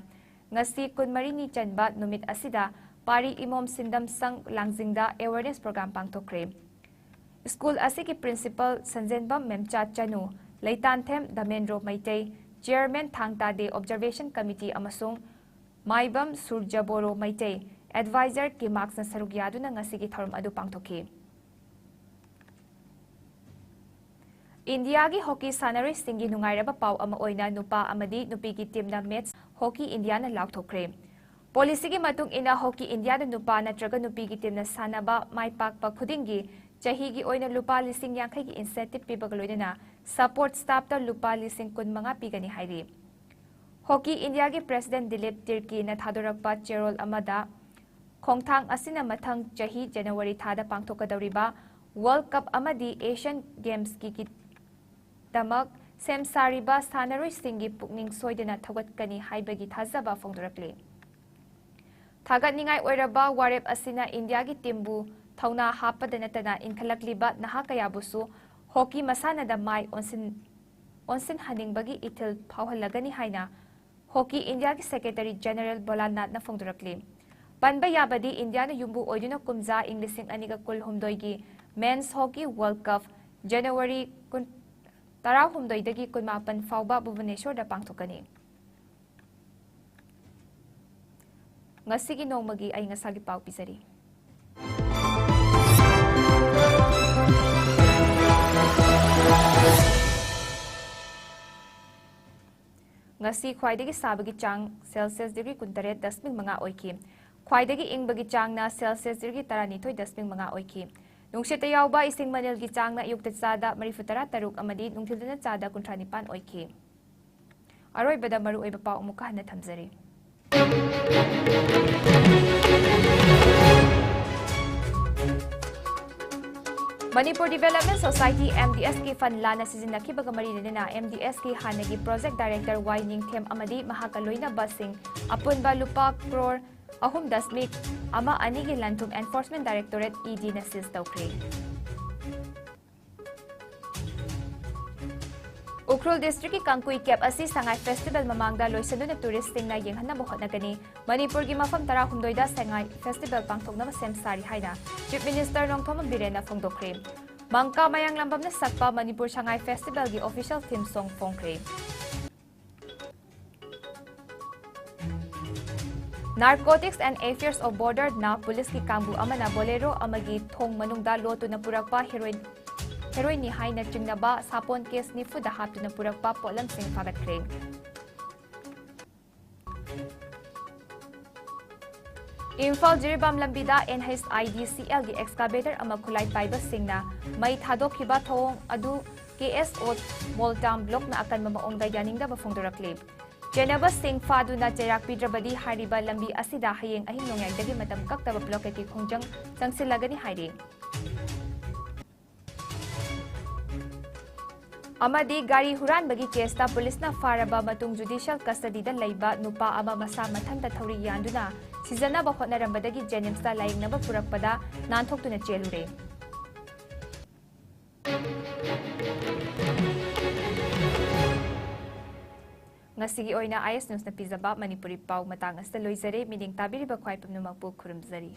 ꯉꯁꯤ ꯀꯨꯟꯃꯔꯤꯅꯤ ꯆꯟꯕ ꯅꯨꯃꯤꯠ ꯑꯁꯤꯗ ꯄꯥꯔꯤ ꯏꯃꯣꯝ ꯁꯤꯟꯗꯝ ꯁꯪ ꯂꯥꯡꯖꯤꯡꯗ ꯑꯦꯋꯦꯔꯅꯦꯁ ꯄ꯭ꯔꯣꯒ꯭ꯔꯥꯝ ꯄꯥꯡꯊꯣꯛꯈ꯭ꯔꯦ꯫ ꯁ꯭ꯀꯨꯜ ꯑꯁꯤꯒꯤ ꯄ꯭ꯔꯤꯟꯁꯤꯄꯜ ꯁꯟꯖꯦꯟꯕꯝ ꯃꯦꯝꯆꯥ ꯆꯅꯨ, ꯂꯩꯇꯥꯟꯊꯦꯝ ꯗꯃꯦꯟꯗ꯭ꯔꯣ ꯃꯩꯇꯩ, ꯆꯤꯌꯔꯃꯦꯟ ꯊꯥꯡ ꯇꯥ ꯗꯦ ꯑꯣꯕꯖꯔꯕꯦꯁꯟ ꯀꯃꯤꯇꯤ ꯑꯃꯁꯨꯡ ꯃꯥꯏꯕꯝ ꯁꯨꯔꯖꯕꯣꯔꯣ ꯃꯩꯇꯩ, ꯑꯦꯗꯚꯥꯏꯖꯔ ꯀꯤꯃꯥꯛꯁꯅ ꯁꯔꯨꯛ ꯌꯥꯗꯨꯅ ꯉꯁꯤꯒꯤ ꯊꯧꯔꯝ ꯑꯗꯨ ꯄꯥꯡꯊꯣꯛꯈꯤ꯫ ꯏꯟꯗꯤꯌꯥꯒꯤ ꯍꯣꯀꯤ ꯁꯥꯟꯅꯔꯣꯏꯁꯤꯡꯒꯤ ꯅꯨꯡꯉꯥꯏꯔꯕ ꯄꯥꯎ ꯑꯃ ꯑꯣꯏꯅ ꯅꯨꯄꯥ ꯑꯃꯗꯤ ꯅꯨꯄꯤꯒꯤ ꯇꯤꯝꯅ ꯃꯦꯠꯁ ꯍꯣꯀꯤ ꯏꯟꯗꯤꯌꯥꯅ ꯂꯥꯎꯊꯣꯛꯈ꯭ꯔꯦ꯫ ꯄꯣꯂꯤꯁꯤꯒꯤ ꯃꯇꯨꯡ ꯏꯟꯅ ꯍꯣꯀꯤ ꯏꯟꯗꯤꯌꯥꯗ ꯅꯨꯄꯥ ꯅꯠꯇ꯭ꯔꯒ ꯅꯨꯄꯤꯒꯤ ꯇꯤꯝꯅ ꯁꯥꯟꯅꯕ ꯃꯥꯏ ꯄꯥꯛꯄ ꯈꯨꯗꯤꯡꯒꯤ ꯆꯍꯤꯒꯤ ꯑꯣꯏꯅ ꯂꯨꯄꯥ ꯂꯤꯁꯤꯡ ꯌꯥꯡꯈꯩꯒꯤ ꯏꯟꯁꯦꯟꯇꯤꯚ ꯄꯤꯕꯒ ꯂꯣꯏꯅꯅ ꯁꯄꯣꯔꯠ ꯁ꯭ꯇꯥꯐꯇ ꯂꯨꯄꯥ ꯂꯤꯁꯤꯡ ꯀꯨꯟꯃꯉꯥ ꯄꯤꯒꯅꯤ ꯍꯥꯏꯔꯤ꯫ ꯍꯣꯀꯤ ꯏꯟꯗꯤꯌꯥꯒꯤ ꯄ꯭ꯔꯦꯁꯤꯗꯦꯟꯠ ꯗꯤꯂꯤꯞ ꯇꯤꯔꯀꯤꯅ ꯊꯥꯗꯣꯔꯛꯄ ꯆꯦꯔꯣꯜ ꯑꯃꯗ ꯈꯣꯡꯊꯥꯡ ꯑꯁꯤꯅ ꯃꯊꯪ ꯆꯍꯤ ꯖꯅꯋꯥꯔꯤ ꯊꯥꯗ ꯄꯥꯡꯊꯣꯛꯀꯗꯧꯔꯤꯕ ꯋꯥꯔꯜꯗ ꯀꯞ ꯑꯃꯗꯤ ꯑꯦꯁꯤꯌꯥꯟ ꯒꯦꯝꯁꯀꯤ ꯗꯃꯛ ꯁꯦꯝ ꯁꯥꯔꯤꯕ ꯁꯥꯟꯅꯔꯣꯏꯁꯤꯡꯒꯤ ꯄꯨꯛꯅꯤꯡ ꯁꯣꯏꯗꯅ ꯊꯧꯒꯠꯀꯅꯤ ꯍꯥꯏꯕꯒꯤ ꯊꯥꯖꯕ ꯐꯣꯡꯗꯣꯔꯛꯂꯤ꯫ ꯊꯥꯒꯠꯅꯤꯡꯉꯥꯏ ꯑꯣꯏꯔꯕ ꯋꯥꯔꯦꯞ ꯑꯁꯤꯅ ꯏꯟꯗꯤꯌꯥꯒꯤ ꯇꯤꯝꯕꯨ ꯊꯧꯅꯥ ꯍꯥꯞꯄꯗ ꯅꯠꯇꯅ ꯏꯟꯈꯠꯂꯛꯂꯤꯕ ꯅꯍꯥ ꯀꯌꯥꯕꯨꯁꯨ ꯍꯣꯀꯤ ꯃꯁꯥꯟꯅꯗ ꯃꯥꯏ ꯑꯣꯟꯁꯤꯟ-, ꯑꯣꯟꯁꯤꯟꯍꯟꯅꯤꯡꯕꯒꯤ ꯏꯊꯤꯜ ꯐꯥꯎꯍꯜꯂꯒꯅꯤ ꯍꯥꯏꯅ ꯍꯣꯀꯤ ꯏꯟꯗꯤꯌꯥꯒꯤ ꯁꯦꯀ꯭ꯔꯦꯇꯔꯤ ꯖꯦꯅꯔꯦꯜ ꯚꯣꯂꯥꯅꯥꯊꯅ ꯐꯣꯡꯗꯣꯔꯛꯂꯤ꯫ ꯄꯟꯕ ꯌꯥꯕꯗꯤ, ꯏꯟꯗꯤꯌꯥꯅ ꯌꯨꯝꯕꯨ ꯑꯣꯏꯗꯨꯅ ꯀꯨꯝꯖꯥ ꯏꯪ ꯂꯤꯁꯤꯡ ꯑꯅꯤꯒ ꯀꯨꯟꯍꯨꯝꯗꯣꯏꯒꯤ ꯃꯦꯟꯁ ꯍꯣꯀꯤ ꯋꯥꯔꯜꯗ ꯀꯞ ꯖꯅꯋꯥꯔꯤ ꯀꯨꯟ, ꯇꯔꯥꯍꯨꯝꯗꯣꯏꯗꯒꯤ ꯀꯨꯟꯃꯥꯄꯟ ꯐꯥꯎꯕ ꯚꯨꯕꯅꯦꯁꯣꯔꯗ ꯄꯥꯡꯊꯣꯛꯀꯅꯤ꯫ ꯉꯁꯤꯒꯤ ꯅꯣꯡꯃꯒꯤ ꯑꯏꯪ ꯑꯁꯥꯒꯤ ꯄꯥꯎ ꯄꯤꯖꯔꯤ꯫ ꯉꯁꯤ ꯈ꯭ꯋꯥꯏꯗꯒꯤ ꯁꯥꯕꯒꯤ ꯆꯥꯡ ꯁꯦꯜꯁꯤꯌꯁ ꯗꯤꯒ꯭ꯔꯤ ꯀꯨꯟꯇꯔꯦꯠ ꯗꯁꯃꯤꯛ ꯃꯉꯥ ꯑꯣꯏꯈꯤ꯫ ꯈ꯭ꯋꯥꯏꯗꯒꯤ ꯏꯪꯕꯒꯤ ꯆꯥꯡꯅ ꯁꯦꯜꯁꯤꯌꯁ ꯗꯤꯒ꯭ꯔꯤ ꯇꯔꯥꯅꯤꯊꯣꯏ ꯗꯁꯃꯤꯛ ꯃꯉꯥ ꯑꯣꯏꯈꯤ꯫ ꯅꯨꯡꯁꯤꯠꯇ ꯌꯥꯎꯕ ꯏꯁꯤꯡ ꯃꯅꯤꯜꯒꯤ ꯆꯥꯡꯅ ꯑꯌꯨꯛꯇ ꯆꯥꯗ ꯃꯔꯤꯐꯨ ꯇꯔꯥ ꯇꯔꯨꯛ ꯑꯃꯗꯤ ꯅꯨꯡꯊꯤꯜꯗꯅ ꯆꯥꯗ ꯀꯨꯟꯊ꯭ꯔꯥ ꯅꯤꯄꯥꯟ ꯑꯣꯏꯈꯤ꯫ ꯑꯔꯣꯏꯕꯗ ꯃꯔꯨꯑꯣꯏꯕ ꯄꯥꯎ ꯑꯃꯨꯛꯀ ꯍꯟꯅ ꯊꯝꯖꯔꯤ꯫ ꯃꯅꯤꯄꯨꯔ ꯗꯤꯚꯦꯂꯞꯃꯦꯟ ꯁꯣꯁꯥꯏꯇꯤ, MDSꯀꯤ ꯐꯟ ꯂꯥꯟꯅ ꯁꯤꯖꯤꯟꯅꯈꯤꯕꯒ ꯃꯔꯤ ꯂꯩꯅꯅ MDSꯀꯤ ꯍꯥꯟꯅꯒꯤ ꯄ꯭ꯔꯣꯖꯦꯛ ꯗꯥꯏꯔꯦꯛꯇꯔ ꯋꯥꯏ ꯅꯤꯡꯊꯦꯝ ꯑꯃꯗꯤ ꯃꯍꯥꯛꯀ ꯂꯣꯏꯅꯕꯁꯤꯡ ꯑꯄꯨꯟꯕ ꯂꯨꯄꯥ ꯀ꯭ꯔꯣꯔ ꯑꯍꯨꯝ ꯗꯁꯃꯤꯛ ꯑꯃ ꯑꯅꯤꯒꯤ ꯂꯟ-ꯊꯨꯝ ꯑꯦꯟꯐꯣꯔꯁꯃꯦꯟ ꯗꯥꯏꯔꯦꯛꯇꯣꯔꯦꯠ, EDꯅ ꯁꯤꯖ ꯇꯧꯈ꯭ꯔꯦ꯫ ꯎꯈ꯭ꯔꯨꯜ ꯗꯤꯁꯇ꯭ꯔꯤꯛꯀꯤ ꯀꯥꯡꯀꯨꯏ ꯀꯦꯞ ꯑꯁꯤ ꯁꯉꯥꯏ ꯐꯦꯁꯇꯤꯚꯦꯜ ꯃꯃꯥꯡꯗ ꯂꯣꯏꯁꯤꯟꯗꯨꯅ ꯇꯨꯔꯤꯁꯁꯤꯡꯅ ꯌꯦꯡꯍꯟꯅꯕ ꯍꯣꯠꯅꯒꯅꯤ꯫ ꯃꯅꯤꯄꯨꯔꯒꯤ ꯃꯐꯝ ꯇꯔꯥꯍꯨꯝꯗꯣꯏꯗ ꯁꯉꯥꯏ ꯐꯦꯁꯇꯤꯚꯦꯜ ꯄꯥꯡꯊꯣꯛꯅꯕ ꯁꯦꯝ ꯁꯥꯔꯤ ꯍꯥꯏꯅ ꯆꯤꯐ ꯃꯤꯅꯤꯁꯇꯔ ꯅꯣꯡꯊꯣꯝꯕꯝ ꯕꯤꯔꯦꯟꯅ ꯐꯣꯡꯗꯣꯛꯈ꯭ꯔꯦ꯫ ꯃꯪꯀꯥ ꯃꯌꯥꯡꯂꯝꯕꯝꯅ ꯁꯛꯄ ꯃꯅꯤꯄꯨꯔ ꯁꯉꯥꯏ ꯐꯦꯁꯇꯤꯚꯦꯜꯒꯤ ꯑꯣꯐꯤꯁꯤꯌꯦꯜ ꯊꯤꯝ ꯁꯣꯡ ꯐꯣꯡꯈ꯭ꯔꯦ꯫ Narcotics and Affairs of Borderꯅ ꯄꯨꯂꯤꯁꯀꯤ ꯀꯥꯡꯕꯨ ꯑꯃꯅ ꯕꯣꯂꯦꯔꯣ ꯑꯃꯒꯤ ꯊꯣꯡ ꯃꯅꯨꯡꯗ ꯂꯣꯠꯇꯨꯅ ꯄꯨꯔꯛꯄ ꯍꯦꯔꯣꯏꯟ, ꯍꯦꯔꯣꯏꯟꯅꯤ ꯍꯥꯏꯅ ꯆꯤꯡꯅꯕ ꯁꯥꯄꯣꯟ ꯀꯦꯁ ꯅꯤꯐꯨꯗ ꯍꯥꯞꯇꯨꯅ ꯄꯨꯔꯛꯄ ꯄꯣꯠꯂꯝꯁꯤꯡ ꯐꯥꯒꯠꯈ꯭ꯔꯦ꯫ ꯏꯝꯐꯥꯜ ꯖꯤꯔꯤꯕꯥꯝ ꯂꯝꯕꯤꯗ NHIDCLꯒꯤ excavator ꯑꯃ ꯈꯨꯠꯂꯥꯏ ꯄꯥꯏꯕꯁꯤꯡꯅ ꯃꯩ ꯊꯥꯗꯣꯛꯈꯤꯕ ꯊꯧꯑꯣꯡ ꯑꯗꯨ KSO ꯃꯣꯜꯇꯥꯝ ꯕ꯭ꯂꯣꯛꯅ ꯑꯀꯟꯕ ꯃꯑꯣꯡꯗ ꯌꯥꯅꯤꯡꯗꯕ ꯐꯣꯡꯗꯣꯔꯛꯂꯤ꯫ ꯆꯦꯟꯅꯕꯁꯤꯡ ꯐꯥꯗꯨꯅ ꯆꯩꯔꯥꯛ ꯄꯤꯗ꯭ꯔꯕꯗꯤ ꯍꯥꯏꯔꯤꯕ ꯂꯝꯕꯤ ꯑꯁꯤꯗ ꯍꯌꯦꯡ ꯑꯍꯤꯡ ꯅꯣꯡꯌꯥꯏꯗꯒꯤ ꯃꯇꯝ ꯀꯛꯇꯕ ꯕ꯭ꯂꯣꯀꯦꯗꯀꯤ ꯈꯣꯡꯖꯪ ꯆꯪꯁꯤꯜꯂꯒꯅꯤ ꯍꯥꯏꯔꯤ꯫ ꯑꯃꯗꯤ ꯒꯥꯔꯤ ꯍꯨꯔꯥꯟꯕꯒꯤ ꯀꯦꯁꯇ ꯄꯨꯂꯤꯁꯅ ꯐꯥꯔꯕ ꯃꯇꯨꯡ ꯖꯨꯗꯤꯁꯤꯌꯦꯜ ꯀꯁꯇꯗꯤꯗ ꯂꯩꯕ ꯅꯨꯄꯥ ꯑꯃ ꯃꯁꯥ ꯃꯊꯟꯇ ꯊꯧꯔꯤ ꯌꯥꯟꯗꯨꯅ ꯁꯤꯖꯅꯕ ꯍꯣꯠꯅꯔꯝꯕꯗꯒꯤ ꯖꯦꯅꯤꯝꯁꯇ ꯂꯥꯌꯦꯡꯅꯕ ꯄꯨꯔꯛꯄꯗ ꯅꯥꯟꯊꯣꯛꯇꯨꯅ ꯆꯦꯜꯂꯨꯔꯦ꯫ ꯉꯁꯤꯒꯤ ꯑꯣꯏꯅ IS Newsꯅ ꯄꯤꯖꯕ ꯃꯅꯤꯄꯨꯔꯤ ꯄꯥꯎ ꯃꯇꯥꯡ ꯑꯁꯤꯗ ꯂꯣꯏꯖꯔꯦ꯫ ꯃꯤꯠꯌꯦꯡ ꯇꯥꯕꯤꯔꯤꯕ ꯈ꯭ꯋꯥꯏ ꯄꯨꯝꯅꯃꯛꯄꯨ ꯈꯨꯔꯨꯝꯖꯔꯤ꯫